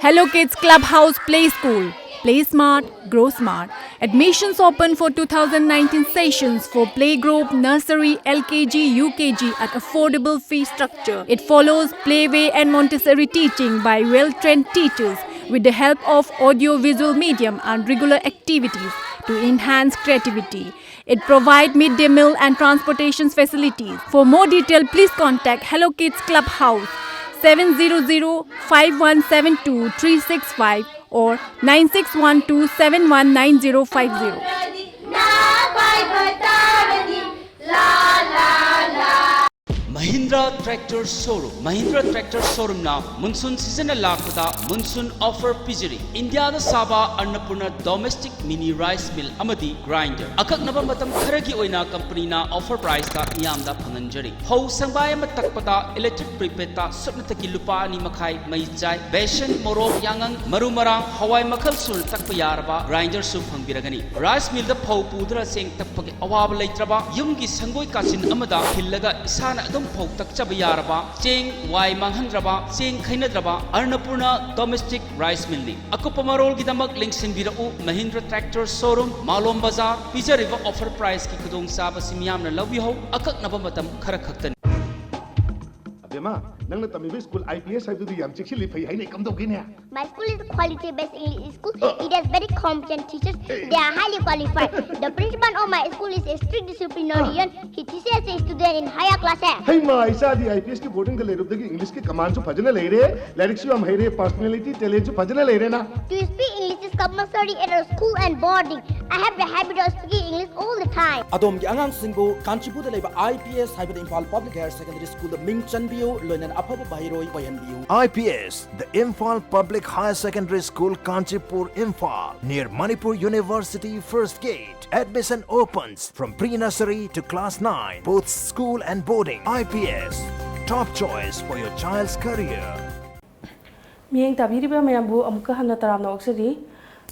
Hello Kids Clubhouse Play School. Play smart, grow smart. Admissions open for two thousand nineteen sessions for playgroup, nursery, L K G, U K G at affordable fee structure. It follows playway and Montessori teaching by well-trained teachers with the help of audio-visual medium and regular activities to enhance creativity. It provides midday meal and transportation facilities. For more detail, please contact Hello Kids Clubhouse, seven zero zero five one seven two three six five or nine six one two seven one nine zero five zero. Mahindra Tractor Showroom. Mahindra Tractor Showroomꯅ ꯃꯨꯟꯁꯨꯟ ꯁꯤꯖꯟꯅ ꯂꯥꯛꯄꯗ ꯃꯨꯟꯁꯨꯟ offer ꯄꯤꯖꯔꯤ꯫ ꯏꯟꯗꯤꯌꯥꯗ ꯁꯥꯕ ꯑꯟꯅꯄꯨꯔꯅ domestic mini rice mill ꯑꯃꯗꯤ grinder ꯑꯀꯛꯅꯕ ꯃꯇꯝ ꯈꯔꯒꯤ ꯑꯣꯏꯅ ꯀꯝꯄꯅꯤꯅ offer priceꯇ ꯃꯤꯌꯥꯝꯗ ꯐꯪꯍꯟꯖꯔꯤ꯫ ꯐꯧ ꯁꯪꯕꯥꯏ ꯑꯃ ꯇꯛꯄꯗ electric prepaidꯇ ꯁꯨꯞꯅꯇꯒꯤ ꯂꯨꯄꯥ ꯑꯅꯤ ꯃꯈꯥꯏ ꯃꯩ ꯆꯥꯏ꯫ ꯕꯦꯁꯟ, ꯃꯣꯔꯣꯛ, ꯌꯥꯉꯪ, ꯃꯔꯨ ꯃꯔꯥꯡ, ꯍꯋꯥꯏ ꯃꯈꯜ ꯁꯨꯅ ꯇꯛꯄ ꯌꯥꯔꯕ grinderꯁꯨ ꯐꯪꯕꯤꯔꯒꯅꯤ꯫ Rice millꯗ ꯐꯧ ꯄꯨꯗꯨꯅ ꯆꯦꯡ ꯇꯛꯄꯒꯤ ꯑꯋꯥꯕ ꯂꯩꯇ꯭ꯔꯕ, ꯌꯨꯝꯒꯤ ꯁꯪꯒꯣꯏ ꯀꯥꯆꯤꯟ ꯑꯃꯗ ꯈꯤꯜꯂꯒ ꯏꯁꯥꯅ ꯑꯗꯨꯝ ꯐꯧ ꯇꯛꯆꯕ ꯌꯥꯔꯕ, ꯆꯦꯡ ꯋꯥꯏ ꯃꯥꯡꯍꯟꯗ꯭ꯔꯕ, ꯆꯦꯡ ꯈꯩꯅꯗ꯭ꯔꯕ ꯑꯟꯅꯄꯨꯔꯅ domestic rice millꯅꯤ꯫ ꯑꯀꯨꯞꯄ ꯃꯔꯣꯜꯒꯤꯗꯃꯛ ꯂꯦꯡꯁꯤꯟꯕꯤꯔꯛꯎ, Mahindra Tractor Showroom, ꯃꯥꯂꯣꯝ ꯕꯖꯥꯔ꯫ ꯄꯤꯖꯔꯤꯕ offer priceꯀꯤ ꯈꯨꯗꯣꯡꯆꯥꯕꯁꯤ ꯃꯤꯌꯥꯝꯅ ꯂꯧꯕꯤꯍꯧ, ꯑꯀꯛꯅꯕ ꯃꯇꯝ ꯈꯔ ꯈꯛꯇꯅꯤ꯫ ꯕꯦꯃꯥ, ꯅꯪꯅ ꯇꯝꯃꯤꯕ ꯁ꯭ꯀꯨꯜ ꯑꯥꯏ ꯄꯤ ꯑꯦꯁ ꯍꯥꯏꯕꯗꯨꯗꯤ ꯌꯥꯝ ꯆꯦꯛꯁꯤꯜꯂꯤ, ꯐꯩ ꯍꯥꯏꯅ꯫ ꯀꯝꯗꯧꯒꯦꯅꯦ? My school is a quality-based English school. It has very competent teachers. They are highly qualified. The principal of my school is a strict disciplinarian. He teaches the student in higher classes. ꯍꯩꯃꯥ, ꯏꯆꯥꯗꯤ ꯑꯥꯏ ꯄꯤ ꯑꯦꯁꯀꯤ ꯕꯣꯔꯗꯤꯡꯗ ꯂꯩꯔꯨꯕꯗꯒꯤ ꯏꯪꯂꯤꯁꯀꯤ ꯀꯃꯥꯟꯁꯨ ꯐꯖꯅ ꯂꯩꯔꯦ, ꯂꯥꯏꯔꯤꯛꯁꯨ ꯌꯥꯝ ꯍꯩꯔꯦ, ꯄꯥꯔꯁꯣꯅꯦꯂꯤꯇꯤ, ꯇꯦꯂꯦꯟꯁꯨ ꯐꯖꯅ ꯂꯩꯔꯦꯅ꯫ To speak English is compulsory at our school and boarding. I have the habit of speaking English all the time. ꯑꯗꯣꯝꯒꯤ ꯑꯉꯥꯡꯁꯤꯡꯕꯨ ꯀꯥꯟꯆꯤꯄꯨꯔꯗ ꯂꯩꯕ ꯑꯥꯏ ꯄꯤ ꯑꯦꯁ ꯍꯥꯏꯕꯗꯤ ꯏꯝꯐꯥꯜ ꯄꯕ꯭ꯂꯤꯛ ꯍꯥꯌꯔ ꯁꯦꯀꯦꯟꯗꯔꯤ ꯁ꯭ꯀꯨꯜꯗ ꯃꯤꯡ ꯆꯟꯕꯤꯌꯨ, ꯂꯣꯏꯅꯅ ꯑꯐꯕ ꯃꯍꯩꯔꯣꯏ ꯑꯣꯏꯍꯟꯕꯤꯌꯨ꯫ I P S, the Imphal Public Higher Secondary School, Kanchipur, Imphal, near Manipur University, first gate. Admission opens from pre-nursery to class nine, both school and boarding. I P S, top choice for your child's career. ꯃꯤꯠꯌꯦꯡ ꯇꯥꯕꯤꯔꯤꯕ ꯃꯌꯥꯝꯕꯨ ꯑꯃꯨꯛꯀ ꯍꯟꯅ ꯇꯔꯥꯝꯅ ꯑꯣꯛꯆꯔꯤ꯫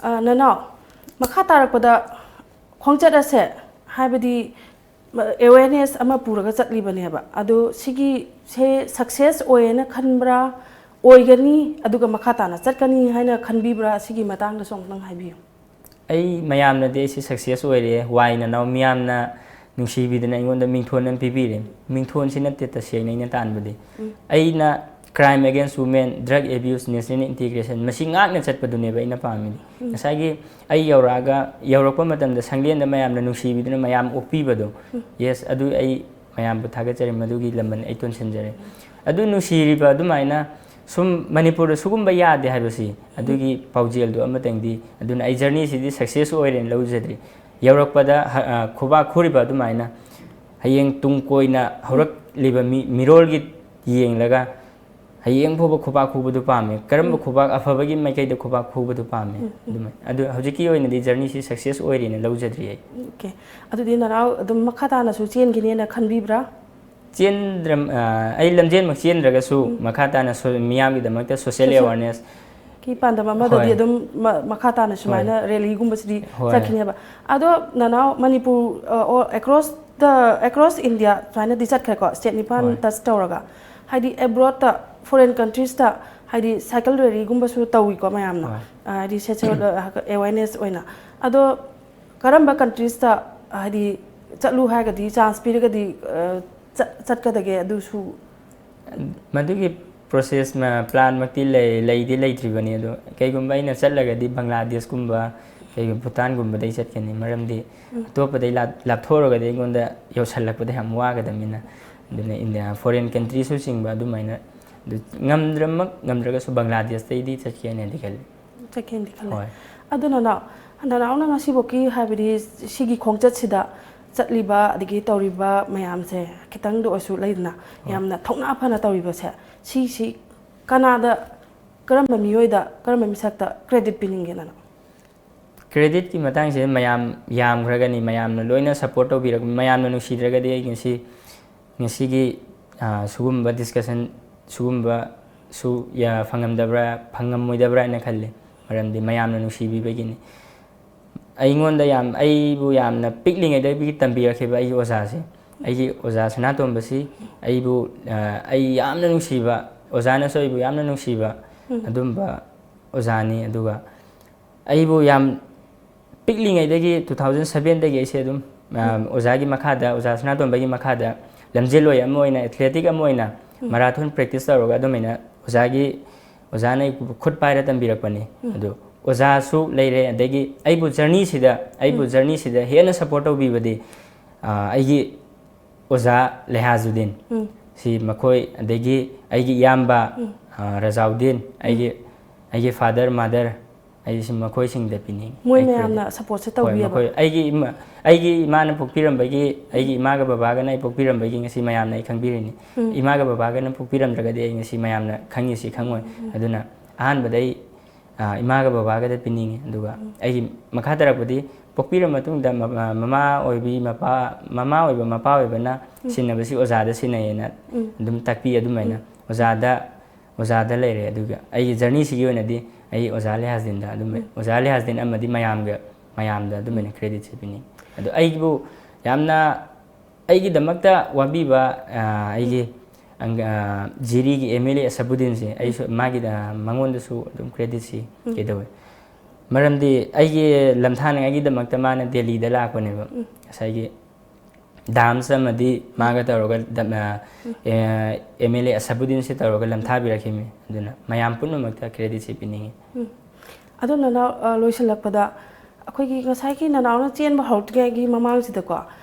ꯑ, ꯅꯅꯥꯎ, ꯃꯈꯥ ꯇꯥꯔꯛꯄꯗ ꯈꯣꯡꯆꯠ ꯑꯁꯦ, ꯍꯥꯏꯕꯗꯤ, ꯑꯦꯋꯦꯔꯅꯦꯁ ꯑꯃ ꯄꯨꯔꯒ ꯆꯠꯂꯤꯕꯅꯦꯕ꯫ ꯑꯗꯣ ꯁꯤꯒꯤꯁꯦ ꯁꯛꯁꯦꯁ ꯑꯣꯏꯌꯦꯅ ꯈꯟꯕ꯭ꯔꯥ, ꯑꯣꯏꯒꯅꯤ, ꯑꯗꯨꯒ ꯃꯈꯥ ꯇꯥꯅ ꯆꯠꯀꯅꯤ ꯍꯥꯏꯅ ꯈꯟꯕꯤꯕ꯭ꯔꯥ? ꯁꯤꯒꯤ ꯃꯇꯥꯡꯗꯁꯨ ꯑꯃꯨꯛꯇꯪ ꯍꯥꯏꯕꯤꯌꯨ꯫ ꯑꯩ ꯃꯌꯥꯝꯅꯗꯤ ꯑꯩꯁꯤ ꯁꯛꯁꯦꯁ ꯑꯣꯏꯔꯦ, ꯋꯥꯏ ꯅꯅꯥꯎ, ꯃꯤꯌꯥꯝꯅ ꯅꯨꯡꯁꯤꯕꯤꯗꯅ ꯑꯩꯉꯣꯟꯗ ꯃꯤꯡꯊꯣꯟ ꯑꯃ ꯄꯤꯕꯤꯔꯦ꯫ ꯃꯤꯡꯊꯣꯟꯁꯤ ꯅꯠꯇꯦ ꯇꯁꯦꯡꯅ ꯑꯩꯅ ꯇꯥꯟꯕꯗꯤ꯫ ꯑꯩꯅ crime against women, drug abuse, national integration, ꯃꯁꯤ ꯉꯥꯛꯅ ꯆꯠꯄꯗꯨꯅꯦꯕ ꯑꯩꯅ ꯄꯥꯝꯃꯤꯗꯤ꯫ ꯉꯁꯥꯏꯒꯤ ꯑꯩ ꯌꯧꯔꯛꯑꯒ, ꯌꯧꯔꯛꯄ ꯃꯇꯝꯗ ꯁꯪꯂꯦꯟꯗ ꯃꯌꯥꯝꯅ ꯅꯨꯡꯁꯤꯕꯤꯗꯨꯅ ꯃꯌꯥꯝ ꯑꯣꯛꯄꯤꯕꯗꯣ, ꯌꯦꯁ, ꯑꯗꯨ ꯑꯩ ꯃꯌꯥꯝꯕꯨ ꯊꯥꯒꯠꯆꯔꯤ, ꯃꯗꯨꯒꯤ ꯂꯃꯟ ꯑꯩ ꯇꯣꯟꯁꯤꯟꯖꯔꯤ꯫ ꯑꯗꯨ ꯅꯨꯡꯁꯤꯔꯤꯕ ꯑꯗꯨꯃꯥꯏꯅ ꯁꯨꯝ ꯃꯅꯤꯄꯨꯔꯗ ꯁꯤꯒꯨꯝꯕ ꯌꯥꯗꯦ ꯍꯥꯏꯕꯁꯤ, ꯑꯗꯨꯒꯤ ꯄꯥꯎꯖꯦꯜꯗꯨ ꯑꯃꯇꯪꯗꯤ, ꯑꯗꯨꯅ ꯑꯩ ꯖꯔꯅꯤꯁꯤꯗꯤ ꯁꯛꯁꯦꯁ ꯑꯣꯏꯔꯦꯅ ꯂꯧꯖꯗ꯭ꯔꯤ꯫ ꯌꯧꯔꯛꯄꯗ ꯍ-, ꯑ, ꯈꯨꯕꯥꯛ ꯈꯨꯔꯤꯕ ꯑꯗꯨꯃꯥꯏꯅ ꯍꯌꯦꯡ ꯇꯨꯡ ꯀꯣꯏꯅ ꯍꯧꯔꯛꯂꯤꯕ ꯃꯤ, ꯃꯤꯔꯣꯜꯒꯤ ꯌꯦꯡꯂꯒ ꯍꯌꯦꯡ ꯐꯥꯎꯕ ꯈꯨꯕꯥꯛ ꯈꯨꯕꯗꯨ ꯄꯥꯝꯃꯦ꯫ ꯀꯔꯝꯕ ꯈꯨꯕꯥꯛ? ꯑꯐꯕꯒꯤ ꯃꯥꯏꯀꯩꯗ ꯈꯨꯕꯥꯛ ꯈꯨꯕꯗꯨ ꯄꯥꯝꯃꯦ꯫ ꯑꯗꯨꯃꯥꯏ-, ꯑꯗꯨ ꯍꯧꯖꯤꯛꯀꯤ ꯑꯣꯏꯅꯗꯤ ꯖꯔꯅꯤꯁꯤ ꯁꯛꯁꯦꯁ ꯑꯣꯏꯔꯦꯅ ꯂꯧꯖꯗ꯭ꯔꯤ ꯑꯩ꯫ ꯑꯣꯀꯦ꯫ ꯑꯗꯨꯗꯤ ꯅꯅꯥꯎ ꯑꯗꯨꯝ ꯃꯈꯥ ꯇꯥꯅꯁꯨ ꯆꯦꯟꯈꯤꯅꯦꯅ ꯈꯟꯕꯤꯕ꯭ꯔꯥ? ꯆꯦꯟꯗ꯭ꯔ-, ꯑ, ꯑꯩ ꯂꯝꯖꯦꯟꯃꯛ ꯆꯦꯟꯗ꯭ꯔꯒꯁꯨ ꯃꯈꯥ ꯇꯥꯅ ꯁꯣ-, ꯃꯤꯌꯥꯝꯒꯤꯗꯃꯛꯇ ꯁꯣꯁꯤꯌꯦꯜ ꯁꯣꯁꯤꯌꯦꯜ ꯑꯦꯋꯥꯔꯅꯦꯁ ꯀꯤ ꯄꯥꯟꯗꯝ ꯑꯃꯗꯗꯤ ꯍꯣꯏ꯫ ꯑꯗꯨꯝ ꯃ-, ꯃꯈꯥ ꯇꯥꯅ ꯁꯨꯃꯥꯏꯅ ꯔꯦꯂꯤꯒꯨꯝꯕꯁꯤꯗꯤ ꯍꯣꯏ꯫ ꯆꯠꯈꯤꯅꯦꯕ꯫ ꯑꯗꯣ ꯅꯅꯥꯎ, ꯃꯅꯤꯄꯨꯔ, ꯑ, ꯑꯣ, across the, across India ꯁꯨꯃꯥꯏꯅꯗꯤ ꯆꯠꯈ꯭ꯔꯦꯀꯣ, ꯁ꯭ꯇꯦꯠ ꯅꯤꯄꯥꯟ ꯍꯣꯏ꯫ ꯇꯆ ꯇꯧꯔꯒ, ꯍꯥꯏꯗꯤ ꯑꯦꯕ꯭ꯔꯣꯗꯇ, ꯐꯣꯔꯦꯟ ꯀꯟꯇ꯭ꯔꯤꯁꯇ, ꯍꯥꯏꯗꯤ ꯁꯥꯏꯀꯜ ꯔꯦꯂꯤꯒꯨꯝꯕꯁꯨ ꯇꯧꯏꯀꯣ ꯃꯌꯥꯝꯅ꯫ ꯍꯣꯏ꯫ ꯑ, ꯍꯥꯏꯗꯤ ꯁꯦꯛꯁꯨꯋꯦꯜ ꯑꯦꯋꯦꯔꯅꯦꯁ ꯑꯣꯏꯅ꯫ ꯑꯗꯣ ꯀꯔꯝꯕ ꯀꯟꯇ꯭ꯔꯤꯁꯇ, ꯍꯥꯏꯗꯤ, ꯆꯠꯂꯨ ꯍꯥꯏꯔꯒꯗꯤ ꯆꯥꯟꯁ ꯄꯤꯔꯒꯗꯤ, ꯑ, ꯆꯠ-, ꯆꯠꯀꯗꯒꯦ? ꯑꯗꯨꯁꯨ ꯃꯗꯨꯒꯤ ꯄ꯭ꯔꯣꯁꯦꯁ ꯄ꯭ꯂꯥꯟꯃꯛꯇꯤ ꯂꯩ ꯂꯩꯗꯤ ꯂꯩꯇ꯭ꯔꯤꯕꯅꯤ꯫ ꯑꯗꯣ ꯀꯩꯒꯨꯝꯕ ꯑꯩꯅ ꯆꯠꯂꯒꯗꯤ ꯕꯪꯒ꯭ꯂꯥꯗꯦꯁꯀꯨꯝꯕ, ꯀꯩꯒꯨꯝꯕ ꯚꯨꯇꯥꯟꯒꯨꯝꯕꯗꯩ ꯆꯠꯀꯅꯤ꯫ ꯃꯔꯝꯗꯤ ꯑꯇꯣꯞꯄꯗꯩ ꯂꯥꯞ- ꯂꯥꯞꯊꯣꯛꯑꯒꯗꯤ ꯑꯩꯉꯣꯟꯗ ꯌꯧꯁꯜꯂꯛꯄꯗ ꯌꯥꯝ ꯋꯥꯒꯗꯕꯅꯤꯅ꯫ ꯑꯗꯨꯅ ꯏꯟꯗꯤꯌꯥ, ꯐꯣꯔꯦꯟ ꯀꯟꯇ꯭ꯔꯤꯁꯨ ꯆꯤꯡꯕ ꯑꯗꯨꯃꯥꯏꯅ꯫ ꯑꯗꯨ ꯉꯝꯗ꯭ꯔꯃꯛ ꯉꯝꯗ꯭ꯔꯒꯁꯨ ꯕꯪꯒ꯭ꯂꯥꯗꯦꯁꯇꯩꯗꯤ ꯆꯠꯀꯦꯅꯗꯤ ꯈꯜꯂꯤ꯫ ꯆꯠꯀꯦꯅꯗꯤ ꯈꯜꯂꯦ꯫ ꯍꯣꯏ꯫ ꯑꯗꯨ ꯅꯅꯥꯎ, ꯅꯅꯥꯎꯅ ꯉꯁꯤꯐꯥꯎꯀꯤ, ꯍꯥꯏꯕꯗꯤ ꯁꯤꯒꯤ ꯈꯣꯡꯆꯠꯁꯤꯗ ꯆꯠꯂꯤꯕ ꯑꯗꯒꯤ ꯇꯧꯔꯤꯕ ꯃꯌꯥꯝꯁꯦ, ꯈꯤꯇꯪꯗ ꯑꯣꯏꯔꯁꯨ ꯂꯩꯗꯅ, ꯍꯣꯏ꯫ ꯌꯥꯝꯅ ꯊꯧꯅꯥ ꯐꯅ ꯇꯧꯔꯤꯕꯁꯦ, ꯁꯤꯁꯤ ꯀꯅꯥꯗ, ꯀꯔꯝꯕ ꯃꯤꯑꯣꯏꯗ, ꯀꯔꯝꯕ ꯃꯤꯁꯛꯇ ꯀ꯭ꯔꯦꯗꯤꯠ ꯄꯤꯅꯤꯡꯒꯦ ꯅꯅ? ꯀ꯭ꯔꯦꯗꯤꯠꯀꯤ ꯃꯇꯥꯡꯁꯤꯗ ꯃꯌꯥꯝ ꯌꯥꯝꯈ꯭ꯔꯒꯅꯤ, ꯃꯌꯥꯝꯅ ꯂꯣꯏꯅ ꯁꯞꯄꯣꯔꯠ ꯇꯧꯕꯤꯔꯛ-, ꯃꯌꯥꯝꯅ ꯅꯨꯡꯁꯤꯗ꯭ꯔꯒꯗꯤ ꯑꯩ ꯉꯁꯤ, ꯉꯁꯤꯒꯤ, ꯑ, ꯁꯤꯒꯨꯝꯕ ꯗꯤꯁꯀꯁꯟ, ꯁꯤꯒꯨꯝꯕꯁꯨ ꯌꯥ-, ꯐꯪꯉꯝꯗꯕ꯭ꯔꯥ, ꯐꯪꯉꯝꯃꯣꯏꯗꯕ꯭ꯔꯥ ꯍꯥꯏꯅ ꯈꯜꯂꯤ꯫ ꯃꯔꯝꯗꯤ ꯃꯌꯥꯝꯅ ꯅꯨꯡꯁꯤꯕꯤꯕꯒꯤꯅꯤ꯫ ꯑꯩꯉꯣꯟꯗ ꯌꯥꯝ, ꯑꯩꯕꯨ ꯌꯥꯝꯅ ꯄꯤꯛꯂꯤꯉꯩꯗꯒꯤ ꯇꯝꯕꯤꯔꯛꯈꯤꯕ ꯑꯩꯒꯤ ꯑꯣꯖꯥꯁꯦ, ꯑꯩꯒꯤ ꯑꯣꯖꯥ ꯁꯅꯥꯇꯣꯝꯕꯁꯤ ꯑꯩꯕꯨ, ꯑ, ꯑꯩ ꯌꯥꯝꯅ ꯅꯨꯡꯁꯤꯕ, ꯑꯣꯖꯥꯅꯁꯨ ꯑꯩꯕꯨ ꯌꯥꯝꯅ ꯅꯨꯡꯁꯤꯕ, ꯎꯝ꯫ ꯑꯗꯨꯝꯕ ꯑꯣꯖꯥꯅꯤ꯫ ꯑꯗꯨꯒ ꯑꯩꯕꯨ ꯌꯥꯝ ꯄꯤꯛꯂꯤꯉꯩꯗꯒꯤ, two thousand sevenꯗꯒꯤ ꯑꯩꯁꯦ ꯑꯗꯨꯝ, ꯑ, ꯎꯝ꯫ ꯑꯣꯖꯥꯒꯤ ꯃꯈꯥꯗ, ꯑꯣꯖꯥ ꯁꯅꯥꯇꯣꯝꯕꯒꯤ ꯃꯈꯥꯗ ꯂꯝꯖꯦꯜꯂꯣꯏ ꯑꯃ ꯑꯣꯏꯅ, ꯑꯦꯊꯂꯦꯇꯤꯛ ꯑꯃ ꯑꯣꯏꯅ, ꯎꯝ꯫ ꯃꯔꯥꯊꯣꯟ ꯄ꯭ꯔꯦꯛꯇꯤꯁ ꯇꯧꯔꯒ ꯑꯗꯨꯃꯥꯏꯅ ꯑꯣꯖꯥꯒꯤ, ꯑꯣꯖꯥꯅ ꯑꯩ ꯈꯨꯠ ꯄꯥꯏꯔ ꯇꯝꯕꯤꯔꯛꯄꯅꯤ꯫ ꯎꯝ꯫ ꯑꯗꯨ ꯑꯣꯖꯥꯁꯨ ꯂꯩꯔꯦ, ꯑꯗꯒꯤ ꯑꯩꯕꯨ ꯖꯔꯅꯤꯁꯤꯗ, ꯑꯩꯕꯨ ꯎꯝ꯫ ꯖꯔꯅꯤꯁꯤꯗ ꯍꯦꯟꯅ ꯁꯞꯄꯣꯔꯠ ꯇꯧꯕꯤꯕꯗꯤ, ꯑ, ꯑꯩꯒꯤ ꯑꯣꯖꯥ ꯂꯦꯍꯥꯖꯨꯗꯤꯟ, ꯎꯝ꯫ ꯁꯤ ꯃꯈꯣꯏ, ꯑꯗꯒꯤ ꯑꯩꯒꯤ ꯏꯌꯥꯝꯕ, ꯎꯝ꯫ ꯑ, ꯔꯖꯥꯎꯗꯤꯟ, ꯎꯝ꯫ ꯑꯩꯒꯤ, ꯑꯩꯒꯤ ꯐꯥꯗꯔ, ꯃꯥꯗꯔ, ꯑꯩꯁꯤ ꯃꯈꯣꯏꯁꯤꯡꯗ ꯄꯤꯅꯤꯡꯉꯤ꯫ ꯃꯣꯏ ꯑꯩ ꯃꯌꯥꯝꯅ ꯀ꯭ꯔꯦꯗꯤꯠ꯫ ꯁꯞꯄꯣꯔꯠꯁꯦ ꯍꯣꯏ, ꯇꯧꯕꯤꯌꯦꯕ? ꯃꯈꯣꯏ, ꯑꯩꯒꯤ ꯏꯃꯥ, ꯑꯩꯒꯤ ꯏꯃꯥꯅ ꯄꯣꯛꯄꯤꯔꯝꯕꯒꯤ, ꯑꯩꯒꯤ ꯏꯃꯥꯒ ꯕꯕꯥꯒꯅ ꯑꯩ ꯄꯣꯛꯄꯤꯔꯝꯕꯒꯤ ꯉꯁꯤ ꯃꯌꯥꯝꯅ ꯑꯩ ꯈꯪꯕꯤꯔꯤꯅꯤ꯫ ꯎꯝ꯫ ꯏꯃꯥꯒ ꯕꯕꯥꯒꯅ ꯄꯣꯛꯄꯤꯔꯝꯗ꯭ꯔꯒꯗꯤ ꯑꯩ ꯉꯁꯤ ꯃꯌꯥꯝꯅ ꯈꯪꯉꯤꯁꯤ ꯈꯪꯉꯣꯏ꯫ ꯎꯝ꯫ ꯑꯗꯨꯅ ꯑꯍꯥꯟꯕꯗ ꯑꯩ, ꯑ, ꯏꯃꯥꯒ ꯕꯕꯥꯒꯗ ꯄꯤꯅꯤꯡꯉꯤ꯫ ꯑꯗꯨꯒ ꯎꯝ꯫ ꯑꯩꯒꯤ ꯃꯈꯥ ꯇꯥꯔꯛꯄꯗꯤ ꯄꯣꯛꯄꯤꯔ ꯃꯇꯨꯡꯗ ꯃ-, ꯃ-, ꯃꯃꯥ ꯑꯣꯏꯕꯤ, ꯃꯄꯥ, ꯃꯃꯥ ꯑꯣꯏꯕ ꯃꯄꯥ ꯑꯣꯏꯕꯅ ꯎꯝ꯫ ꯁꯤꯟꯅꯕꯁꯤ ꯑꯣꯖꯥꯗ ꯁꯤꯟꯅꯩꯌꯦꯅ ꯎꯝ꯫ ꯑꯗꯨꯝ ꯇꯥꯛꯄꯤ꯫ ꯑꯗꯨꯃꯥꯏꯅ ꯎꯝ꯫ ꯑꯣꯖꯥꯗ, ꯑꯣꯖꯥꯗ ꯂꯩꯔꯦ꯫ ꯑꯗꯨꯒ ꯑꯩꯒꯤ ꯖꯔꯅꯤꯁꯤꯒꯤ ꯑꯣꯏꯅꯗꯤ ꯑꯩ ꯑꯣꯖꯥ ꯂꯦꯍꯥꯖꯗꯤꯟꯗ ꯑꯗꯨꯝ, ꯎꯝ꯫ ꯑꯣꯖꯥ ꯂꯦꯍꯥꯖꯗꯤꯟ ꯑꯃꯗꯤ ꯃꯌꯥꯝꯒ, ꯃꯌꯥꯝꯗ ꯑꯗꯨꯃꯥꯏꯅ ꯎꯝ꯫ ꯀ꯭ꯔꯦꯗꯤꯠꯁꯦ ꯄꯤꯅꯤꯡꯉꯤ꯫ ꯑꯗꯣ ꯑꯩꯕꯨ ꯌꯥꯝꯅ ꯑꯩꯒꯤꯗꯃꯛꯇ ꯋꯥꯕꯤꯕ, ꯑ, ꯑꯩꯒꯤ ꯎꯝ꯫ ꯑꯪ-, ꯑ, ꯖꯤꯔꯤꯒꯤ MLA ꯑꯁꯕꯨꯗꯤꯟꯁꯦ, ꯑꯩꯁꯨ ꯎꯝ꯫ ꯃꯥꯒꯤꯗ, ꯃꯉꯣꯟꯗꯁꯨ ꯑꯗꯨꯝ ꯀ꯭ꯔꯦꯗꯤꯠꯁꯤ ꯎꯝ꯫ ꯀꯩꯗꯧꯋꯦ꯫ ꯃꯔꯝꯗꯤ ꯑꯩꯒꯤ ꯂꯝꯊꯥꯅꯉꯥꯏꯒꯤꯗꯃꯛꯇ ꯃꯥꯅ ꯗꯦꯜꯂꯤꯗ ꯂꯥꯛꯄꯅꯦꯕ꯫ ꯎꯝ꯫ ꯉꯁꯥꯏꯒꯤ ꯗꯥꯝꯁ ꯑꯃꯗꯤ ꯃꯥꯒ ꯇꯧꯔꯒ ꯑꯦꯝ ꯑꯦꯜ ꯑꯦ ꯑꯁꯕꯨꯗꯤꯟꯁꯤ ꯇꯧꯔꯒ ꯂꯝꯊꯥꯕꯤꯔꯛꯈꯤꯕꯅꯤ꯫ ꯑꯗꯨꯅ ꯃꯌꯥꯝ ꯄꯨꯝꯅꯃꯛꯇ ꯀ꯭ꯔꯦꯗꯤꯠꯁꯤ ꯄꯤꯅꯤꯡꯉꯤ꯫ ꯎꯝ꯫ ꯑꯗꯣ ꯅꯅꯥꯎ, ꯑ, ꯂꯣꯏꯁꯤꯜꯂꯛꯄꯗ ꯑꯩꯈꯣꯏꯒꯤ ꯉꯁꯥꯏꯒꯤ ꯅꯅꯥꯎꯅ ꯆꯦꯟꯕ ꯍꯧꯔꯛꯇ꯭ꯔꯤꯉꯩꯒꯤ ꯃꯃꯥꯡꯁꯤꯗꯀꯣ,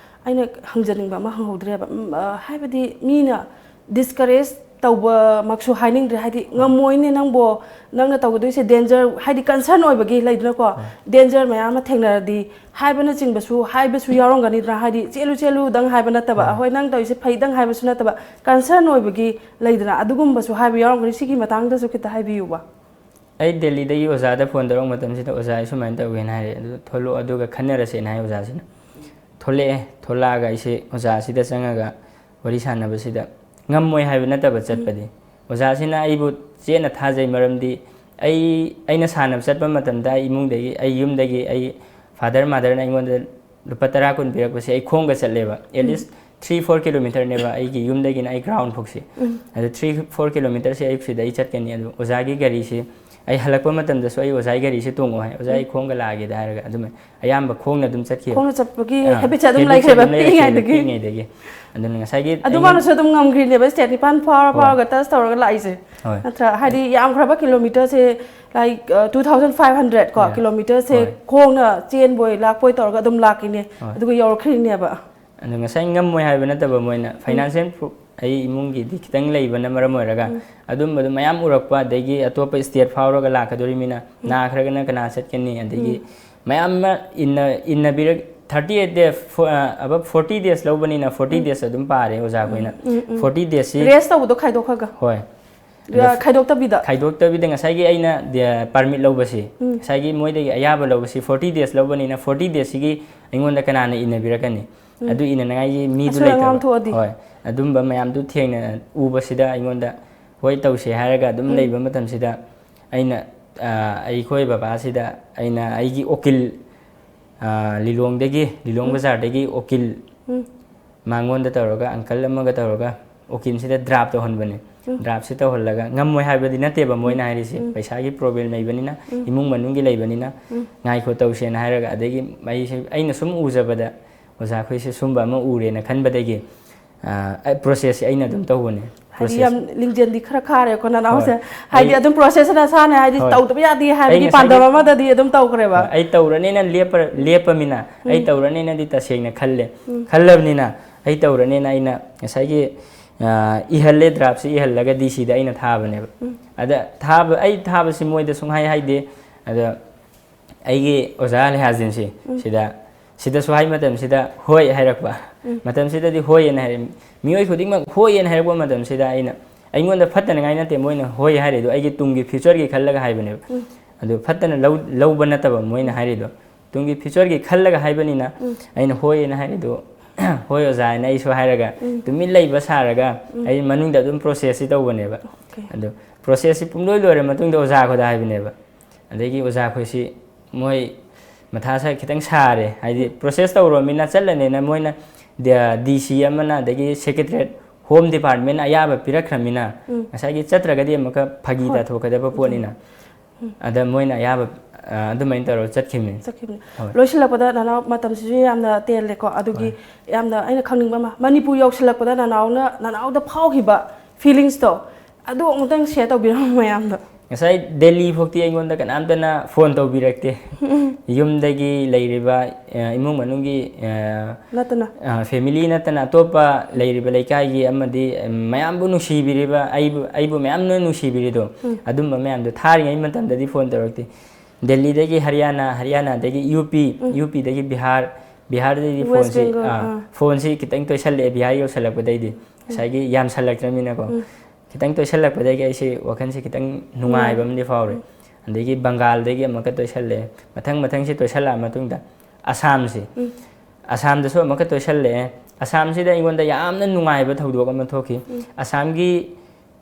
ꯑꯩꯅ ꯍꯪꯖꯅꯤꯡꯕ ꯑꯃ ꯍꯪꯍꯧꯗ꯭ꯔꯦꯕ꯫ ꯎꯝ, ꯑ, ꯍꯥꯏꯕꯗꯤ ꯃꯤꯅ ꯗꯤꯁꯀꯔꯦꯖ ꯇꯧꯕꯃꯛꯁꯨ ꯍꯥꯏꯅꯤꯡꯗ꯭ꯔꯦ, ꯍꯥꯏꯗꯤ ꯉꯝꯃꯣꯏꯅꯦ ꯅꯪꯕꯣ, ꯅꯪꯅ ꯇꯧꯒꯗꯣꯏꯁꯦ ꯗꯦꯟꯖꯔ, ꯍꯥꯏꯗꯤ ꯀꯟꯁꯔꯟ ꯑꯣꯏꯕꯒꯤ ꯂꯩꯗꯅꯀꯣ, ꯗꯦꯟꯖꯔ ꯃꯌꯥꯝ ꯑꯃ ꯊꯦꯡꯅꯔꯗꯤ ꯍꯥꯏꯕꯅꯆꯤꯡꯕꯁꯨ, ꯍꯥꯏꯕꯁꯨ ꯌꯥꯎꯔꯝꯒꯅꯤꯗꯅ, ꯍꯥꯏꯗꯤ ꯆꯦꯜꯂꯨ ꯆꯦꯜꯂꯨꯗꯪ ꯍꯥꯏꯕ ꯅꯠꯇꯕ, ꯍꯣꯏ, ꯅꯪ ꯇꯧꯔꯤꯁꯦ ꯐꯩꯗꯪ ꯍꯥꯏꯕꯁꯨ ꯅꯠꯇꯕ, ꯀꯟꯁꯔꯟ ꯑꯣꯏꯕꯒꯤ ꯂꯩꯗꯅ, ꯑꯗꯨꯒꯨꯝꯕꯁꯨ ꯍꯥꯏꯕ ꯌꯥꯎꯔꯝꯒꯅꯤ꯫ ꯁꯤꯒꯤ ꯃꯇꯥꯡꯗꯁꯨ ꯈꯤꯇ ꯍꯥꯏꯕꯤꯌꯨꯕ꯫ ꯑꯩ ꯗꯦꯜꯂꯤꯗꯒꯤ ꯑꯣꯖꯥꯗ ꯐꯣꯟ ꯇꯧꯔꯛꯄ ꯃꯇꯝꯁꯤꯗ, "ꯑꯣꯖꯥ, ꯑꯩ ꯁꯨꯃꯥꯏꯅ ꯇꯧꯒꯦꯅ ꯍꯥꯏꯔꯦ, ꯑꯗꯨ ꯊꯣꯛꯂꯛꯑꯣ ꯑꯗꯨꯒ ꯈꯟꯅꯔꯁꯦꯅ" ꯍꯥꯏ ꯑꯣꯖꯥꯁꯤꯅ꯫ ꯊꯣꯛꯂꯛꯑꯦ꯫ ꯊꯣꯛꯂꯛꯑꯒ ꯑꯩꯁꯦ ꯑꯣꯖꯥꯁꯤꯗ ꯆꯪꯉꯒ ꯋꯥꯔꯤ ꯁꯥꯟꯅꯕꯁꯤꯗ, ꯉꯝꯃꯣꯏ ꯍꯥꯏꯕ ꯅꯠꯇꯕ ꯆꯠꯄꯗꯤ, ꯑꯣꯖꯥꯁꯤꯅ ꯑꯩꯕꯨ ꯆꯦꯠꯅ ꯊꯥꯖꯩ꯫ ꯃꯔꯝꯗꯤ ꯑꯩ, ꯑꯩꯅ ꯁꯥꯟꯅꯕ ꯆꯠꯄ ꯃꯇꯝꯗ ꯑꯩ ꯏꯃꯨꯡꯗꯒꯤ, ꯑꯩ ꯌꯨꯝꯗꯒꯤ, ꯑꯩ ꯐꯥꯗꯔ ꯃꯥꯗꯔꯅ ꯑꯩꯉꯣꯟꯗ ꯂꯨꯄꯥ ꯇꯔꯥ ꯀꯨꯟ ꯄꯤꯔꯛꯄꯁꯦ ꯑꯩ ꯈꯣꯡꯒ ꯆꯠꯂꯦꯕ꯫ ꯑꯦꯠ ꯂꯤꯁ ꯊ꯭ꯔꯤ ꯐꯣꯔ ꯀꯤꯂꯣꯃꯤꯇꯔꯅꯦꯕ ꯑꯩꯒꯤ ꯌꯨꯝꯗꯒꯤꯅ ꯑꯩ ꯒ꯭ꯔꯥꯎꯟ ꯐꯥꯎꯁꯦ꯫ ꯑꯗꯨ ꯊ꯭ꯔꯤ ꯐꯣꯔ ꯀꯤꯂꯣꯃꯤꯇꯔꯁꯦ ꯑꯌꯨꯛꯁꯤꯗ ꯑꯩ ꯆꯠꯀꯅꯤ꯫ ꯑꯗꯨ ꯑꯣꯖꯥꯒꯤ ꯒꯥꯔꯤꯁꯦ, ꯑꯩ ꯍꯜꯂꯛꯄ ꯃꯇꯝꯗꯁꯨ ꯑꯩ ꯑꯣꯖꯥꯒꯤ ꯒꯥꯔꯤꯁꯦ ꯇꯣꯡꯉꯣ ꯍꯥꯏ, "ꯑꯣꯖꯥ, ꯑꯩ ꯈꯣꯡꯒ ꯂꯥꯛꯑꯒꯦꯗ" ꯍꯥꯏꯔꯒ ꯑꯗꯨꯝ ꯑꯌꯥꯝꯕ ꯈꯣꯡꯅ ꯑꯗꯨꯝ ꯆꯠꯈꯤꯕ꯫ ꯈꯣꯡꯅ ꯆꯠꯄꯒꯤ ꯑꯥ, ꯍꯦꯕꯤꯠꯁꯦ ꯑꯗꯨꯝ ꯍꯦꯕꯤꯠꯁꯦ ꯂꯩꯈ꯭ꯔꯦꯕ ꯑꯗꯨꯝ ꯂꯩꯔꯛꯈꯤꯕꯅꯦ ꯄꯤꯛꯏꯉꯩꯗꯒꯤ꯫ ꯄꯤꯛꯏꯉꯩꯗꯒꯤ꯫ ꯑꯗꯨꯅ ꯉꯁꯥꯏꯒꯤ ꯑꯗꯨ ꯑꯩꯉꯣꯟꯗ ꯃꯥꯅꯁꯨ ꯑꯗꯨꯝ ꯉꯝꯈ꯭ꯔꯤꯅꯦꯕ, ꯁ꯭ꯇꯦꯠ ꯅꯤꯄꯥꯟ ꯐꯥꯎꯔ ꯍꯣꯏ꯫ ꯐꯥꯎꯔꯒ ꯇꯁ ꯇꯧꯔꯒ ꯂꯥꯛꯏꯁꯦ꯫ ꯍꯣꯏ꯫ ꯅꯠꯇ꯭ꯔꯥ? ꯍꯥꯏꯗꯤ ꯌꯥꯝꯈ꯭ꯔꯕ ꯀꯤꯂꯣꯃꯤꯇꯔꯁꯦ, ꯂꯥꯏꯛ, ꯑ, two thousand five hundred ꯀꯣ, ꯍꯣꯏ꯫ ꯀꯤꯂꯣꯃꯤꯇꯔꯁꯦ ꯍꯣꯏ꯫ ꯈꯣꯡꯅ ꯆꯦꯟꯕꯣꯏ ꯂꯥꯛꯄꯣꯏ ꯇꯧꯔꯒ ꯑꯗꯨꯝ ꯂꯥꯛꯈꯤꯅꯦ꯫ ꯍꯣꯏ꯫ ꯑꯗꯨꯒ ꯌꯧꯔꯛꯈ꯭ꯔꯤꯅꯦꯕ꯫ ꯑꯗꯣ ꯉꯁꯥꯏ ꯉꯝꯃꯣꯏ ꯍꯥꯏꯕ ꯅꯠꯇꯕ, ꯃꯣꯏꯅ ꯐꯥꯏꯅꯥꯟꯁꯤꯌꯦꯜ ꯄ꯭ꯔꯨ-, ꯑꯩ ꯏꯃꯨꯡꯒꯤꯗꯤ ꯈꯤꯇꯪ ꯂꯩꯕꯅ ꯃꯔꯝ ꯑꯣꯏꯔꯒ ꯑꯗꯨꯝꯕꯗꯣ ꯃꯌꯥꯝ ꯎꯔꯛꯄ, ꯑꯗꯒꯤ ꯑꯇꯣꯞꯄ ꯁ꯭ꯇꯦꯠ ꯐꯥꯎꯔꯒ ꯂꯥꯛꯀꯗꯣꯔꯤꯃꯤꯅ ꯅꯥꯈ꯭ꯔꯒꯅ ꯀꯅꯥ ꯆꯠꯀꯅꯤ? ꯑꯗꯒꯤ ꯃꯌꯥꯝ ꯑꯃ ꯏꯟꯅ-, ꯏꯟꯅꯕꯤꯔꯛ-, thirty eight day, ꯐꯣ-, ꯑ, ꯑꯕꯞ forty days ꯂꯧꯕꯅꯤꯅ forty days ꯑꯗꯨꯝ ꯄꯥꯔꯦ ꯑꯣꯖꯥꯈꯣꯏꯅ꯫ Forty days ꯁꯤ ꯔꯦꯁ ꯇꯧꯕꯗꯣ ꯈꯥꯏꯗꯣꯛꯈ꯭ꯔꯒ꯫ ꯍꯣꯏ꯫ ꯑ, ꯈꯥꯏꯗꯣꯛꯇꯕꯤꯗ꯫ ꯈꯥꯏꯗꯣꯛꯇꯕꯤꯗ ꯉꯁꯥꯏꯒꯤ ꯑꯩꯅ ꯗ-, ꯄꯥꯔꯃꯤꯠ ꯂꯧꯕꯁꯤ, ꯉꯁꯥꯏꯒꯤ ꯃꯣꯏꯗꯒꯤ ꯑꯌꯥꯕ ꯂꯧꯕꯁꯤ forty days ꯂꯧꯕꯅꯤꯅ forty days ꯁꯤꯒꯤ ꯑꯩꯉꯣꯟꯗ ꯀꯅꯥꯅ ꯏꯟꯅꯕꯤꯔꯛꯀꯅꯤ? ꯑꯗꯨ ꯏꯟꯅꯅꯉꯥꯏꯒꯤ ꯃꯤꯗꯨ ꯑꯁꯣꯏ ꯑꯉꯥꯝ ꯂꯩꯇꯕ꯫ ꯊꯣꯛꯑꯗꯤ? ꯍꯣꯏ꯫ ꯑꯗꯨꯝꯕ ꯃꯌꯥꯝꯗꯨ ꯊꯦꯡꯅ ꯎꯕꯁꯤꯗ ꯑꯩꯉꯣꯟꯗ, ꯍꯣꯏ, ꯇꯧꯁꯦ ꯍꯥꯏꯔꯒ ꯑꯗꯨꯝ ꯂꯩꯕ ꯃꯇꯝꯁꯤꯗ ꯑꯩꯅ, ꯑ, ꯑꯩꯈꯣꯏ ꯕꯕꯥꯁꯤꯗ ꯑꯩꯅ ꯑꯩꯒꯤ ꯎꯀꯤꯜ, ꯑ, ꯂꯤꯂꯣꯡꯗꯒꯤ, ꯂꯤꯂꯣꯡ ꯕꯖꯥꯔꯗꯒꯤ ꯎꯀꯤꯜ ꯃꯉꯣꯟꯗ ꯇꯧꯔꯒ, ꯑꯪꯀꯜ ꯑꯃꯒ ꯇꯧꯔꯒ ꯎꯀꯤꯜꯁꯤꯗ ꯗ꯭ꯔꯥꯐ ꯇꯧꯍꯟꯕꯅꯦ꯫ ꯗ꯭ꯔꯥꯐꯁꯤ ꯇꯧꯍꯜꯂꯒ, ꯉꯝꯃꯣꯏ ꯍꯥꯏꯕꯗꯤ ꯅꯠꯇꯦꯕ ꯃꯣꯏꯅ ꯍꯥꯏꯔꯤꯁꯦ, ꯄꯩꯁꯥꯒꯤ ꯄ꯭ꯔꯣꯕ꯭ꯂꯦꯝ ꯂꯩꯕꯅꯤꯅ, ꯏꯃꯨꯡ ꯃꯅꯨꯡꯒꯤ ꯂꯩꯕꯅꯤꯅ, ꯉꯥꯏꯈꯣ, ꯇꯧꯁꯦꯅ ꯍꯥꯏꯔꯒ, ꯑꯗꯒꯤ ꯑꯩꯁꯦ, ꯑꯩꯅ ꯁꯨꯝ ꯎꯖꯕꯗ ꯑꯣꯖꯥ ꯑꯩꯈꯣꯏꯁꯦ ꯁꯨꯝꯕ ꯑꯃ ꯎꯔꯦꯅ ꯈꯟꯕꯗꯒꯤ, ꯑ, ꯑꯩ process ꯁꯦ ꯑꯩꯅ ꯑꯗꯨꯝ ꯇꯧꯕꯅꯦ꯫ ꯍꯥꯏꯗꯤ Process ꯌꯥꯝ ꯂꯤꯡꯖꯦꯜꯗꯤ ꯈꯔ ꯈꯥꯔꯦꯀꯣ ꯅꯅꯥꯎꯁꯦ꯫ ꯍꯣꯏ꯫ ꯍꯥꯏꯗꯤ ꯑꯩ ꯑꯗꯨꯝ process ꯅꯁꯥꯅ ꯍꯥꯏꯗꯤ ꯍꯣꯏ꯫ ꯇꯧꯗꯕ ꯌꯥꯗꯦ ꯑꯩ ꯍꯥꯏꯕꯒꯤ ꯉꯁꯥꯏꯒꯤ ꯄꯥꯟꯗꯝ ꯑꯃꯗꯗꯤ ꯑꯗꯨꯝ ꯇꯧꯈ꯭ꯔꯦꯕ꯫ ꯍꯣꯏ, ꯑꯩ ꯇꯧꯔꯅꯦꯅ ꯂꯦꯞꯄ-, ꯂꯦꯞꯄꯃꯤꯅ, ꯑꯩ ꯎꯝ꯫ ꯇꯧꯔꯅꯦꯅꯗꯤ ꯇꯁꯦꯡꯅ ꯈꯜꯂꯦ꯫ ꯎꯝ꯫ ꯈꯜꯂꯕꯅꯤꯅ ꯑꯩ ꯇꯧꯔꯅꯦꯅ ꯑꯩꯅ ꯉꯁꯥꯏꯒꯤ, ꯑ, ꯏꯍꯜꯂꯦ, draft ꯁꯤ ꯏꯍꯜꯂꯒ D C ꯗ ꯑꯩꯅ ꯊꯥꯕꯅꯦꯕ꯫ ꯎꯝ꯫ ꯑꯗ ꯊꯥꯕ, ꯑꯩ ꯊꯥꯕꯁꯤ ꯃꯣꯏꯗ ꯁꯨꯡꯍꯥꯏ ꯍꯥꯏꯗꯦ꯫ ꯑꯗ ꯑꯩꯒꯤ ꯑꯣꯖꯥ ꯂꯩꯍꯥꯖꯤꯟꯁꯤ ꯎꯝ꯫ ꯁꯤꯗ, ꯁꯤꯗꯁꯨ ꯍꯥꯏ ꯃꯇꯝꯁꯤꯗ ꯍꯣꯏ ꯍꯥꯏꯔꯛꯄ꯫ ꯎꯝ꯫ ꯃꯇꯝꯁꯤꯗꯗꯤ ꯍꯣꯏ ꯑꯅ ꯍꯥꯏꯔꯦ꯫ ꯃꯤꯑꯣꯏ ꯈꯨꯗꯤꯡꯃꯛ ꯍꯣꯏ ꯑꯅ ꯍꯥꯏꯔꯛꯄ ꯃꯇꯝꯁꯤꯗ ꯑꯩꯅ, ꯑꯩꯉꯣꯟꯗ ꯐꯠꯇꯅꯉꯥꯏ ꯅꯠꯇꯦ ꯃꯣꯏꯅ ꯍꯣꯏ ꯍꯥꯏꯔꯤꯗꯣ, ꯑꯩꯒꯤ ꯇꯨꯡꯒꯤ future ꯒꯤ ꯈꯜꯂꯒ ꯍꯥꯏꯕꯅꯦꯕ꯫ ꯎꯝ꯫ ꯑꯗꯨ ꯐꯠꯇꯅ ꯂꯧ-, ꯂꯧꯕ ꯅꯠꯇꯕ ꯃꯣꯏꯅ ꯍꯥꯏꯔꯤꯗꯣ, ꯇꯨꯡꯒꯤ future ꯒꯤ ꯈꯜꯂꯒ ꯍꯥꯏꯕꯅꯤꯅ ꯎꯝ꯫ ꯑꯩꯅ ꯍꯣꯏ ꯑꯅ ꯍꯥꯏꯔꯤꯗꯣ, "ꯍꯣꯏ ꯑꯣꯖꯥ" ꯍꯥꯏꯅ ꯑꯩꯁꯨ ꯍꯥꯏꯔꯒ ꯎꯝ꯫ ꯇꯨꯃꯤꯟ ꯂꯩꯕ ꯁꯥꯔꯒ ꯎꯝ꯫ ꯑꯩ ꯃꯅꯨꯡꯗ ꯑꯗꯨꯝ process ꯁꯤ ꯇꯧꯕꯅꯦꯕ꯫ Okay꯫ ꯑꯗꯨ process ꯁꯤ ꯄꯨꯡꯂꯣꯏ ꯂꯣꯏꯔ ꯃꯇꯨꯡꯗ ꯑꯣꯖꯥ ꯑꯩꯈꯣꯏꯗ ꯍꯥꯏꯕꯅꯦꯕ꯫ ꯑꯗꯒꯤ ꯑꯣꯖꯥ ꯑꯩꯈꯣꯏꯁꯤ ꯃꯣꯏ ꯃꯊꯥ ꯁꯥ-, ꯈꯤꯇꯪ ꯁꯥꯔꯦ, ꯍꯥꯏꯗꯤ ꯎꯝ꯫ Process ꯇꯧꯔꯨꯔꯃꯤꯅ ꯆꯠꯂꯅꯦꯅ ꯃꯣꯏꯅ ꯗ-, D C ꯑꯃꯅ ꯑꯗꯒꯤ Secretariat, Home Department ꯑꯌꯥꯕ ꯄꯤꯔꯛꯈ꯭ꯔꯃꯤꯅ ꯎꯝ꯫ ꯉꯁꯥꯏꯒꯤ ꯆꯠꯇ꯭ꯔꯒꯗꯤ ꯑꯃꯨꯛꯀ ꯐꯥꯒꯤ ꯍꯣꯏ꯫ ꯇꯥꯊꯣꯛꯀꯗꯕ ꯄꯣꯠꯅꯤꯅ꯫ ꯎꯝ꯫ ꯑꯗ ꯃꯣꯏꯅ ꯑꯌꯥꯕ, ꯑ, ꯑꯗꯨꯃꯥꯏꯅ ꯇꯧꯔꯒ ꯆꯠꯈꯤꯕꯅꯤ꯫ ꯆꯠꯈꯤꯕꯅꯤ꯫ ꯍꯣꯏ꯫ ꯂꯣꯏꯁꯤꯜꯂꯛꯄꯗ ꯅꯅꯥꯎ, ꯃꯇꯝꯁꯤꯁꯨ ꯌꯥꯝꯅ ꯇꯦꯜꯂꯦꯀꯣ, ꯑꯗꯨꯒꯤ ꯍꯣꯏ꯫ ꯌꯥꯝꯅ ꯑꯩꯅ ꯈꯪꯅꯤꯡꯕ ꯑꯃ, ꯃꯅꯤꯄꯨꯔ ꯌꯧꯁꯤꯜꯂꯛꯄꯗ ꯅꯅꯥꯎꯅ, ꯅꯅꯥꯎꯗ ꯐꯥꯎꯈꯤꯕ feelings ꯇꯣ, ꯑꯗꯨ ꯑꯃꯨꯛꯇꯪ share ꯇꯧꯕꯤꯔꯝꯃꯣ ꯃꯌꯥꯝꯗ꯫ ꯉꯁꯥꯏ ꯗꯦꯜꯂꯤ ꯐꯥꯎꯗꯤ ꯑꯩꯉꯣꯟꯗ ꯀꯅꯥꯝꯇꯅ phone ꯇꯧꯕꯤꯔꯛꯇꯦ꯫ ꯌꯨꯝꯗꯒꯤ ꯂꯩꯔꯤꯕ, ꯑ, ꯏꯃꯨꯡ ꯃꯅꯨꯡꯒꯤ, ꯑ, ꯅꯠꯇꯅ꯫ ꯑ, family ꯅꯠꯇꯅ ꯑꯇꯣꯞꯄ ꯂꯩꯔꯤꯕ ꯂꯩꯀꯥꯏꯒꯤ ꯑꯃꯗꯤ, ꯎꯝ, ꯃꯌꯥꯝꯕꯨ ꯅꯨꯡꯁꯤꯕꯤꯔꯤꯕ, ꯑꯩꯕꯨ, ꯑꯩꯕꯨ ꯃꯌꯥꯝꯅ ꯅꯨꯡꯁꯤꯕꯤꯔꯤꯗꯣ, ꯎꯝ꯫ ꯑꯗꯨꯝꯕ ꯃꯌꯥꯝꯗꯣ ꯊꯥꯔꯤꯉꯩ ꯃꯇꯝꯗꯗꯤ phone ꯇꯧꯔꯛꯇꯦ꯫ ꯗꯦꯜꯂꯤꯗꯒꯤ ꯍꯔꯤꯌꯥꯅꯥ, ꯍꯔꯤꯌꯥꯅꯥꯗꯒꯤ UP, ꯎꯝ꯫ UPꯗꯒꯤ ꯕꯤꯍꯥꯔ, ꯕꯤꯍꯥꯔꯗꯒꯤ West phoneꯁꯤ, Bengal, ꯑ, ꯑꯥ꯫ phoneꯁꯤ ꯈꯤꯇꯪ ꯇꯣꯏꯁꯜꯂꯛꯑꯦ ꯕꯤꯍꯥꯔ ꯌꯧꯁꯜꯂꯛꯄꯗꯩꯗꯤ꯫ ꯉꯁꯥꯏꯒꯤ ꯌꯥꯝꯁꯜꯂꯛꯇ꯭ꯔꯃꯤꯅꯀꯣ꯫ ꯎꯝ꯫ ꯈꯤꯇꯪ ꯇꯣꯏꯁꯜꯂꯛꯄꯗꯒꯤ ꯑꯩꯁꯦ ꯋꯥꯈꯜꯁꯦ ꯈꯤꯇꯪ ꯅꯨꯡꯉꯥꯏꯕ ꯅꯨꯡꯉꯥꯏꯕ꯫ ꯑꯃꯗꯤ ꯐꯥꯎꯔꯦ꯫ ꯎꯝ꯫ ꯑꯗꯒꯤ ꯕꯪꯒꯥꯜꯗꯒꯤ ꯑꯃꯨꯛꯀ ꯇꯣꯏꯁꯜꯂꯛꯑꯦ꯫ ꯃꯊꯪ ꯃꯊꯪꯁꯦ ꯇꯣꯏꯁꯜꯂꯛꯑ ꯃꯇꯨꯡꯗ ꯑꯁꯥꯝꯁꯦ, ꯎꯝ꯫ ꯑꯁꯥꯝꯗꯁꯨ ꯑꯃꯨꯛꯀ ꯇꯣꯏꯁꯜꯂꯛꯑꯦ꯫ ꯑꯁꯥꯝꯁꯤꯗ ꯑꯩꯉꯣꯟꯗ ꯌꯥꯝꯅ ꯅꯨꯡꯉꯥꯏꯕ ꯊꯧꯗꯣꯛ ꯑꯃ ꯊꯣꯛꯈꯤ꯫ ꯎꯝ꯫ ꯑꯁꯥꯝꯒꯤ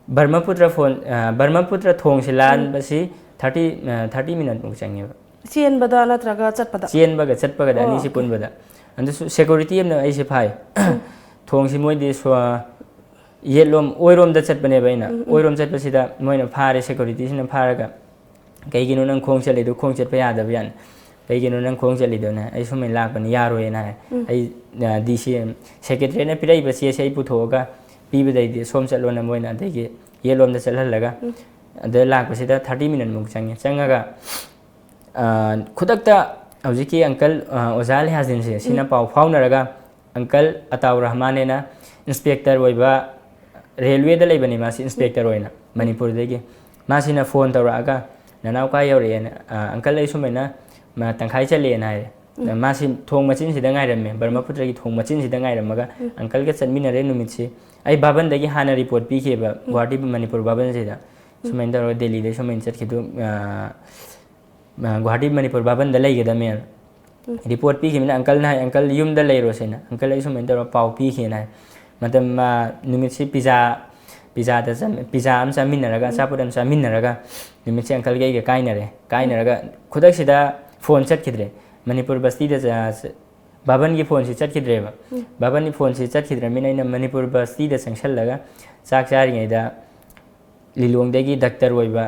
ꯕ꯭ꯔꯍ꯭ꯃꯄꯨꯇ꯭ꯔ ꯐꯣꯟ-, ꯑ, ꯕ꯭ꯔꯍ꯭ꯃꯄꯨꯇ꯭ꯔ ꯊꯣꯡꯁꯤ ꯂꯥꯟꯕꯁꯤ thirty, ꯑ, thirty minute ꯃꯨꯛ ꯆꯪꯉꯦꯕ꯫ ꯆꯦꯟꯕꯗ ꯅꯠꯇ꯭ꯔꯒ ꯆꯠꯄꯗ? ꯆꯦꯟꯕꯒ ꯆꯠꯄꯒꯗ ꯑꯣ, ꯑꯅꯤꯁꯤ okay꯫ ꯄꯨꯟꯕꯗ꯫ ꯑꯗꯨꯁꯨ security ꯑꯃꯅ ꯑꯩꯁꯦ ꯐꯥꯏ꯫ ꯊꯣꯡꯁꯤ ꯃꯣꯏꯗꯤ ꯁ꯭ꯋ-, ꯌꯦꯠꯂꯣꯝ ꯑꯣꯏꯔꯣꯝꯗ ꯆꯠꯄꯅꯦꯕ ꯑꯩꯅ꯫ ꯎꯝ, ꯎꯝ꯫ ꯑꯣꯏꯔꯣꯝ ꯆꯠꯄꯁꯤꯗ ꯃꯣꯏꯅ ꯐꯥꯔꯦ, securityꯁꯤꯅ ꯐꯥꯔꯒ, "ꯀꯩꯒꯤꯅꯣ ꯅꯪ ꯈꯣꯡ ꯆꯠꯂꯤꯗꯣ? ꯈꯣꯡ ꯆꯠꯄ ꯌꯥꯗꯕ ꯌꯥꯅꯤ?" "ꯀꯩꯒꯤꯅꯣ ꯅꯪ ꯈꯣꯡ ꯆꯠꯂꯤꯗꯣꯅ?" "ꯑꯩ ꯁꯨꯃꯥꯏꯅ ꯂꯥꯛꯄꯅꯤ, ꯌꯥꯔꯣꯏꯅ" ꯍꯥꯏ꯫ "ꯑꯩ ꯗꯤ ꯁꯤ ꯁꯦꯀ꯭ꯔꯦꯇꯔꯤꯅ ꯄꯤꯔꯛꯏꯕ ꯆꯦꯁꯦ ꯑꯩ ꯄꯨꯊꯣꯛꯑꯒ ꯄꯤꯕꯗꯩꯗꯤ ꯁꯣꯝ ꯆꯠꯂꯣꯅ ꯃꯣꯏꯅ ꯑꯗꯒꯤ ꯌꯦꯠꯂꯣꯝꯗ ꯆꯠꯍꯜꯂꯒ ꯑꯗ ꯂꯥꯛꯄꯁꯤꯗ ꯊꯥꯔꯇꯤ ꯃꯤꯅꯠꯃꯨꯛ ꯆꯪꯉꯦ꯫ ꯆꯪꯉꯒ ꯈꯨꯗꯛꯇ ꯍꯧꯖꯤꯛꯀꯤ ꯑꯪꯀꯜ ꯑꯣꯖꯥ ꯂꯤꯍꯥꯖꯤꯟꯁꯦ ꯁꯤꯅ ꯄꯥꯎ ꯐꯥꯎꯅꯔꯒ ꯑꯪꯀꯜ ꯑꯇꯥꯎ ꯔꯍꯃꯥꯟ ꯍꯥꯏꯅ ꯏꯟꯁꯄꯦꯛꯇꯔ ꯑꯣꯏꯕ, ꯔꯦꯜꯋꯦꯗ ꯂꯩꯕꯅꯤ ꯃꯥꯁꯤ ꯏꯟꯁꯄꯦꯛꯇꯔ ꯑꯣꯏꯅ ꯃꯅꯤꯄꯨꯔꯗꯒꯤ꯫ ꯃꯥꯁꯤꯅ ꯐꯣꯟ ꯇꯧꯔꯛꯑꯒ "ꯅꯅꯥꯎ ꯀꯥꯏ ꯌꯧꯔꯛꯑꯦꯅ?" "ꯑꯪꯀꯜ ꯑꯩ ꯁꯨꯃꯥꯏꯅ ꯇꯪꯈꯥꯏ ꯆꯠꯂꯦꯅ" ꯍꯥꯏꯔꯦ꯫ ꯃꯥꯁꯤ ꯊꯣꯡ ꯃꯆꯤꯟꯁꯤꯗ ꯉꯥꯏꯔꯝꯃꯦ, ꯕ꯭ꯔꯍꯃꯄꯨꯇ꯭ꯔꯒꯤ ꯊꯣꯡ ꯃꯆꯤꯟꯁꯤꯗ ꯉꯥꯏꯔꯝꯃꯒ ꯑꯪꯀꯜꯒ ꯆꯠꯃꯤꯟꯅꯔꯦ ꯅꯨꯃꯤꯠꯁꯤ꯫ ꯑꯩ ꯚꯥꯕꯟꯗꯒꯤ ꯍꯥꯟꯅ ꯔꯤꯄꯣꯔꯠ ꯄꯤꯈꯤꯕ ꯒꯨꯍꯥꯇꯤ ꯃꯅꯤꯄꯨꯔ ꯚꯥꯕꯟꯁꯤꯗ꯫ ꯁꯨꯃꯥꯏꯅ ꯇꯧꯔꯒ ꯗꯦꯜꯂꯤꯗ ꯁꯨꯃꯥꯏꯅ ꯆꯠꯈꯤꯗꯨ, ꯒꯨꯍꯥꯇꯤ ꯃꯅꯤꯄꯨꯔ ꯚꯥꯕꯟꯗ ꯂꯩꯒꯗꯕꯅꯦꯅ ꯔꯤꯄꯣꯔꯠ ꯄꯤꯈꯤꯕꯅꯤꯅ ꯑꯪꯀꯜꯅ ꯍꯥꯏ, "ꯑꯪꯀꯜ ꯌꯨꯝꯗ ꯂꯩꯔꯣꯁꯦꯅ"꯫ ꯑꯪꯀꯜ ꯑꯩ ꯁꯨꯃꯥꯏꯅ ꯇꯧꯔꯒ ꯄꯥꯎ ꯄꯤꯈꯤꯅ ꯍꯥꯏ꯫ ꯃꯇꯝ ꯅꯨꯃꯤꯠꯁꯤ ꯄꯤꯖꯥ ꯄꯤꯖꯥꯗ ꯄꯤꯖꯥ ꯑꯃ ꯆꯥꯃꯤꯟꯅꯔꯒ ꯑꯆꯥꯄꯣꯠ ꯑꯃ ꯆꯥꯃꯤꯟꯅꯔꯒ ꯅꯨꯃꯤꯠꯁꯦ ꯑꯪꯀꯜꯒ ꯑꯩꯒ ꯀꯥꯏꯅꯔꯦ꯫ ꯀꯥꯏꯅꯔꯒ ꯈꯨꯗꯛꯁꯤꯗ ꯐꯣꯟ ꯆꯠꯈꯤꯗ꯭ꯔꯦ꯫ ꯃꯅꯤꯄꯨꯔ ꯕꯁꯇꯤꯗ ꯚꯥꯕꯟꯒꯤ ꯐꯣꯟꯁꯤ ꯆꯠꯈꯤꯗ꯭ꯔꯦꯕ꯫ ꯚꯥꯕꯟꯒꯤ ꯐꯣꯟꯁꯤ ꯆꯠꯈꯤꯗ꯭ꯔꯕꯅꯤꯅ ꯑꯩꯅ ꯃꯅꯤꯄꯨꯔ ꯕꯁꯇꯤꯗ ꯆꯪꯁꯜꯂꯒ ꯆꯥꯛ ꯆꯥꯔꯤꯉꯩꯗ ꯂꯤꯂꯣꯡꯗꯒꯤ ꯗꯥꯛꯇꯔ ꯑꯣꯏꯕ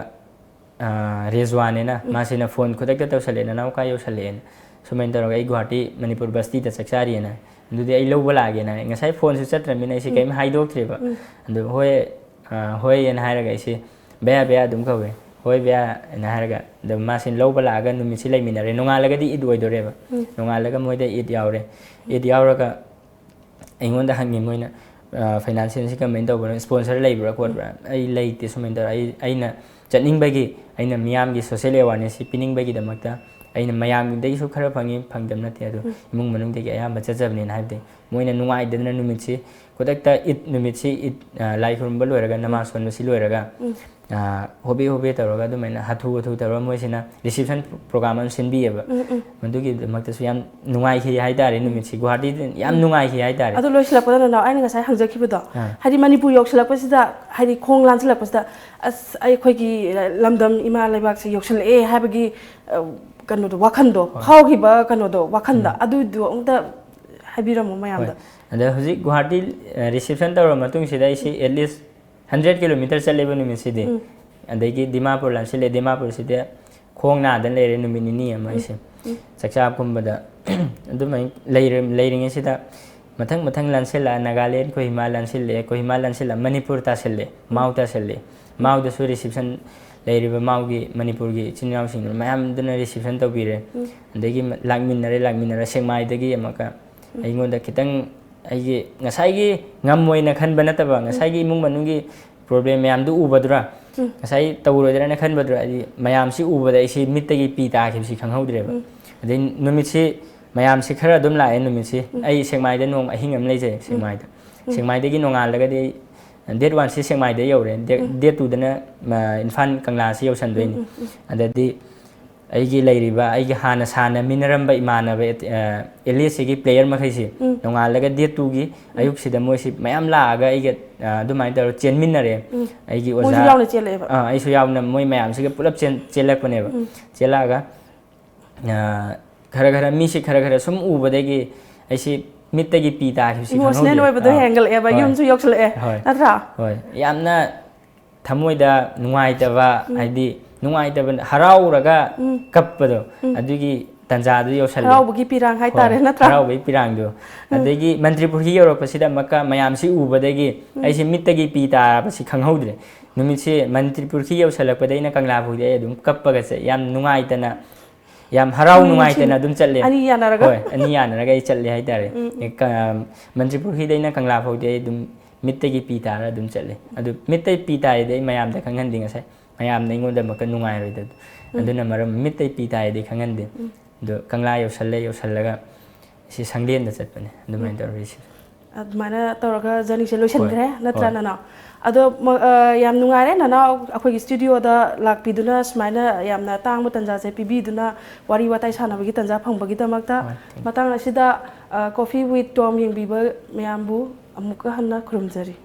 ꯔꯦꯖꯋꯥꯟ ꯍꯥꯏꯅ ꯃꯥꯁꯤꯅ ꯐꯣꯟ ꯈꯨꯗꯛꯇ ꯇꯧꯁꯜꯂꯛꯑꯦ, "ꯅꯅꯥꯎ ꯀꯥꯏ ꯌꯧꯁꯜꯂꯛꯑꯦꯅ?" ꯁꯨꯃꯥꯏꯅ ꯇꯧꯔꯒ "ꯑꯩ ꯒꯨꯍꯥꯇꯤ ꯃꯅꯤꯄꯨꯔ ꯕꯁꯇꯤꯗ ꯆꯥꯛ ꯆꯥꯔꯤꯑꯅ, ꯑꯗꯨꯗꯤ ꯑꯩ ꯂꯧꯕ ꯂꯥꯛꯑꯒꯦꯅ ꯍꯥꯏ꯫ ꯉꯁꯥꯏ ꯐꯣꯟꯁꯨ ꯆꯠꯇ꯭ꯔꯕꯅꯤꯅ ꯑꯩꯁꯦ ꯀꯔꯤꯝ ꯍꯥꯏꯗꯣꯛꯇ꯭ꯔꯦꯕ꯫ ꯑꯗꯨ "ꯍꯣꯏ, ꯍꯣꯏ" ꯍꯥꯏꯅ ꯍꯥꯏꯔꯒ ꯑꯩꯁꯦ "ꯕꯌꯥ, ꯕꯌꯥ" ꯑꯗꯨꯝ ꯀꯧꯋꯦ꯫ "ꯍꯣꯏ ꯕꯌꯥ" ꯍꯥꯏꯅ ꯍꯥꯏꯔꯒ ꯑꯗꯨꯝ ꯃꯥꯁꯤ ꯂꯧꯕ ꯂꯥꯛꯑꯒ ꯅꯨꯃꯤꯠꯁꯤ ꯂꯩꯃꯤꯟꯅꯔꯦ꯫ ꯅꯣꯡꯉꯥꯜꯂꯒꯗꯤ ꯏꯗ ꯑꯣꯏꯗꯣꯔꯦꯕ꯫ ꯅꯣꯡꯉꯥꯜꯂꯒ ꯃꯣꯏꯗ ꯏꯗ ꯌꯥꯎꯔꯦ꯫ ꯏꯗ ꯌꯥꯎꯔꯒ ꯑꯩꯉꯣꯟꯗ ꯍꯪꯉꯤ ꯃꯣꯏꯅ, "ꯐꯥꯏꯅꯥꯟꯁꯤꯌꯦꯜꯁꯤ ꯀꯃꯥꯏꯅ ꯇꯧꯕꯅꯣ? ꯏꯁꯄꯣꯟꯁꯔ ꯂꯩꯕ꯭ꯔꯥ ꯈꯣꯠꯄ꯭ꯔꯥ?" "ꯑꯩ ꯂꯩꯇꯦ, ꯁꯨꯃꯥꯏꯅ ꯇꯧꯔꯦ꯫ ꯑꯩ, ꯑꯩꯅ ꯆꯠꯅꯤꯡꯕꯒꯤ, ꯑꯩꯅ ꯃꯤꯌꯥꯝꯒꯤ ꯁꯣꯁꯤꯌꯦꯜ ꯑꯦꯋꯥꯔꯅꯦꯁꯁꯤ ꯄꯤꯅꯤꯡꯕꯒꯤꯗꯃꯛꯇ ꯑꯩꯅ ꯃꯌꯥꯝꯗꯒꯤꯁꯨ ꯈꯔ ꯐꯪꯉꯤ, ꯐꯪꯗꯕ ꯅꯠꯇꯦ, ꯑꯗꯨ ꯏꯃꯨꯡ ꯃꯅꯨꯡꯗꯒꯤ ꯑꯌꯥꯝꯕ ꯆꯠꯆꯕꯅꯦꯅ" ꯍꯥꯏꯕꯗꯤ ꯃꯣꯏꯅ ꯅꯨꯡꯉꯥꯏꯗꯅ ꯅꯨꯃꯤꯠꯁꯤ ꯈꯨꯗꯛꯇ ꯏꯗ ꯅꯨꯃꯤꯠꯁꯤ, ꯏꯗ, ꯂꯥꯏ ꯈꯨꯔꯨꯝꯕ ꯂꯣꯏꯔꯒ, ꯅꯃꯥꯖ ꯁꯣꯟꯕꯁꯤ ꯂꯣꯏꯔꯒ, ꯍꯣꯕꯦ ꯍꯣꯕꯦ ꯇꯧꯔꯒ ꯑꯗꯨꯃꯥꯏꯅ ꯍꯥꯊꯨ ꯍꯥꯊꯨ ꯇꯧꯔꯒ ꯃꯣꯏꯁꯤꯅ ꯔꯤꯁꯦꯞꯁꯟ ꯄ꯭ꯔꯣꯒ꯭ꯔꯥꯝ ꯑꯃ ꯁꯤꯟꯕꯤꯌꯦꯕ꯫ ꯃꯗꯨꯒꯤꯗꯃꯛꯇꯁꯨ ꯌꯥꯝ ꯅꯨꯡꯉꯥꯏꯈꯤ ꯍꯥꯏꯇꯥꯔꯦ꯫ ꯅꯨꯃꯤꯠꯁꯤ ꯒꯨꯍꯥꯇꯤꯗ ꯌꯥꯝ ꯅꯨꯡꯉꯥꯏꯈꯤ ꯍꯥꯏꯇꯥꯔꯦ꯫ ꯑꯗꯨ ꯂꯣꯏꯁꯤꯜꯂꯛꯄꯗ, ꯅꯅꯥꯎ, ꯑꯩꯅ ꯉꯁꯥꯏ ꯍꯪꯖꯈꯤꯕꯗꯣ, ꯑꯥ꯫ ꯍꯥꯏꯗꯤ ꯃꯅꯤꯄꯨꯔ ꯌꯧꯁꯤꯜꯂꯛꯄꯁꯤꯗ, ꯍꯥꯏꯗꯤ ꯈꯣꯡ ꯂꯥꯟꯁꯤꯜꯂꯛꯄꯁꯤꯗ, ꯑꯁ, ꯑꯩꯈꯣꯏꯒꯤ ꯂꯝꯗꯝ ꯏꯃꯥ ꯂꯩꯕꯥꯛꯁꯦ ꯌꯧꯁꯤꯜꯂꯛꯑꯦ ꯍꯥꯏꯕꯒꯤ, ꯑ, ꯀꯩꯅꯣꯗꯣ, ꯋꯥꯈꯟꯗꯣ, ꯍꯣꯏ꯫ ꯐꯥꯎꯈꯤꯕ ꯀꯩꯅꯣꯗꯣ, ꯋꯥꯈꯟꯗ, ꯎꯝ꯫ ꯑꯗꯨꯗꯣ ꯑꯝꯇ ꯍꯥꯏꯕꯤꯔꯝꯃꯣ ꯃꯌꯥꯝꯗ꯫ ꯍꯣꯏ꯫ ꯑꯗ ꯍꯧꯖꯤꯛ ꯒꯨꯍꯥꯇꯤ, ꯑ, ꯔꯤꯁꯦꯞꯁꯟ ꯇꯧꯔꯕ ꯃꯇꯨꯡꯁꯤꯗ ꯑꯩꯁꯤ at least hundred kilometer ꯆꯠꯂꯦꯕ ꯅꯨꯃꯤꯠꯁꯤꯗꯤ꯫ ꯎꯝ꯫ ꯑꯗꯒꯤ ꯗꯤꯃꯥꯄꯨꯔ ꯂꯥꯟꯁꯤꯜꯂꯦ, ꯗꯤꯃꯥꯄꯨꯔꯁꯤꯗꯤ ꯈꯣꯡ ꯅꯥꯗꯅ ꯂꯩꯔꯦ ꯅꯨꯃꯤꯠ ꯅꯤꯅꯤ ꯑꯃ ꯑꯩꯁꯦ꯫ ꯆꯥꯛꯆꯥ ꯀꯨꯝꯕꯗ ꯑꯗꯨꯃꯥꯏꯅ ꯂꯩꯔ-, ꯂꯩꯔꯤꯉꯩꯁꯤꯗ ꯃꯊꯪ ꯃꯊꯪ ꯂꯥꯟꯁꯤꯜꯂꯛꯑ, ꯅꯥꯒꯥꯂꯦꯟ, ꯀꯣꯍꯤꯃꯥ ꯂꯥꯟꯁꯤꯜꯂꯛꯑꯦ, ꯀꯣꯍꯤꯃꯥ ꯂꯥꯟꯁꯤꯜꯂꯛꯑ ꯃꯅꯤꯄꯨꯔ ꯇꯥꯁꯤꯜꯂꯦ, ꯃꯥꯎ ꯇꯥꯁꯤꯜꯂꯦ꯫ ꯃꯥꯎꯗꯁꯨ reception ꯂꯩꯔꯤꯕ ꯃꯥꯎꯒꯤ ꯃꯅꯤꯄꯨꯔꯒꯤ ꯏꯆꯤꯟ ꯏꯅꯥꯎꯁꯤꯡꯗꯨꯅ ꯃꯌꯥꯝꯗꯨꯅ reception ꯇꯧꯕꯤꯔꯦ꯫ ꯑꯗꯒꯤ ꯂꯥꯛꯃꯤꯟꯅꯔꯦ, ꯂꯥꯛꯃꯤꯟꯅꯔ ꯁꯦꯛꯃꯥꯏꯗꯒꯤ ꯑꯃꯨꯛꯀ ꯑꯩꯉꯣꯟꯗ ꯈꯤꯇꯪ ꯑꯩꯒꯤ ꯉꯁꯥꯏꯒꯤ ꯉꯝꯃꯣꯏꯅ ꯈꯟꯕ ꯅꯠꯇꯕ, ꯉꯁꯥꯏꯒꯤ ꯏꯃꯨꯡ ꯃꯅꯨꯡꯒꯤ problem ꯃꯌꯥꯝꯗꯨ ꯎꯕꯗꯨꯔ, ꯉꯁꯥꯏ ꯇꯧꯔꯣꯏꯗ꯭ꯔꯅ ꯈꯟꯕꯗꯨꯔ, ꯍꯥꯏꯗꯤ ꯃꯌꯥꯝꯁꯤ ꯎꯕꯗ ꯑꯩꯁꯤ ꯃꯤꯠꯇꯒꯤ ꯄꯤ ꯇꯥꯈꯤꯕꯁꯤ ꯈꯪꯍꯧꯗ꯭ꯔꯦꯕ꯫ ꯑꯗꯩ ꯅꯨꯃꯤꯠꯁꯤ ꯃꯌꯥꯝꯁꯤ ꯈꯔ ꯑꯗꯨꯝ ꯂꯥꯛꯑꯦ ꯅꯨꯃꯤꯠꯁꯤ꯫ ꯑꯩ ꯁꯦꯛꯃꯥꯏꯗ ꯅꯣꯡ ꯑꯍꯤꯡ ꯑꯃ ꯂꯩꯖꯩ ꯁꯦꯛꯃꯥꯏꯗ꯫ ꯁꯦꯛꯃꯥꯏꯗꯒꯤ ꯅꯣꯡꯉꯥꯜꯂꯒꯗꯤ ꯑꯩ date one ꯁꯤ ꯁꯦꯛꯃꯥꯏꯗ ꯌꯧꯔꯦ꯫ Date, date two ꯗꯅ, ꯑ, ꯏꯝꯐꯥꯜ ꯀꯪꯂꯥꯁꯤ ꯌꯧꯁꯟꯗꯣꯏꯅꯤ꯫ ꯑꯗꯗꯤ ꯑꯩꯒꯤ ꯂꯩꯔꯤꯕ, ꯑꯩꯒꯤ ꯍꯥꯟꯅ ꯁꯥꯟꯅꯃꯤꯟꯅꯔꯝꯕ ꯏꯃꯥꯟꯅꯕ, ꯑ, ꯑꯦꯂꯤꯁꯤꯒꯤ player ꯃꯈꯩꯁꯤ ꯅꯣꯡꯉꯥꯜꯂꯒ date two ꯒꯤ ꯑꯌꯨꯛꯁꯤꯗ ꯃꯣꯏꯁꯤ ꯃꯌꯥꯝ ꯂꯥꯛꯑꯒ ꯑꯩꯒ, ꯑ, ꯑꯗꯨꯃꯥꯏꯅ ꯇꯧꯔ ꯆꯦꯟꯃꯤꯟꯅꯔꯦ꯫ ꯑꯩꯒꯤ ꯃꯣꯏꯁꯨ ꯑꯣꯖꯥ, ꯌꯥꯎꯅ ꯆꯦꯜꯂꯛꯑꯦꯕ? ꯑ, ꯑꯩꯁꯨ ꯌꯥꯎꯅ ꯃꯣꯏ ꯃꯌꯥꯝꯁꯤꯒ ꯄꯨꯂꯞ ꯆꯦꯟ-, ꯆꯦꯜꯂꯛꯄꯅꯦꯕ꯫ ꯆꯦꯜꯂꯛꯑꯒ, ꯑ, ꯈꯔ ꯈꯔ ꯃꯤꯁꯤ ꯈꯔ ꯈꯔ ꯁꯨꯝ ꯎꯕꯗꯒꯤ ꯑꯩꯁꯤ ꯃꯤꯠꯇꯒꯤ ꯄꯤ ꯇꯥꯈꯤꯕꯁꯤ emotional ꯈꯪꯍꯧꯗꯦ꯫ ꯑꯣꯏꯕꯗꯣ ꯑꯥ꯫ ꯍꯦꯟꯒꯠꯂꯛꯑꯦꯕ, ꯍꯣꯏ꯫ ꯌꯨꯝꯁꯨ ꯌꯧꯁꯜꯂꯛꯑꯦ, ꯍꯣꯏ꯫ ꯅꯠꯇ꯭ꯔꯥ? ꯍꯣꯏ꯫ ꯌꯥꯝꯅ ꯊꯃꯣꯏꯗ ꯅꯨꯡꯉꯥꯏꯇꯕ, ꯍꯥꯏꯗꯤ ꯅꯨꯡꯉꯥꯏꯇꯕ, ꯍꯔꯥꯎꯔꯒ ꯀꯞꯄꯗꯣ, ꯑꯗꯨꯒꯤ ꯇꯟꯖꯥꯗꯨ ꯌꯧꯁꯜꯂꯦ꯫ ꯍꯔꯥꯎꯕꯒꯤ ꯄꯤꯔꯥꯡ ꯍꯥꯏꯇꯥꯔꯦ, ꯍꯣꯏ, ꯅꯠꯇ꯭ꯔꯥ? ꯍꯔꯥꯎꯕꯒꯤ ꯄꯤꯔꯥꯡꯗꯣ꯫ ꯑꯗꯒꯤ ꯃꯟꯇ꯭ꯔꯤꯄꯨꯈ꯭ꯔꯤ ꯌꯧꯔꯛꯄꯁꯤꯗ ꯑꯃꯨꯛꯀ ꯃꯌꯥꯝꯁꯤ ꯎꯕꯗꯒꯤ ꯑꯩꯁꯦ ꯃꯤꯠꯇꯒꯤ ꯄꯤ ꯇꯥꯔꯕꯁꯤ ꯈꯪꯍꯧꯗ꯭ꯔꯦ꯫ ꯅꯨꯃꯤꯠꯁꯦ ꯃꯟꯇ꯭ꯔꯤꯄꯨꯈ꯭ꯔꯤ ꯌꯧꯁꯜꯂꯛꯄꯗ ꯑꯩꯅ ꯀꯪꯂꯥ ꯐꯥꯎꯗꯤ ꯑꯩ ꯑꯗꯨꯝ ꯀꯞꯄꯒ ꯆꯠ-, ꯌꯥꯝ ꯅꯨꯡꯉꯥꯏꯇꯅ, ꯌꯥꯝ ꯍꯔꯥꯎ ꯅꯨꯡꯉꯥꯏꯇꯅ ꯑꯗꯨꯝ ꯆꯠꯂꯦ꯫ ꯑꯅꯤ ꯌꯥꯅꯔꯒ? ꯍꯣꯏ, ꯑꯅꯤ ꯌꯥꯅꯔꯒ ꯑꯩ ꯆꯠꯂꯦ ꯍꯥꯏꯇꯥꯔꯦ꯫ ꯎꯝ, ꯎꯝ꯫ ꯑꯦ, ꯀ-, ꯃꯟꯇ꯭ꯔꯤꯄꯨꯈ꯭ꯔꯤꯗꯩꯅ ꯀꯪꯂꯥ ꯐꯥꯎꯗꯤ ꯑꯩ ꯑꯗꯨꯝ ꯃꯤꯠꯇꯒꯤ ꯄꯤ ꯇꯥꯔ ꯑꯗꯨꯝ ꯆꯠꯂꯦ꯫ ꯑꯗꯨ ꯃꯤꯠꯇꯩ ꯄꯤ ꯇꯥꯔꯤꯗꯤ ꯑꯩ ꯃꯌꯥꯝꯗ ꯈꯪꯍꯟꯗꯦ ꯉꯁꯥꯏ꯫ ꯃꯌꯥꯝꯅ ꯑꯩꯉꯣꯟꯗ ꯑꯃꯨꯛꯀ ꯅꯨꯡꯉꯥꯏꯔꯣꯏꯗꯕꯗꯣ꯫ ꯎꯝ꯫ ꯑꯗꯨꯅ ꯃꯔꯝ ꯃꯤꯠꯇꯩ ꯄꯤ ꯇꯥꯔꯤꯗꯤ ꯈꯪꯍꯟꯗꯦ꯫ ꯎꯝ꯫ ꯑꯗꯣ ꯀꯪꯂꯥ ꯌꯧꯁꯜꯂꯦ, ꯌꯧꯁꯜꯂꯒ ꯁꯤ ꯁꯪꯂꯦꯟꯗ ꯆꯠꯄꯅꯦ꯫ ꯑꯗꯨꯃꯥꯏꯅ ꯎꯝ꯫ ꯇꯧꯔꯒ ꯁꯤ ꯑꯗꯨꯃꯥꯏꯅ ꯇꯧꯔꯒ journey ꯁꯦ ꯂꯣꯏꯁꯤꯟꯈ꯭ꯔꯦ, ꯍꯣꯏ, ꯅꯠꯇ꯭ꯔꯥ, ꯍꯣꯏ꯫ ꯅꯅꯥꯎ? ꯑꯗꯣ, ꯃ-, ꯑ, ꯌꯥꯝ ꯅꯨꯡꯉꯥꯏꯔꯦ, ꯅꯅꯥꯎ ꯑꯩꯈꯣꯏꯒꯤ studio ꯗ ꯂꯥꯛꯄꯤꯗꯨꯅ ꯁꯨꯃꯥꯏꯅ ꯌꯥꯝꯅ ꯇꯥꯡꯕ ꯇꯟꯖꯥꯁꯦ ꯄꯤꯕꯤꯗꯨꯅ ꯋꯥꯔꯤ ꯋꯥꯇꯥꯏ ꯁꯥꯟꯅꯕꯒꯤ ꯇꯟꯖꯥ ꯐꯪꯕꯒꯤꯗꯃꯛꯇ꯫ ꯍꯣꯏ, thank you꯫ ꯃꯇꯥꯡ ꯑꯁꯤꯗ, ꯑ, Coffee with Tom ꯌꯦꯡꯕꯤꯕ ꯃꯌꯥꯝꯕꯨ ꯑꯃꯨꯛꯀ ꯍꯟꯅ ꯈꯨꯔꯨꯝꯖꯔꯤ꯫